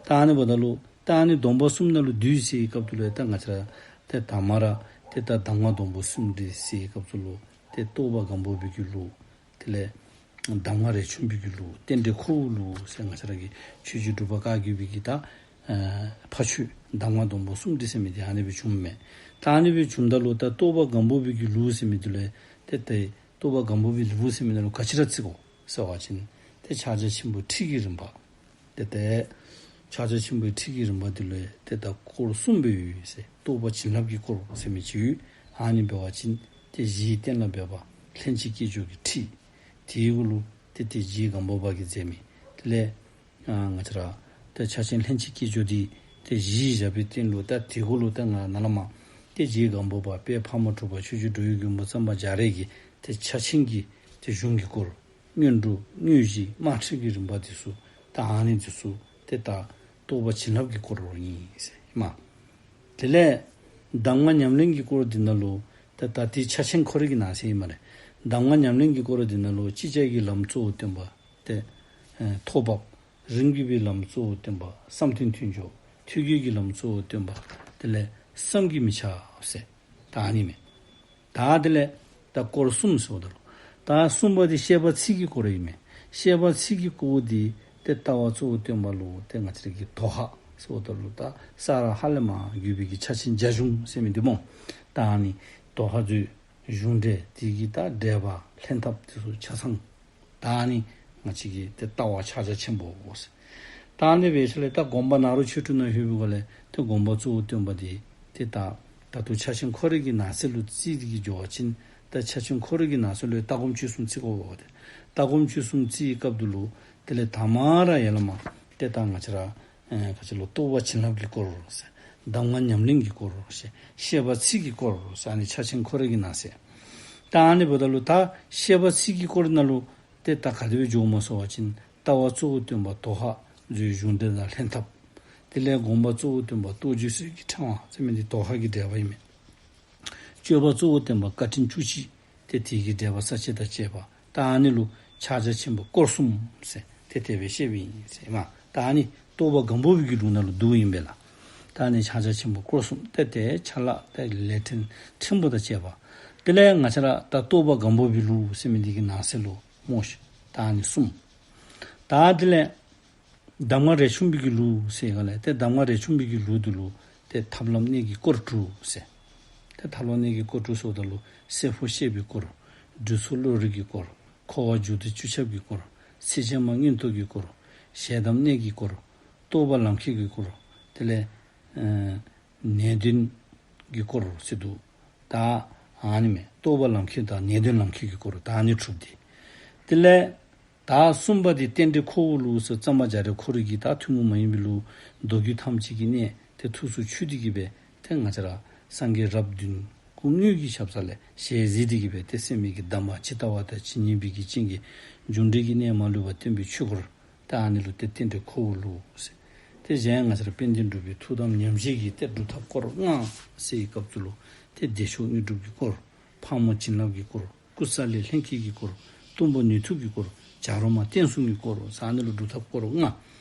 ད་ཨ་ནི་འབདཝ་ད་ལུ་ད་ཨ་ནི་སྡོམ་པ་གསུམ་ནང་ལུ་འདུ་ཟེར་བའི་སྐབས་སུ་ལུ་ད་ང་བཅས་ར་ཏེ་དང་པ་ར་ཏེ་ད་གདམས་ངག་སྡོམ་པ་གསུམ་སྒྲིལ་ཟེར་བའི་སྐབས་སུ་ལུ་ཏེ་རྟོགས་པ་སྒམ་པོ་པའི་གི་ལུགས། དེ་ལས་གདམས་ངག་རས་ཆུང་པའི་གི་ལུགས། རྟེན་འབྲེལ་ཁོ་བོའི་ལུགས་ཟེར་ང་བཅས་ར་གི་ཆོས་རྗེ་འབྲུག་པ་བཀའ་བརྒྱུད་པའི་གི་ད་ཨ་ཕ་ཆོས་གདམས་ངག་སྡོམ་པ་གསུམ་སྒྲིལ་ཟེར་མི་འདི་ཨ་ནི་སྦེ་བྱུངམ་མས། ད་ཨ་ནི་སྦེ་བྱུངམ་ད་ལུ་ད་རྟོགས་པ་སྒམ་པོ་པའི་གི་ལུགས་ཟེར་མི་འདི་ལུ་ཏེ་ཏེ་རྟོགས་པ་སྒམ་པོ་པའི་ལུགས་ཟེར་མི་ནང་ལུ་ག་ཅི་ར་བརྩི་དགོ་ཟེར་བ་ཅིན་ཏེ་ཕྱག་རྒྱ་ཆེན་པོའི་ཁྲིད་ཀྱི་རིམ་པ། ཏེ་ཏེ་ཕྱག་རྒྱ་ཆེན་པོའི་ཁྲིད་ཀྱི་རིམ་པ་འདི་ལུ་ཏེ་ད་སྐོར་གསུམ་སྦེ་ཡོད་ཟེར། རྟོགས་པ་བྱིན་རླབས་ཀྱི་སྐོར་ཟེར་མི་ཅིག་ཡོད། ཨ་ནི་འབད་བ་ཅིན་ཏེ་གཞི་གཏན་ལ་འབེབས་པ་ལྷན་ཅིག་སྐྱེས་སྦྱོར་གྱི་ཁྲིད། དེའི་གུ་ལུ་ཏེ་ཏེ་རྗེ་སྒམ་པོ་པ་གིས་མཛད་མི། དེ་ལས་ཨ་ང་བཅས་ར་ཏེ་ཕྱག་ཆེན་ལྷན་ཅིག་སྐྱེས་སྦྱོར་འདི་ཏེ་གཞི་བཞག་པའི་སྟེང་ལུ་ད་དེ་གུ་ལུ་ད་ང་ནཱ་ལས་མར་ཏེ་རྗེ་སྒམ་པོ་པ་དཔལ་ཕག་མོ་གྲུ་པ་ཆོས་རྗེ་འགྲོ་བའི་མགོན་པོ་གཙང་པ་རྒྱ་རས་ཀྱི་ཏེ་ཕྱག་ཆེན་གྱི་ཏེ་གཞུང་གི་སྐོར། སྔོན་འགྲོ་དངོས་གཞི་དམར་ཁྲིད་ཀྱི་རིམ་པ་འདི་ཚུ་ད་ཨ་ནི་འདི་ཚུ་ཏེ་ད་རྟོགས་པ་བྱིན་རླབས་ཀྱི་སྐོར་ཨིན་ཟེར་ཨིན་མས། དེ་ལས་གདམས་ངག་ཉམས་ལེན་གྱི་སྐོར་འདི་ནང་ལུ་ད་ད་ཏེ་ཕྱག་ཆེན་ཁོ་རའི་གི་ནང་གསེས་ཨིན་མས་ལགས། གདམས་ངག་ཉམས་ལེན་གྱི་སྐོར་འདི་ནང་ལུ་ཅིག་ཅར་གྱི་ལམ་གཙོ་བོ་སྟོན་པ་ཏེ་ཨེ་ཐོག་བབས། རིམ་གྱིས་པའི་ལམ་གཙོ་བོ་སྟོན་པ་བསམ་གཏན་མཐུན་འཇོག། ཐོད་རྒལ་གྱི་ལམ་གཙོ་བོ་སྟོན་པ་དེ་ལས་བསམ་གྱིས་མི་ཁྱབ་ཟེར་ད་ཨ་ནི་མས། ད་དེ་ལས་ད་སྐོར་གསུམ་ཟེརཝ་ད་ལུ་ད་གསུམ་པ་འདི་བཤད་པ་ཚིག་གི་སྐོར་ཨིན་མས། བཤད་པ་ཚིག་གི་སྐོར་འདི་ཏེ་ལྟ་བ་གཙོ་བོ་སྟོན་པ་ལུ་ཏེ་ང་བཅས་ར་གི་དོ་ཧ་ཟེརཝ་ད་ལུ་ད་ས་ར་ཧ་ལས་མར་བརྒྱུད་པའི་གི་ཕྱག་ཆེན་རྒྱ་གཞུང་ཟེར་མི་འདི་སྨོ། ད་ཨ་ནི་དོ་ཧ་མཛོད་གཞུང་འགྲེལ་དེ་གི་ད་འགྲེལ་པ་ལྷན་ཐབས་དེ་ཚུ་ཆ་ཚང་། ད་ཨ་ནི་ང་བཅས་ཀྱི་ཏེ་ལྟ་བ་ཕྱག་རྒྱ་ཆེན་པོ་ཟེར། ད་ཨ་ནི་སྦེ་ཞིནམ་ལས་ད་དགོངས་པ་ནཱ་རོ་ཆོས་དྲུག་ནང་ལྷོད་པའི་སྒང་ལས་ཏེ་དགོངས་པ་གཙོ་བོ་སྟོན་པ་འདི་ཏེ་ད་ད་ལྟོ་ཕྱག་ཆེན་ཁོ་རའི་གི་ནང་གསེས་ལུ་བརྩིས་ཏེ་གི་འགྱོ་བ་ཅིན་ད་ཕྱག་ཆེན་ཁོ་རའི་གི་ནང་གསེས་ལུ་ལྟ་སྒོམ་སྤྱོད་གསུམ་བརྩི་དགོཔ་འོང་། ཏེ་ལྟ་སྒོམ་སྤྱོད་གསུམ་བརྩིའི་སྐབས་དེ་ལུ་དེ་ལས་དང་པ་ར་ཡར་ལས་མར་ཏེ་ད་ང་བཅས་ར་ཨེ་ག་ཅི་ལོ་རྟོགས་པ་བྱིན་རླབས་ཀྱི་སྐོར་ཟེར། གདམས་ངག་ཉམས་ལེན་གྱི་སྐོར་ཟེར། བཤད་པ་ཚིག་གི་སྐོར་ཟེར། ཨ་ནི་ཕྱག་ཆེན་ཁོ་རའི་གི་ནང་གསེས། ད་ཨ་ནི་འབདཝ་ད་ལུ་ད་བཤད་པ་ཚིག་གི་སྐོར་ནང་ལུ་ཏེ་ད་ག་དེ་སྦེ་འགྱོཝ་སྨོ་ཟེར་བ་ཅིན་ལྟ་བ་གཙོ་བོ་སྟོན་པ་དོ་ཧ་མཛོད་གཞུང་འགྲེལ་དང་ལྷན་ཐབས། དེ་ལས་དགོངས་པ་གཙོ་བོ་སྟོན་པ་རྟོགས་བརྗོད་གསེར་གྱི་ཕྲེང་བ་ཟེར་མི་འདི་དོ་ཧ་གི་འགྲེལ་པ་ཨིན་མས། སྤྱོད་པ་གཙོ་བོ་སྟོན་པ་བཀའ་དྲིན་བཅུ་གཅིག། ཏེ་དེ་གི་འགྲེལ་པ་ས་བཅད་དང་བཅས་པ། ད་ཨ་ནི་ལུ་ཕྱག་རྒྱ་ཆེན་པོ་སྐོར་གསུམ་ཟེར་ཏེ་དེ་སྦེ་བཤདཔ་ཨིན་ཟེར་ཨིན་མས། ད་ཨ་ནི་རྟོགས་པ་སྒམ་པོ་པའི་གི་ལུགས་ནང་ལུ་འདུཝ་ཨིན་པས་ལགས། ད་ཨ་ནི་ཕྱག་རྒྱ་ཆེན་པོ་སྐོར་གསུམ་ཏེ་ཏེ་ཆ་ལག་ཏེ་ལས་ཕྲན་ཕྲན་བུ་དང་བཅས་པ། དེ་ལས་ང་བཅས་ར་ད་རྟོགས་པ་སྒམ་པོ་པའི་ལུགས་ཟེར་མི་འདི་གི་ནང་གསེས་ལུ་སྨོ་ཤིག། ད་ཨ་ནི་གསུམ། ད་དེ་ལས་གདམས་ངག་རས་ཆུང་པའི་གི་ལུགས་ཟེར་ག་ལས་ཏེ་གདམས་ངག་རས་ཆུང་པའི་གི་ལུགས་འདི་ལུ་ཏེ་ཐབས་ལམ་གནད་ཀྱི་སྐོར་དྲུག་ཟེར། ཏེ་ཐབས་ལམ་གནད་ཀྱི་སྐོར་དྲུག་ཟེརཝ་ད་ལུ་སེར་སྦོམ་ཤེས་པའི་སྐོར། སྦྲུལ་ཚོགས་བློ་རིག་གི་སྐོར། འཁོར་བ་རྒྱུ་འབྲས་བཅུ་ཁྱབ་ཀྱི་སྐོར། ཚིགས་བཅད་མ་མངོན་རྟོགས་ཀྱི་སྐོར། ཞལ་གདམས་གནད་ཀྱི་སྐོར། རྟོགས་པ་ལམ་ཁྱེར་གྱི་སྐོར། དེ་ལས་ཨེ་ནད་གདོན་གྱི་སྐོར་ཟེར་འདུག། ད་ཨ་ནི་མས། རྟོགས་པ་ལམ་ཁྱེར་དང་ནད་གདོན་ལམ་ཁྱེར་གྱི་སྐོར་ད་ཨ་ནི་དྲུག་འདི། དེ་ལས་ད་གསུམ་པ་འདི་རྟེན་འབྲེལ་ཁོ་བོའི་ལུགས་ཟེར། གཙང་པ་རྒྱ་རས་ཁོ་རའི་གི་ད་ཐུན་མོང་མ་ཡིན་པའི་ལུགས་མདོ་རྒྱུད་ཐམས་ཅད་ཀྱི་གནད་དེ་ཐུགས་སུ་ཆུད་དེ་གི་སྦེ་ཏེ་ང་བཅས་ར་སངས་རྒྱས་རབས་བདུན་སྐུ་དངོས་ཀྱི་ཞབས་ས་ལས་ཞལ་གཟིགས་ཏེ་གི་སྦེ་ཏེ་སེམས་ཀྱི་གདམས་པ་ཇི་ལྟ་བ་དང་ཇི་སྙེད་པའི་གི་སྤྱན་གྱིས་རྒྱུ་འབྲས་ཀྱི་གནད་མ་ལུས་པ་བསྟན་པའི་ཆོས་སྐོར། ད་ཨ་ནི་ལུ་ཏེ་རྟེན་འབྲེལ་ཁོ་བོའི་ལུགས་ཟེར། ཏེ་གཞན་ང་བཅས་ར་དཔལ་ལྡན་འབྲུག་པའི་ཐུགས་དམ་ཉམས་བཞེས་ཀྱི་ཏེ་སྒྲུབ་ཐབས་སྐོར་ལྔ་ཟེར་བའི་སྐབས་སུ་ལུ་ཏེ་བདེ་མཆོག་དངོས་གྲུབ་ཀྱི་སྐོར། ཕག་མོ་བྱིན་རླབས་ཀྱི་སྐོར། ཀུ་ས་ལི་ལྷན་སྐྱེས་ཀྱི་སྐོར། གཏུམ་པོ་ནུས་མཐུ་གི་སྐོར། བྱ་རོག་མ་བསྟན་སྲུང་གི་སྐོར་ཟེར་ཨ་ནི་ལུ་སྒྲུབ་ཐབས་སྐོར་ལྔ།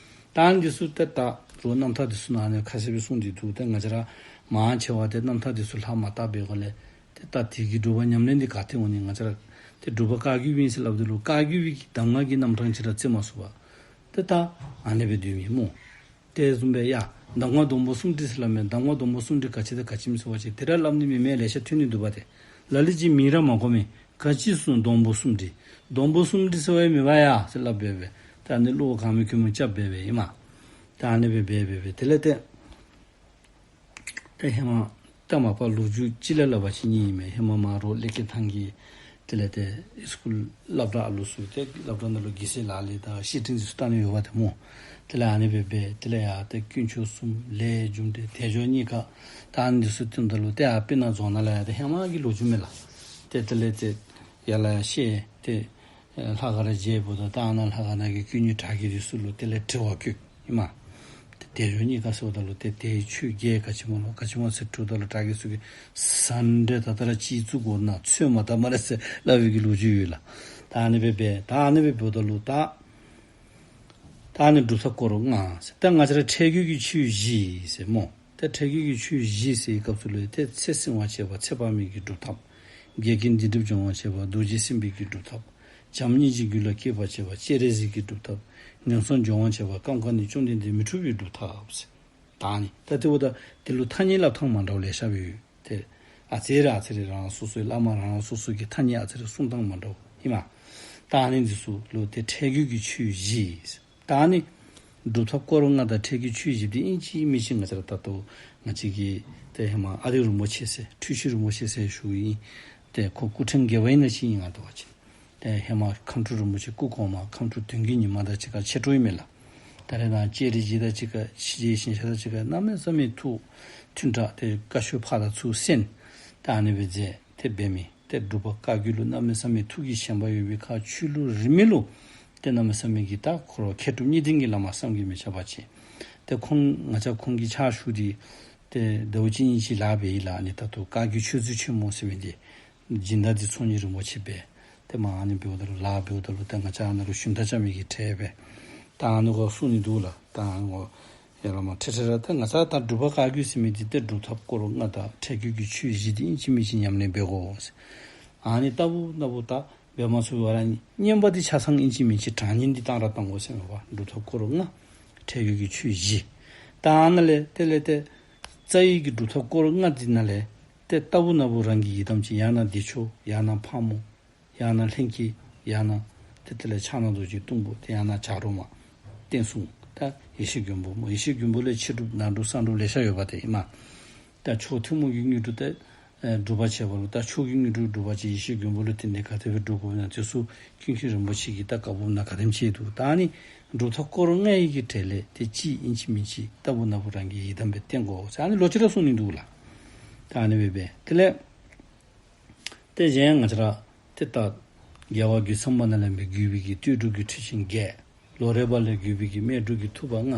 ད་ཨ་ནི་འདི་ཚུ་ཏེ་ད་རུང་རྣམ་ཐར་འདི་ཚུ་ནང་ནས་ཁ་གསལ་སྦེ་གསུངས་ཏེ་འདུག། ཏེ་ང་བཅས་ར་མང་ཆེ་བ་ཏེ་རྣམ་ཐར་འདི་ཚུ་ལྷག་མ་བཏབ་པའི་སྒང་ལས་ཏེ་ད་དེ་གི་སྒྲུབ་པ་ཉམས་ལེན་འདི་ག་ཏེ་འོང་ནི། ང་བཅས་ར་ཏེ་སྒྲུབ་པ་བཀའ་བརྒྱུད་ཨིན་ཟེར་སླབ་དོ་ལོ། བཀའ་བརྒྱུད་པའི་གི་གདམས་ངག་གི་རྣམ་གྲངས་ཅིག་ར་བརྩི་མ་ཚུགས་པར་ཏེ་ད་ཨ་ནི་སྦེ་སྡོད་མི་སྨོ། དེ་བཟུམ་སྦེ་ཡ་གདམས་ངག་སྡོང་པོ་གསུམ་དྲིལ་ཟེར་སླབ་མས། གདམས་ངག་སྡོང་པོ་གསུམ་དྲིལ་ག་ཅི་དང་ག་ཅི་ཨིནམ་ཟེར་བ་ཅིན་དེ་ར་སླབ་ནི་མེད་མི་ལེ་ཤ་ཐོན་ནི་འདུག་པ། ཏེ་ལ་ལུ་ཅིག་མིང་ར་མ་གོ་མི་ག་ཅི་གསུངས། སྡོང་པོ་གསུམ་དྲིལ། སྡོང་པོ་གསུམ་དྲིལ་ཟེར་བ་ཡང་མེད་པ་ཡ་ཟེར་སླབ་སྦེ་སྦེ་ད་ཨ་ནི་བློ་གང་མེད་ཁོམ་མེད་རྐྱབ་སྦེ་སྦེ་ཨིན་མས། ད་ཨ་ནི་སྦེ་སྦེ་སྦེ་སྦེ་དེ་ལས་ཏེ་ཏེ་ཧེ་མ་ད་མ་པ་ལོ་རྒྱུས་ཅིག་ལས་སླབ་པ་ཅིན་ཨིན་མས། ཧེ་མ་མར་རོགས་ཀླད་ཀེ་ཐང་གི་དེ་ལས་ཏེ་ཧའི་སི་ཀུལ་སློབ་གྲྭ་ཨ་ལུ་ཚུ་ཏེ་སློབ་གྲྭ་ནང་ལུ་གི་སེ་ལ་ལས་དང་བཤེས་སྤྲིང་འདི་ཚུ་བལྟ་ནི་ཡོདཔ་ཏེ་སྨོ། དེ་ལས་ཨ་ནི་སྦེ་སྦེ་དེ་ལས་ཡ་ཏེ་དཀོན་མཆོག་གསུམ་ལས་རྒྱུ་འབྲས་དལ་འབྱོར་རྙེད་དཀའ་ད་ཨ་ནི་འདི་ཚུ་བསྟནམ་ད་ལུ་ཏེ་ཨ་སྤུ་ན་རྫོང་ནང་ལས་ཡ་ཏེ་ཧེ་མ་གི་ལོ་རྒྱུས་མས་ལགས། ཏེ་དེ་ལས་ཏེ་ཡར་ལས་ཡར་བཤད་དེ་ལྷ་ཁང་ར་མཇལཝ་ད་ད་ཨ་ནཱ་ལྷ་ཁང་ནང་གི་དཀོན་གཉེར་གྲྭ་རྒན་འདི་ཚུ་ལུ་དེ་ལས་དྲི་བ་བཀོད་ཨིན་མས། ཏེ་དལ་འབྱོར་རྙེད་དཀའ་ཟེརཝ་ད་ལུ་ཏེ་དེའི་ཆོས་བརྒྱད་ག་ཅི་སྨོ་ལོ་ག་ཅི་སྨོ་ཟེར་དྲིཝ་ད་ལུ་གྲྭ་རྒན་ཚུ་གིས་ཟ་འདྲེ་ད་ལྟོ་ར་ཅིག་བཙུགས་དགོ་ན་ཚོད་མ་བཏབ་སྨ་རེ་ཟེར་སླབ་པའི་གི་ལོ་རྒྱུས་ཡོད་ལགས། ད་ཨ་ནི་སྦེ་སྦེ་ད་ཨ་ནི་སྦེ་འབདཝ་ད་ལུ་ད་ད་ཨ་ནི་སྒྲུབ་ཐབས་སྐོར་ལྔ་ཟེར། ད་ང་བཅས་ར་ཁྲེགས་སྐྱོད་ཀྱི་ཆོས་བཞི་ཟེར་སྨོ། ད་ཁྲེགས་སྐྱོད་ཀྱི་ཆོས་བཞི་ཟེར་བའི་སྐབས་སུ་ལུ་ཏེ་ཚེ་བསྲིང་བར་བྱེད་པ་ཚེ་དཔག་མེད་ཀྱི་སྒྲུབ་ཐབས། འགལ་རྐྱེན་སྡིག་སྒྲིབ་སྦྱོང་བར་བྱེད་པ་རྡོ་རྗེ་སེམས་དཔའི་གི་སྒྲུབ་ཐབས། བྱམས་སྙིང་རྗེ་རྒྱུད་ལ་སྐྱེད་པར་བྱེད་པ་སྤྱན་རས་གཟིགས་ཀྱི་སྒྲུབ་ཐབས། ངན་སོང་སྦྱོང་བར་བྱེད་པ་ཀམ་ཀ་ནི་བཅོམ་ལྡན་འདས་མི་འཁྲུགས་པའི་སྒྲུབ་ཐབས་ཟེར། ད་ཨ་ནི་ད་དེ་འབདཝ་ད་དེ་ལུ་ཐ་སྙད་སླབ་ཐངས་མ་འདྲཝ་ལེ་ཤ་སྦེ་ཡོད། ཏེ་ཨ་ཙི་རེ་ཨ་ཙི་རེ་རང་རང་སོ་སོའི་བླ་མ་རང་རང་སོ་སོ་གི་ཐ་སྙད་ཨ་ཙི་རེ་གསུང་ཐངས་མ་འདྲཝ་ཨིན་མས། ད་ཨ་ནི་འདི་ཚུ་ལུ་ཏེ་ཁྲེགས་སྐྱོད་ཀྱི་ཆོས་བཞི་ཟེར། ད་ཨ་ནི་སྒྲུབ་ཐབས་སྐོར་ལྔ་དང་ཁྲེགས་སྐྱོད་ཆོས་བཞི་འདི་ཨིན་ཅི་མིན་ཅི་ང་བཅས་ར་ད་ལྟོ་ང་བཅས་ཀྱི་ཏེ་ཧེ་མ་ཨ་རིག་རིན་པོ་ཆེ་ཟེར་འཁྲུལ་ཞིག་རིན་པོ་ཆེ་ཟེར་ཞུཝ་ཨིན། ཏེ་ཁོ་སྐུ་ཕྲེང་བརྒྱད་པ་ཨིན་ན་ཅིག་ཨིན་ང་བལྟ་བ་ཅིན། ཏེ་ཧེ་མ་ཁམས་སྤྲུལ་རིན་པོ་ཆེ་སྐུ་གོང་མ་ཁམས་སྤྲུལ་དོན་གྱི་ཉི་མ་དང་གཅིག་ཁར་ཕྱད་འགྱོཝ་ཨིན་མས་ལགས། ད་རེས་ནངས་ལྕགས་རི་བཞི་དང་གཅིག་ཁར་ཕྱི་རྒྱལ་ཞིང་གཤེགས་དང་གཅིག་ཁར་གནམ་མེད་ས་མེད་ཐུགས་མཐུན་དྲགས། ཏེ་བཀའ་ཆོས་ཕར་དང་ཚུར་གསན། ད་ཨ་ནི་སྦེ་མཛད་དེ་འབད་མི་ཏེ་འབྲུག་པ་བཀའ་བརྒྱུད་ལུ་གནམ་མེད་ས་མེད་ཐུགས་ཀྱི་བྱམས་པ་ཡོད་པའི་ཁར་ཆོས་ལུགས་རིས་མེད་ལུ་ཏེ་གནམ་མེད་ས་མེད་ཀྱི་ད་འཁོར་བ་མཁས་གྲུབ་གཉིས་ལྡན་གྱི་བླ་མ་བསམ་གྱིས་མི་ཁྱབ་པ་ཅིག། ཏེ་ཁོང་ང་བཅས་ཁོང་གི་ཕྱག་ཞུ་སྟེ་ཏེ་ཟླཝ་གཅིག་གཉིས་ཅིག་ལཱ་འབད་ཡི་ལགས། ཨ་ནི་ད་ལྟོ་བཀའ་བརྒྱུད་ཆོས་ཚུལ་ཆེན་མོ་ཟེར་མི་འདི་སྦྱིན་བདག་འདི་ཚོགས་གཉིས་རིན་པོ་ཆེ་འབད། ཏེ་མར་ཨ་ནི་འབདཝ་ད་ལུ་ལཱ་འབདཝ་ད་ལུ་ཏེ་ང་བཅས་ཨ་ནཱ་ལུ་ཞུན་དག་རྐྱབ་མི་གི་གྲལ་སྦེ་ད་ཨ་ནི་གུ་གསུང་ནི་འདུག་ལགས། ད་ཨ་ནི་གུ་ཡ་ལ་མ་ཁྲེ་ཁྲེ་ར་ཏེ་ང་བཅས་ད་འབྲུག་པ་བཀའ་བརྒྱུད་ཟེར་མི་འདི་ཏེ་སྒྲུབ་ཐབས་སྐོར་ལྔ་དང་ཁྲེགས་ཆོད་ཀྱི་ཆོས་བཞི་འདི་ཨིན་ཅི་མིན་ཅི་ཉམས་ལེན་འབད་དགོ་ཟེར། ཨ་ནི་ལྟ་བུ་ལྟ་བུ་ད་འབད་མ་ཚུགས་པར་ར་བསྙེན་པ་འདི་ཆ་ཚང་ཨིན་ཅི་མིན་ཅི་དྲང་བསྙེན་འདི་བཏང་ར་བཏང་དགོ་ཟེར་མས་པ། སྒྲུབ་ཐབས་སྐོར་ལྔ་ཁྲེགས་ཆོད་ཀྱི་ཆོས་བཞི། ད་ཨ་ནཱ་ལས་དེ་ལས་ཏེ་རྩ་བའི་གི་སྒྲུབ་ཐབས་སྐོར་ལྔ་འདི་ནང་ལས་ཏེ་ལྟ་བུ་ན་བུ་རང་གི་ཡི་དམ་ཅིག་ཡང་ན་བདེ་མཆོག་ཡང་ན་ཕག་མོ་ཡང་ན་ལྷན་སྐྱེས་ཡང་ན་ཏེ་དེ་ལས་ཕྱག་ན་རྡོ་རྗེ་གཏུམ་པོ་ཏེ་ཡང་ན་བྱ་རོག་མ་བསྟན་སྲུང་ད་ཡེ་ཤེས་མགོན་པོ་སྨོ། ཡེ་ཤེས་མགོན་པོ་ལས་ཕྱི་སྒྲུབ་ནང་སྒྲུབ་གསང་སྒྲུབ་ལེ་ཤ་ཡོད་པ་ཏེ་ཨིན་མས། ད་མཆོག་ཐུན་མོང་གི་དངོས་གྲུབ་ཏེ་ཨེ་སྒྲུབ་པར་བྱེད་པ་ལུ་ད་མཆོག་གི་དངོས་གྲུབ་སྒྲུབ་པར་བྱེད་ཡེ་ཤེས་མགོན་པོ་ལུ་བརྟེན་ཏེ་ག་དེ་སྦེ་སྒྲུབ་དགོཔ་ཨིན་ན་དེ་ཚུ་ཀུན་མཁྱེན་རིན་པོ་ཆེ་གིས་ད་བཀའ་འབུམ་ནང་ག་དེམ་ཅིག་འདུག། ད་ཨ་ནི་སྒྲུབ་ཐབས་སྐོར་ལྔ་ཡི་གི་གྲས་ལས་ཏེ་གཅིག་ཨིན་ཅི་མིན་ཅི་ལྟ་བུ་ན་བུ་རང་གི་ཡི་དམ་སྦེ་བསྟེན་དགོ་ཟེར་ཨ་ནི་ལོག་ཅི་ར་གསུང་ནི་འདུག་ལགས། ད་ཨ་ནི་སྦེ་འབད་དེ་ལས་ཏེ་གཞན་ང་བཅས་ར་ཏེ་ད་རྒྱལ་བ་རྒོད་ཚང་པ་ནང་ལས་འབད་བརྒྱུད་པའི་གི་བསྟོད་སྒྲུབ་ཀྱི་མཐུ་ཆེན་བརྒྱད། ལོ་རས་པ་ལས་བརྒྱུད་པའི་གི་སྨད་སྒྲུབ་ཀྱི་ཐུབ་པ་ལྔ།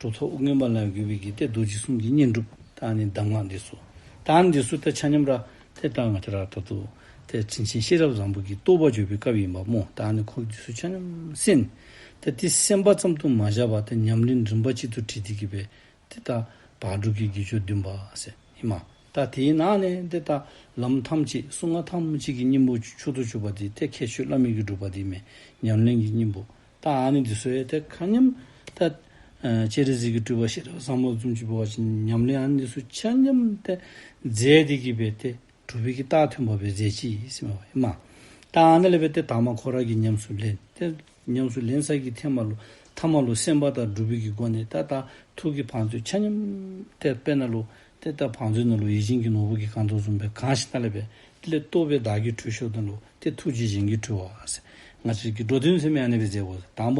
གྲུབ་ཐོབ་ཨོ་རྒྱན་པ་ལས་བརྒྱུད་པའི་གི་ཏེ་རྡོ་རྗེ་གསུམ་གྱི་བསྙེན་སྒྲུབ། ད་ཨ་ནི་གདམས་ངག་འདི་ཚུ། ད་ཨ་ནི་འདི་ཚུ་ད་ཆ་མཉམ་ར་ཏེ་ད་ང་བཅས་ར་ད་ལྟོ་ཏེ་དྲིན་ཅན་ཤེས་རབ་བཟང་པོ་གིས་རྟོགས་པ་བརྗོད་པའི་སྐབས་ཨིན་པ་སྨོ། ད་ཨ་ནི་ཁོ་འདི་ཚུ་ཆ་མཉམ་གསན། ཏེ་འདི་གསན་པ་ཙམ་དུ་མ་བཞག་པར་ཏེ་ཉམས་ལེན་རིམ་པ་གཅིག་ཏུ་དྲིལ་ཏེ་གི་སྦེ་ཏེ་ད་བག་སྒྲུབ་ཀྱི་དགེ་སྦྱོར་བདུན་པ་ཟེར་ཨིན་མས། ད་དེའི་ནང་ནས་ཏེ་ད་ལམ་ཐམས་ཅད་གསུང་ངག་ཐམས་ཅད་ཀྱི་སྙིང་པོ་མཆོག་ཏུ་གྱུར་པ་འདི་ཏེ་ཁྱད་ཆོས་བླ་མེད་ཀྱི་སྒྲུབ་པ་འདི་མས། ཉམས་ལེན་གྱི་སྙིང་པོ། ད་ཨ་ནི་འདི་ཚུ་ཡང་ཏེ་ཆ་མཉམ་ད་ཨ་སྤྱན་རས་གཟིགས་ཀྱི་སྤྲུལ་པ་ཤེས་རབ་བཟང་པོ་བཟུམ་ཅིག་འབད་བ་ཅིན་ཉམས་ལེན་ཨ་ནི་འདི་ཚུ་ཆ་མཉམ་ཏེ་མཛད་དེ་གི་སྦེ་ཏེ་གྲུབ་པའི་གི་རྟགས་ཐོན་པ་སྦེ་མཛད་ཅི་ཟེར་མས་པ་ཨིན་མས། ད་ཨ་ནི་ལས་འབད་དེ་དང་པ་ཁོ་ར་གིས་ཉམས་སུ་ལེན། ཏེ་ཉམས་སུ་ལེན་ས་གི་ཐ་མ་ལུ་ཐ་མ་ལུ་སེམས་པ་དང་སྒྲུབ་པའི་གི་སྒོ་ནས་ད་ད་ཐུགས་ཀྱི་བང་མཛོད་ཆ་མཉམ་ཏེ་དཔེར་ན་ལུ་ཏེ་ད་བང་མཛོད་ནང་ལུ་ཡིད་བཞིན་གྱི་ནོར་བུ་གིས་གང་དོ་བཟུམ་སྦེ་གང་ཞིནམ་ལས་འབད་དེ་ལས་རྟོགས་པས་བདག་རྒྱུད་གྲོལ་ཞོར་དུ་ལུ་ཏེ་ཐུགས་རྗེས་གཞན་རྒྱུད་གྲོལ་བ་ཟེར། ང་བཅས་ཀྱི་འགྲོ་དོན་ཟེར་མི་ཨ་ནི་སྦེ་མཛད་དགོ། དང་པ་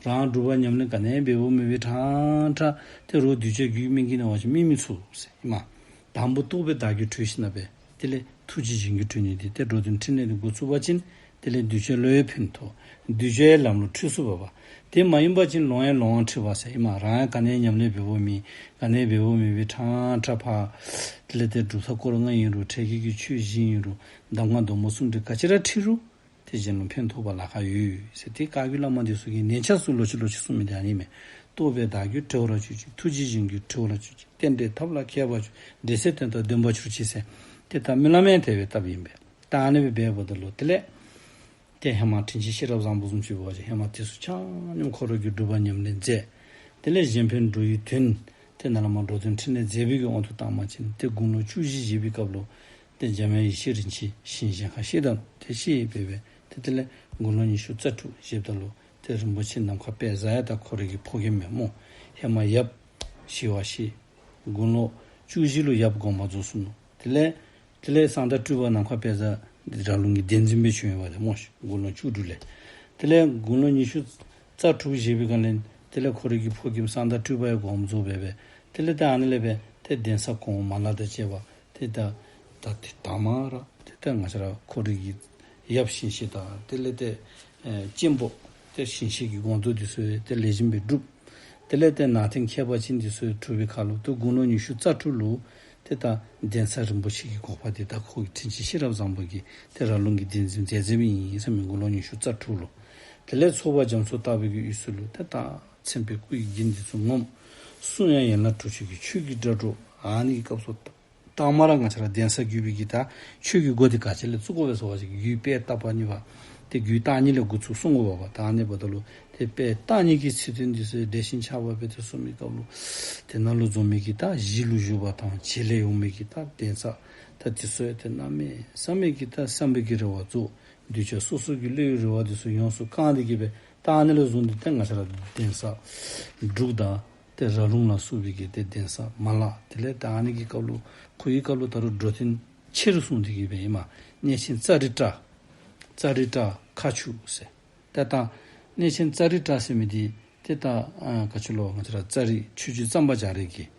རང་སྒྲུབ་པ་ཉམས་ལེན་ག་ནི་འབད་འབདཝ་མེད་པའི་ཕྲང་ཕྲང་ཏེ་རོགས་གདུལ་བྱ་རྒྱུད་སྨིན་གྱི་ནི་བ་ཅིན་སྨིན་མི་ཚུགས་ཟེར་ཨིན་མས། དང་པོ་རྟོགས་པས་བདག་རྒྱུད་གྲོལ་ཞིནམ་ལས་འབད་དེ་ལས་ཐུགས་རྗེས་གཞན་རྒྱུད་གྲོལ་ནི་འདི་ཏེ་འགྲོ་དོན་ཕྲིན་ལས་འདི་འགོ་བཙུགས་པ་ཅིན་དེ་ལས་གདུལ་བྱ་བློ་ཡང་ཕན་ཐོགས། གདུལ་བྱའི་ལམ་ལུ་ཁྲིད་ཚུགས་པས་པ། དེ་མ་ཡིན་པ་ཅིན་ལོང་ཡང་ལོང་བར་ཁྲིད་པ་ཟེར་ཨིན་མས། རང་ཡང་ག་ནི་ཉམས་ལེན་འབད་འབདཝ་མེད་ག་ནི་འབད་འབདཝ་མེད་པའི་ཕྲང་ཕྲང་ཕར་དེ་ལས་ཏེ་སྒྲུབ་ཐབས་སྐོར་ལྔ་ཨིན་རུང་ཁྲེགས་ཆོད་ཀྱི་ཆོས་བཞི་ཨིན་རུང་གདམས་ངག་སྡོམ་པ་གསུམ་འདི་ག་ཅི་ར་ཁྲིད་རུང་ཏེ་གཞན་ལུ་ཕན་ཐོགས་པར་ལཱ་ཁག་ཡོད་ཟེར་ཏེ་བཀའ་བརྒྱུད་བླ་མ་འདི་ཚུ་གིས་ནན་ཆགས་སུ་ལོག་ཅི་ལོག་ཅི་གསུངས་མི་འདི་ཨ་ནི་མས། རྟོགས་པས་བདག་རྒྱུད་གྲོལ་བར་གྱུར་ཅིག། ཐུགས་རྗེས་གཞན་རྒྱུད་གྲོལ་བར་གྱུར་ཅིག། རྟེན་འབྲེལ་ཐབས་ལ་མཁས་པར་གྱུར། འབྲེལ་ཚད་དོན་དང་ལྡན་པར་གྱུར་ཅིག་ཟེར་ཏེ་ད་སྨོན་ལམ་ཡང་དེ་སྦེ་བཏབ་ཨིན་པས། ད་ཨ་ནི་སྦེ་འབདཝ་ད་ལུ་དེ་ལས་ཏེ་ཧེ་མ་དྲིན་ཅན་ཤེས་རབ་བཟང་པོ་བཟུམ་ཅིག་འབད་བ་ཅིན་ཧེ་མ་དེ་ཚུ་ཆ་མཉམ་ཁོ་ར་གིས་སྒྲུབ་པ་ཉམས་ལེན་མཛད། དེ་ལས་གཞན་ཕན་འགྲོ་བའི་དོན་ཏེ་ནཱ་ལས་མར་འགྲོ་དོན་ཕྲིན་ལས་མཛད་པའི་གི་དབང་དུ་བཏང་བ་ཅིན་ཏེ་དགུང་ལོ་བཅུ་བཞི་བཞེས་པའི་སྐབས་ལུ་ཏེ་འཇམ་དབྱངས་ཡེ་ཤེས་རིན་ཆེན་ཞིང་གཞན་ཁར་གཤེགས་དང་ཏེ་གཤེགས་སྦེ་སྦེ་ཏེ་དེ་ལས་དགུང་ལོ་ཉི་ཤུ་རྩ་དྲུག་བཞེསཔ་ད་ལུ་ཏེ་རིན་པོ་ཆེ་ནམ་མཁའ་དཔལ་བཟང་ཡང་ད་ཁོ་རའི་གི་ཕོ་རྒནམ་མས་སྨོ། ཧེ་མ་ཡབ་ཞི་བར་གཤེགས། དགུང་ལོ་བཅུ་བཞི་ལུ་ཡབ་དགོངས་པ་རྫོགས་སོ་ནུག། དེ་ལས་དེ་ལས་གསང་བདག་སྤྲུལ་པ་ནམ་མཁའ་དཔལ་བཟང་ར་ལུང་གི་གདན་འཛིན་སྦེ་བྱོན་ཡོདཔ་ད་སྨོ་ཤིག། དགུང་ལོ་བཅུ་དྲུག་ལས། དེ་ལས་དགུང་ལོ་ཉི་ཤུ་རྩ་དྲུག་བཞེས་པའི་སྒང་ལས་དེ་ལས་ཁོ་རའི་གི་ཕོ་རྒནམ་གསང་བདག་སྤྲུལ་པ་ཡང་དགོངས་རྫོགས་སྦེ་སྦེ་དེ་ལས་ད་ཨ་ནི་ལས་སྦེ་ཏེ་གདན་ས་གོང་མ་ལ་དང་བཅས་པ་ཏེ་ད་ད་ཏེ་ད་མ་ར་ཏེ་ད་ང་བཅས་ར་ཁོ་རའི་གི་ཡབ་ཞིང་གཤེགས་དང་དེ་ལས་ཏེ་ཨེ་གཅེན་པོ་ཏེ་ཞིང་གཤེགས་ཀྱི་དགོངས་རྫོགས་འདི་ཚུ་ཏེ་ལེགས་ཤོམ་སྦེ་སྒྲུབ། དེ་ལས་ཏེ་ནང་རྟེན་ཁྱད་པར་ཅན་འདི་ཚུ་གྲུབ་པའི་ཁར་ལུ་ཏེ་དགུང་ལོ་ཉི་ཤུ་རྩ་དྲུག་ལུ་ཏེ་ད་གདན་ས་རིན་པོ་ཆེ་གི་གོ་འཕང་འདི་ད་ཁོ་གི་དྲིན་ཅན་ཤེས་རབ་བཟང་པོ་གིས་ཏེ་ར་ལུང་གི་གདན་འཛིན་མཛད་མཛདཔ་ཨིན་ཟེར་མས། དགུང་ལོ་ཉི་ཤུ་རྩ་དྲུག་ལུ། དེ་ལས་ཚོགས་པ་རྒྱ་མཚོ་ལྟ་བུའི་གི་དབུས་སུ་ལུ་ཏེ་ད་མཚན་དཔེ་སྐུ་ཡི་རྒྱན་འདི་ཚུ་ངོམ། གསུང་ཡང་ཡན་ལག་དྲུག་ཅུ་གི་ཆོས་ཀྱི་སྒྲ་སྒྲོག། ཨ་ནི་གི་སྐབས་སུ་ད་མ་ར་ང་བཅས་ར་གདན་ས་བརྒྱུད་པའི་གི་ད་ཆོས་ཀྱི་སྒོ་འདི་ག་ཅི་ལས་བཙུགས་དགོ་པས་ཟེར་བ་ཅིན་རྒྱུད་དཔལ་བརྟག་པ་གཉིས་པ། ཏེ་རྒྱུད་བརྟག་གཉིས་ལས་འགོ་བཙུགས་གསུང་དགོ་པས་པ། ད་ཨ་ནི་འབདཝ་ད་ལུ་ཏེ་དཔལ་བརྟག་གཉིས་ཀྱི་ཚིག་དོན་འདི་ཚུ་འགྲེལ་ཞིང་ཕྱག་དཔེ་སྦེ་ཏེ་གསུང་མི་སྐབས་ལུ་དེ་ནང་ལུ་འཛོམས་མི་གི་ད་གཞི་ལུ་བཞུགས་པ་དང་རྗེས་ལས་ཡོང་མི་གི་ད་གདན་ས་ད་འདི་ཚུ་ཡང་ཏེ་གནམ་མེད་ས་མེད་ཀྱི་ད་བསམ་པའི་གི་རེ་བ་རྫོགས། གདུལ་བྱ་སོ་སོ་གི་བློའི་རེ་བ་འདི་ཚུ་ཡོངས་སུ་བསྐངས་ཏེ་གི་སྦེ་ད་ཨ་ནི་ལུ་བཟུང་སྟེ་ཏེ་ང་བཅས་ར་གདན་ས་འབྲུག་དང་ཏེ་ར་ལུང་ལ་སོགས་པའི་གི་ཏེ་གདན་ས་མ་ལག་དེ་ལས་ད་ཨ་ནི་གི་སྐབས་ལུ་ཁོ་གི་སྐབས་ལུ་ད་རུང་འགྲོ་དོན་ཆེ་རུ་སོང་སྟེ་གི་སྦེ་ཨིན་མས། གནས་ཆེན་ཙཱ་རི་ཏྲ་ ཙ་རི་ཏྲ་མཁར་ཆུ་ཟེར། ཏེ་ད་གནས་ཆེན་ཙ་རི་ཏྲ་ཟེར་མི་འདི་ཏེ་ད་ཨ་ག་ཅི་ལོ་ང་བཅས་ར་ཙ་རི་ཆོས་རྗེ་གཙང་པ་རྒྱ་རས་ཀྱིས་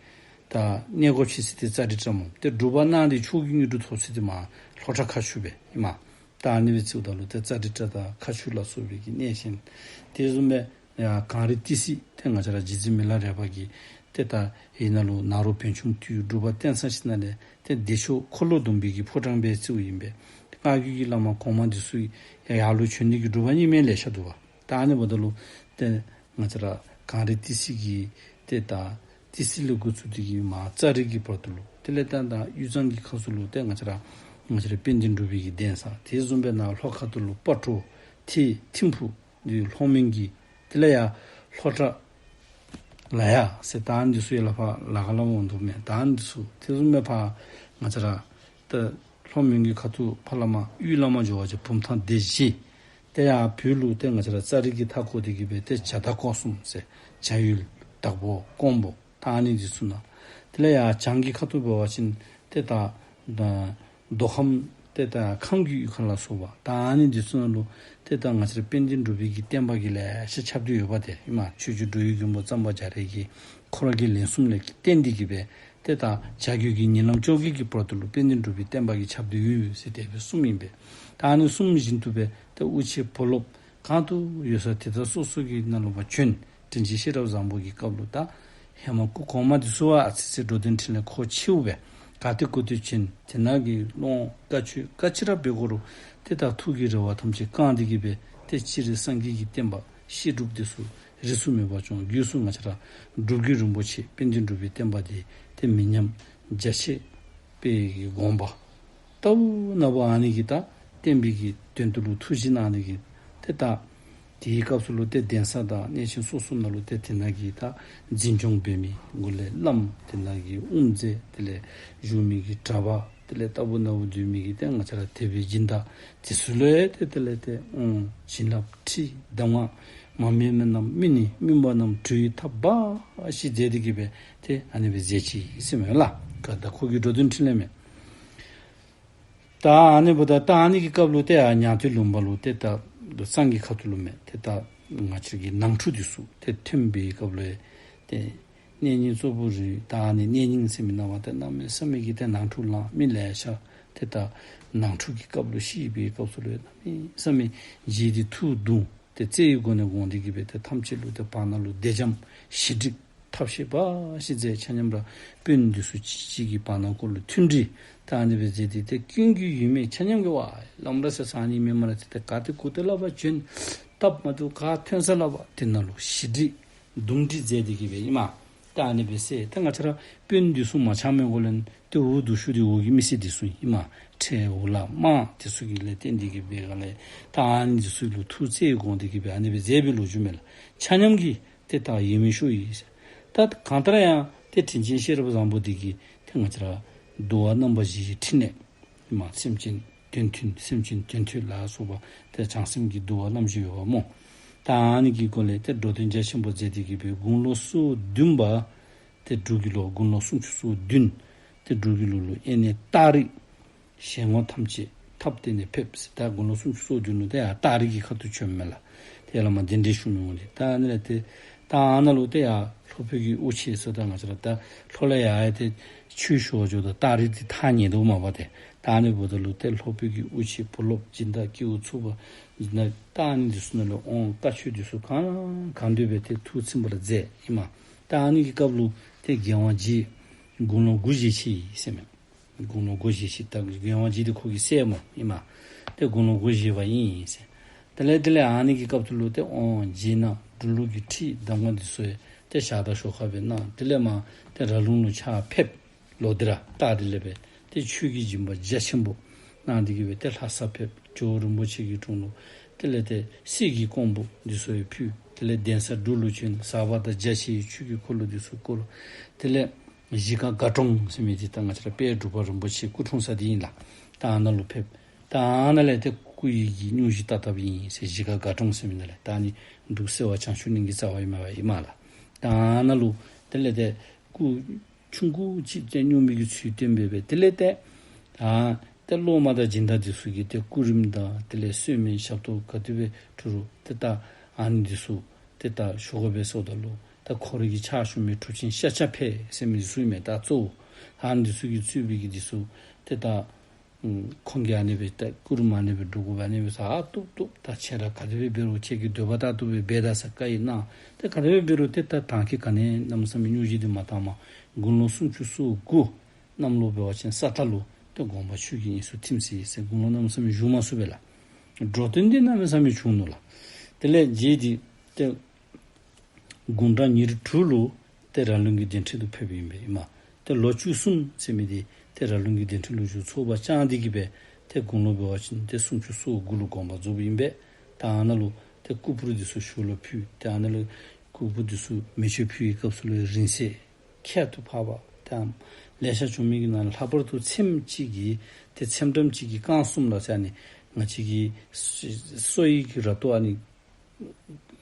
ད་གནས་སྒོ་ཕྱེ་ས་འདི་ཙ་རི་ཏྲ་སྨོ། ཏེ་སྒྲུབ་པ་གནང་སྟེ་མཆོག་གི་དངོས་གྲུབ་ཐོབ་ས་འདི་མར་ལྷོ་བྲག་མཁར་ཆུ་སྦེ་ཨིན་མས། ད་ཨ་ནི་སྦེ་རྩིཝ་ད་ལུ་ཏེ་ཙ་རི་ཏྲ་དང་མཁར་ཆུ་ལ་སོགས་པའི་གི་གནས་ཆེན། དེ་བཟུམ་སྦེ་ཡར་གངས་རི་ཏི་སེ་ཏེ་ང་བཅས་ར་རྗེ་བཙུན་མི་ལ་རས་པ་གིས་ཏེ་ད་ཡི་ནང་ལུ་ནཱ་རོ་བོན་ཆུང་དུས་སྒྲུབ་པ་བསྟན་ས་ཅིག་ནང་ལས་ཏེ་བདེ་མཆོག་འཁོར་ལོ་སྡོམ་པའི་གི་ཕོ་བྲང་སྦེ་རྩིཝ་ཨིན་པས། ཏེ་སྔགས་རྒྱུད་ཀྱི་བླ་མ་གོང་མ་འདི་ཚུ་ཡར་ལུ་བྱོན་ནི་གི་སྒྲུབ་པ་རྙིང་མའི་ལེ་ཤ་འདུག་པ། ད་ཨ་ནི་འབདཝ་ད་ལུ་ཏེ་ང་བཅས་ར་གངས་རི་ཏི་སེ་གི་ཏེ་ད་ཏི་སེ་ལས་འགོ་བཙུགས་ཏེ་གི་མར་ཙ་རི་གི་བར་དུ་ལུ་དེ་ལས་ད་ད་དབུས་གཙང་གི་ཁ་ཐུག་ལུ་ཏེ་ང་བཅས་ར་ང་བཅས་ར་དཔལ་ལྡན་འབྲུག་པའི་གི་གདན་ས། དེ་བཟུམ་སྦེ་ནཱ་ལྷོ་ཁ་ཐུག་ལུ་སྤ་གྲོ་ཏེ་ཐིམ་ཕུ་འདི་ལྷོ་མོན་གྱི། དེ་ལས་ཡར་ལྷོ་བྲག་ལ་ཡ་ཟེར་ད་ཨ་ནི་འདི་ཚུ་ཡར་ལས་ཕར་ལ་ཁ་ལས་འོང་དོ་མས། ད་ཨ་ནི་འདི་ཚུ་དེ་བཟུམ་སྦེ་ཕར་ང་བཅས་ར་ད་ལྷོ་མོན་གྱི་ཁ་ཐུག་ཕར་ལས་མར་དབུས་ལས་མར་འགྱོ་བ་ཅིན་བུམ་ཐང་སྡེ་བཞི། ཏེ་ཡར་བོད་ལུ་ཏེ་ང་བཅས་ར་ཙ་རི་གི་མཐའ་བསྐོར་ཏེ་གི་སྦེ་ཏེ་བྱ་དྭགས་སྐོར་གསུམ་ཟེར་བྱ་ཡུལ་དྭགས་པོ་ཀོང་པོ་ད་ཨ་ནི་འདི་ཚུ་ནང་། དེ་ལས་ཡར་བྱང་གི་ཁ་ཐུག་འབད་བ་ཅིན་ཏེ་ད་ད་མདོ་ཁམས་ཏེ་ད་ཁམས་ཀྱི་ཡུལ་ཁ་ལ་སོགས་པ་ད་ཨ་ནི་འདི་ཚུ་ནང་ལུ་ཏེ་ད་ང་བཅས་ར་དཔལ་ལྡན་འབྲུག་པའི་གི་བསྟན་པ་གིས་ལེ་ཤ་ཁྱབ་སྟེ་ཡོདཔ་ཏེ་ཨིན་མས། ཆོས་རྗེ་འགྲོ་བའི་མགོན་པོ་གཙང་པ་རྒྱ་རས་ཀྱིས་ཁོ་ར་གི་ལན་གསུམ་ལས་བརྟེན་ཏེ་གི་སྦེ་ཏེ་ད་བྱ་རྒོད་ཀྱི་ཉིན་ལམ་བཅོ་བརྒྱད་ཀྱི་བར་དུ་ལུ་དཔལ་ལྡན་འབྲུག་པའི་བསྟན་པ་གིས་ཁྱབ་སྟེ་ཡོད་ཟེར་དེ་སྦེ་གསུངམ་ཨིན་པས། ད་ཨ་ནི་གསུམ་བཞིན་དུ་སྦེ་ཏེ་དབུ་ཆེ་བུ་སློབ་གང་དུ་ཡོད་ས་དེ་དག་སོ་སོ་གི་ནང་ལུ་ཕར་བྱོན། དྲིན་ཅན་ཤེས་རབ་བཟང་པོ་གི་སྐབས་ལུ་ད་ཧེ་མ་སྐུ་གོང་མ་འདི་ཚུ་བ་ཨ་ཙི་ཙི་འགྲོ་དོན་འཕྲིན་ལས་ཁོ་ཆེཝ་སྦེ་ག་ཏེ་གུ་ཏེ་བྱོན། དེ་ནང་གི་སློབ་དཔོན་བཀའ་ཆོས་ག་ཅི་ར་འབད་དགོ་རུང་ཏེ་ད་ཐུགས་ཀྱི་རེ་བ་ཐམས་ཅད་བསྐངས་ཏེ་གི་སྦེ་ཏེ་སྤྱིར་སངས་རྒྱས་ཀྱི་བསྟན་པ་བཤད་སྒྲུབ་འདི་ཚུ་རིས་སུ་མེད་པ་བྱུང་། སྒོས་སུ་ང་བཅས་ར་སྒྲུབ་བརྒྱུད་རིན་པོ་ཆེ་དཔལ་ལྡན་འབྲུག་པའི་བསྟན་པ་འདི་ཏེ་མི་ཉམས་རྒྱ་ཆེ་བའི་གི་དགོངས་པ་ལྟ་བུ་ན་བུ་ཨ་ནི་གི་ད་བསྟན་པའི་གི་དོན་དུ་ལུ་ཐུགས་བཞེད་གནང་ནི་གི་ཏེ་ད་དེའི་སྐབས་སུ་ལུ་ཏེ་གདན་ས་དང་གནས་ཆེན་སོ་སོ་ནང་ལུ་ཏེ་དེ་ནང་གི་ད་འཛིན་སྐྱོང་འབད་མི་འགོ་ལས་བླམ་དེ་ནང་གི་དབུ་མཛད་དེ་ལས་བཞུགས་མི་གི་གྲྭ་པ་དེ་ལས་ལྟ་བུ་ན་བུ་སྡོད་མི་གི་ཏེ་ང་བཅས་ར་དད་པའི་སྦྱིན་བདག་དེ་ཚུ་ལུ་ཡང་ཏེ་དེ་ལས་ཏེ་ཨོང་བྱིན་རླབས་ཁྲིད་གདམས་ངག་མ་སྨིན་པ་རྣམས་སྨིན་ནི་སྨིན་པ་རྣམས་གྲོལ་བའི་ཐབས་འབའ་ཞིག་མཛད་དེ་གི་སྦེ་ཏེ་ཨ་ནི་སྦེ་མཛད་ཅི་ཟེར་མས་ལགས། ག་ད་ཁོ་གི་འགྲོ་དོན་འཕྲིན་ལས་མས། ད་ཨ་ནི་འབདཝ་ད་ད་ཨ་ནི་གི་སྐབས་ལུ་ཏེ་ཡར་ཉང་སྟོད་ལུང་པ་ལུ་ཏེ་ད་གཙང་གི་ཁ་ཐུག་ལུ་མས། ཏེ་ད་ང་བཅས་ཀྱི་ནང་འཁྲུག་འདི་ཚུ་ཏེ་ཐོན་པའི་སྐབས་ལུ་ཏེ་གནས་རྙིང་གཙོ་བོ་རེད། ད་ཨ་ནི་གནས་རྙིང་ཟེར་མི་ནང་བ་ཏེ་གནམ་མེད་ས་མེད་ཀྱི་ཏེ་ནང་འཁྲུག་ལངས། མི་ལེ་ཤ་ཏེ་ད་ནང་འཁྲུག་གི་སྐབས་ལུ་ཤི་བའི་སྐབས་སུ་ལུ་གནམ་མེད་ས་མེད་རྗེ་འདི་ཐུགས་གདུང་། ཏེ་བརྩེ་བའི་སྒོ་ནས་དགོངས་ཏེ་གི་སྦེ་ཏེ་ཐམས་ཅད་ལུ་ཏེ་བར་ན་ལུ་བདེ་འཇམ་ཞི་འགྲིག་ཐབས་ཤེས་འབའ་ཞིག་མཛད། ཆ་མཉམ་ར་དཔོན་འདི་ཚུ་གཅིག་གཅིག་གི་བར་ན་ཀོ་ལུ་མཐུན་སྒྲིལ་ད་ཨ་ནི་སྦེ་མཛད་དེ་ཏེ་ཀུན་གྱི་ཡུལ་མི་ཆ་མཉམ་གྱིས་ཝ་བླམ་ར་ཟེར་ས་ཨ་ནི་མེན་མས་ར་ཏེ་ཏེ་ག་ཏེ་གུ་ཏེ་ལུ་ཕར་བྱོན་སྟབས་མ་བདེཝ་ག་ཐོན་ས་ལུ་ཕར་དེ་ནང་ལུ་ཞི་འགྲིག་འདུམ་འགྲིག་མཛད་དེ་གི་སྦེ་ཨིན་མས། ད་ཨ་ནི་སྦེ་ཟེར་ཏེ་ང་བཅས་ར་དཔོན་འདི་ཚུ་མ་འཆམ་མི་གུ་ལས་ཏེ་འུ་སྡུག་ཤོས་འདི་འུ་གི་མི་སེར་འདི་ཚུ་ཨིན་མས། ཁྲལ་འུ་ལག་དམངས་འདི་ཚུ་གིས་ལས་བརྟེན་ཏེ་གི་སྦེ་ག་ལས་ད་ཨ་ནི་འདི་ཚུ་ལུ་ཐུགས་བརྩེ་བའི་སྒོ་ནས་དེ་གི་སྦེ་ཨ་ནི་སྦེ་མཛད་པའི་ལོ་རྒྱུས་མས་ལགས། ཆ་མཉམ་གྱིས་ཏེ་ད་ཡིད་མི་ཤོར་ཡི་ཟེར། ད་གང་ལྟར་ཡང་ཏེ་དྲིན་ཅན་ཤེས་རབ་བཟང་པོ་འདི་གིས་ཏེ་ང་བཅས་ར་འདུལ་བ་རྣམ་པ་བཞིའི་ཕྲིན་ལས་མ་སེམས་ཅན་དོན་མཐུན་སེམས་ཅན་དོན་མཐུན་ལ་སོགས་པ་ཏེ་བྱང་སེམས་ཀྱི་འདུལ་བ་རྣམ་བཞི་ཡོདཔ་སྨོ། ད་ཨ་ནི་གི་སྒོ་ལས་ཏེ་འགྲོ་དོན་རྒྱ་ཆེན་པོ་མཛད་དེ་གི་སྦེ་དགུང་ལོ་སོ་བདུན་པ་ཏེ་འབྲུག་གི་ལོ་དགུང་ལོ་སུམ་ཅུ་སོ་བདུན་ཏེ་འབྲུག་གི་ལོ་ལུ་ཨེ་ནི་སྟག་རི་ཞལ་ངོ་ཐམས་ཅད་ཐབས་བརྟན་ནས་ཕེབས་ཟེར། ད་དགུང་ལོ་སུམ་ཅུ་སོ་བདུན་ལུ་ཏེ་ཡར་སྟག་རི་གི་ཁ་ཐུག་བྱོནམ་མས་ལགས། ཏེ་ཡར་ལས་མར་གདན་འདྲེན་ཞུ་མི་འོང་སྟེ་ད་ཨ་ནི་ལས་ཏེ་ད་ཨ་ནཱ་ལུ་ཏེ་ཡར་ལྷོ་བོད་ཀྱི་དབུ་ཆེ་ཟེར་ད་ང་བཅས་ར་ད་ལྷོ་ལས་ཡར་ཡར་ཏེ་ཆོས་ཞུ་བར་འགྱོཝ་ད་སྟག་རི་འདི་ཐག་ཉེ་དོ་མས་པ་ཏེ། ད་ཨ་ནི་འབདཝ་ད་ལུ་ཏེ་ལྷོ་བོད་ཀྱི་དབུ་ཆེ་བུ་སློབ་སྦྱིན་བདག་སྐྱེས་བུ་ཚུ་པ་སྦྱིན་བདག་ད་ཨ་ནི་འདི་ཚུ་ནང་ལུ་ཨོང་བཀའ་ཆོས་འདི་ཚུ་གང་གང་འདོད་སྦེ་ཏེ་ཐུགས་ཚིམ་པར་མཛད་ཨིན་མས། ད་ཨ་ནི་གི་སྐབས་ལུ་ཏེ་རྒྱལ་དབང་རྗེ་དགུང་ལོ་དགུ་བཞེས་ཅི་ཨིན་ཟེར་མས། དགུང་ལོ་དགུ་བཞེས་ཅི། ད་རྒྱལ་དབང་རྗེ་འདི་ཁོ་གི་སྲས་མོ་ཨིན་མས། ཏེ་དགུང་ལོ་དགུ་བཞེས་པ་ཨིན་ཟེར། དེ་ལས་དེ་ལས་ཨ་ནི་གི་སྐབས་སུ་ལུ་ཏེ་ཨོང་རྗེ་ནཱ་འབྲུག་ལུགས་ཀྱི་ཁྲིད་གདམས་ངག་འདི་ཚུ་ཡང་ཏེ་ཞག་དང་ཞོར་ཁ་སྦེ་གནང་། དེ་ལས་མར་ཏེ་ར་ལུང་ལུ་ཕྱག་ཕེབས། ལོག་སྟེ་ར་སྟག་རི་ལས་སྦེ་ཏེ་ཆོས་ཀྱི་སྦྱིན་པ་རྒྱ་ཆེན་པོ་གནང་སྟེ་གི་སྦེ་ཏེ་ལྷ་ས་ཕེབས། ཇོ་བོ་རིན་པོ་ཆེ་གི་དྲུང་ལུ་དེ་ལས་ཏེ་གསེར་གྱི་ཀོང་བུ་འདི་ཚུ་ཡང་ཕུལ། དེ་ལས་གདན་ས་འབྲུག་ལུ་བྱོན། ཟབ་པ་དང་རྒྱ་ཆེའི་ཆོས་ཀྱི་འཁོར་ལོ་འདི་ཚུ་བསྐོར། དེ་ལས་གཞིས་ཀ་དགའ་གྲོང་ཟེར་མི་འདི་ད་ང་བཅས་ར་དཔལ་འབྲུག་པ་རིན་པོ་ཆེ་སྐུ་འཁྲུངས་ས་འདི་ཨིན་ལགས། ད་ཨ་ནཱ་ལུ་ཕེབས། ད་ཨ་ནཱ་ལས་ཏེ་སྐུ་ཡི་གི་སྙུང་གཞི་བཏབ་བཏབཔ་ཨིན་ཟེར། གཞིས་ཀ་དགའ་གྲོང་ཟེར་མི་ནང་ལས་ད་ཨ་ནི་འབྲུག་སེ་བ་བྱང་ཆུབ་གླིང་གི་རྩ་བ་ཨིན་མས་པ་ཨིན་མས་ལགས། ད་ཨ་ནཱ་ལུ་དེ་ལས་ཏེ་སྐུ་ཆུང་ཀུ་ཅིག་ཏེ་སྙུང་མི་གི་ཚུལ་སྟོན་སྦེ་སྦེ་དེ་ལས་ཏེ་ད་ ཏེ་སློབ་མ་དང་སྦྱིན་བདག་འདི་ཚུ་གིས་ཏེ་སྐུ་རིམ་དང་དེ་ལས་གསོལ་སྨན་ཞབས་ཏོག་ག་དེ་སྦེ་ཕུལ་རུང་ཏེ་ད་ཨ་ནི་འདི་ཚུ་ཏེ་ད་ཞུ་དགོ་པས་ཟེརཝ་ད་ལུ་ད་ཁོ་རའི་གི་ཕྱག་ཞུ་མི་གྲུབ་ཆེན་ཤཱཀྱ་འཕེལ་ཟེར་མི་ཚུ་ཨིན་མས། ད་གཙོ་བོ་ཨ་ནི་འདི་ཚུ་གིས་གཙོས་པའི་གི་འདི་ཚུ་ཏེ་ད་ཨུམ་ཁོང་གིས་ཨ་ནི་སྦེ་ད་སྐུ་རིམ་ཨ་ནི་སྦེ་སྒྲུབ་དགོ་པས། ཨ་ནི་སྦེ་ཟེར་ཨ་བཏུབ་བཏུབ། ད་ཁྱེད་ར་ག་དེ་སྦེ་འབད་རུང་ཁྱེད་ཀྱི་འདོད་པ་ལྟར་དུ་སྦེ་འབད་ད་ཟེར་བཀའ་ཡི་གནང་། ཏེ་ག་དེ་སྦེ་འབད་རུང་ཏེ་ད་ད་གིས་ག་ནི་གནམ་མེད་ས་མེད་སྙུང་གཞི་འདི་མ་བཏངམ། དགུང་ལོ་སུམ་ཅུ་སོ་དགུ་གནམ་ལོ་འབད་བ་ཅིན་ས་རྟ་ལོ་ཏེ་དགོངས་པ་ཆོས་ཀྱི་དབྱིངས་སུ་ཐིམ་ཟེར་ཟེར། དགུང་ལོ་གནམ་མེད་ས་མེད་བཞུགས་མ་ཚུགས་པས་ལགས། འགྲོ་དོན་འདི་གནམ་མེད་ས་མེད་བྱུང་ནུག་ལགས། དེ་ལས་རྗེ་འདི་ཏེ་དགུང་གྲངས་ཉེར་དྲུག་ལུ་ཏེ་ར་ལུང་གི་གདན་ཁྲི་དུ་ཕེབསཔ་ཨིན་པས་ཨིན་མས། ཏེ་ལོ་བཅུ་གསུམ་ཟེར་མི་འདི་ཏེ་ར་ལུང་གི་གདན་ཁྲི་ལུ་བཞུགས་ཚོགས་པ་བསྐྱངས་ཏེ་གི་སྦེ་ཏེ་དགུང་ལོ་འབད་བ་ཅིན་ཏེ་སུམ་ཅུ་སོ་དགུ་ལུ་དགོངས་པ་རྫོགསཔ་ཨིན་པས། ད་ཨ་ནཱ་ལུ་ཏེ་སྐུ་ཕུར་འདི་ཚུ་ཞུགས་ལ་ཕུལ། ཏེ་ཨ་ནཱ་ལུ་སྐུ་ཕུར་འདི་ཚུ་མེ་མཆོད་ཕུལ་བའི་སྐབས་སུ་ལུ་རིང་བསྲེལ་ཁྱད་དུ་འཕགས་པ་དང་ལེ་ཤ་བྱུང་མི་གི་ནང་ལྷག་པར་དུ་ཚེམས་གཅིག་གི་ཏེ་ཚེམས་ཀྲམ་གཅིག་གིས་རྐང་གསུམ་ལ་ཟེར། ཨ་ནི་ང་བཅས་ཀྱི་སོ་ཡི་གི་ར་ཏོ་ཨ་ནི་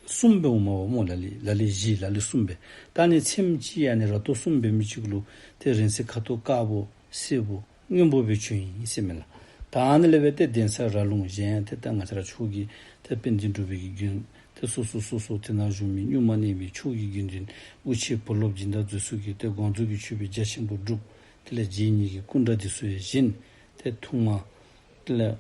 གསུམ་སྦེ་འོངམ་མས་སྨོ། ལ་ལུ་ལ་ལུ་བཞི་ལ་ལུ་གསུམ་སྦེ། ད་ཨ་ནི་ཚེམས་གཅིག་ཨ་ནི་ར་ཏོ་གསུམ་འབད་མི་གཅིག་ལུ་ཏེ་རིང་བསྲེལ་ཁ་དོག་དཀར་པོ་སེར་པོ་སྔོན་པོ་སྦེ་བྱུང་ཡི་ཟེར་མས་ལགས། ད་ཨ་ནི་ལས་འབད་ཏེ་གདན་ས་ར་ལུང་བཞེངས། ཏེ་ད་ང་བཅས་ར་ཕྱོགས་ཀྱི་ཏེ་དཔལ་ལྡན་འབྲུག་པའི་གི་མགོན་ཏེ་སོ་སོ་སོ་སོ་ཏེ་ནཱ་བཞུགས་མི་གཉུག་མ་གནས་པའི་ཕྱོགས་ཀྱི་དགེ་འདུན་དབུ་ཆེ་བུ་སློབ་སྦྱིན་བདག་འདི་ཚུ་གིས་ཏེ་དགོངས་རྫོགས་ཀྱི་མཆོད་པའི་རྒྱ་ཆེན་པོ་བསྒྲུབས། དེ་ལས་རྗེ་ཉིད་ཀྱི་སྐུ་འདྲ་འདི་ཚུ་ཡང་བཞེངས། ཏེ་ཐུགས་མ་དེ་ལས་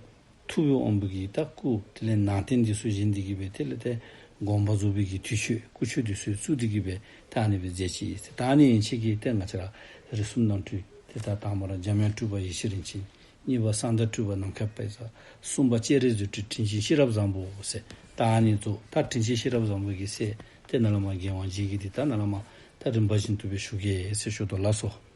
ཐུབ་པའི་དབང་པོ་གི་ད་སྐུ་དེ་ལས་ནང་རྟེན་འདི་ཚུ་བཞེངས་ཏེ་གི་སྦེ་དེ་ལས་ཏེ་དགོངས་པ་རྫོགས་པའི་གི་དུས་མཆོད་སྐུ་མཆོད་འདི་ཚུ་བཙུགས་ཏེ་གི་སྦེ་ད་ཨ་ནི་སྦེ་མཛད་ཅི་ཟེར། ད་ཨ་ནི་ཡན་ཆད་ཀྱིས་ཏེ་ང་བཅས་ར་རིགས་གསུམ་རྣམ་འཕྲུལ་ཏེ་ད་དང་པ་ར་འཇམ་དབྱངས་སྤྲུལ་པ་ཡེ་ཤེས་རིན་ཆེན། གཉིས་པ་གསང་བདག་སྤྲུལ་པ་ནམ་མཁའི་དཔལ་བཟང་། གསུམ་པ་སྤྱན་རས་གཟིགས་སྤྲུལ་དྲིན་ཅན་ཤེས་རབ་བཟང་པོ་ཟེར། ད་ཨ་ནི་ཚུ་ད་དྲིན་ཅན་ཤེས་རབ་བཟང་པོ་གི་སྲས་ཏེ་ནཱ་ལས་མར་རྒྱལ་དབང་རྗེ་གི་འདི་ད་ནཱ་ལས་མར་ད་རིམ་པ་བཞིན་དུ་སྦེ་ཞུ་གེ་ཟེར་ཞུ་དོ་ལགས་སོ།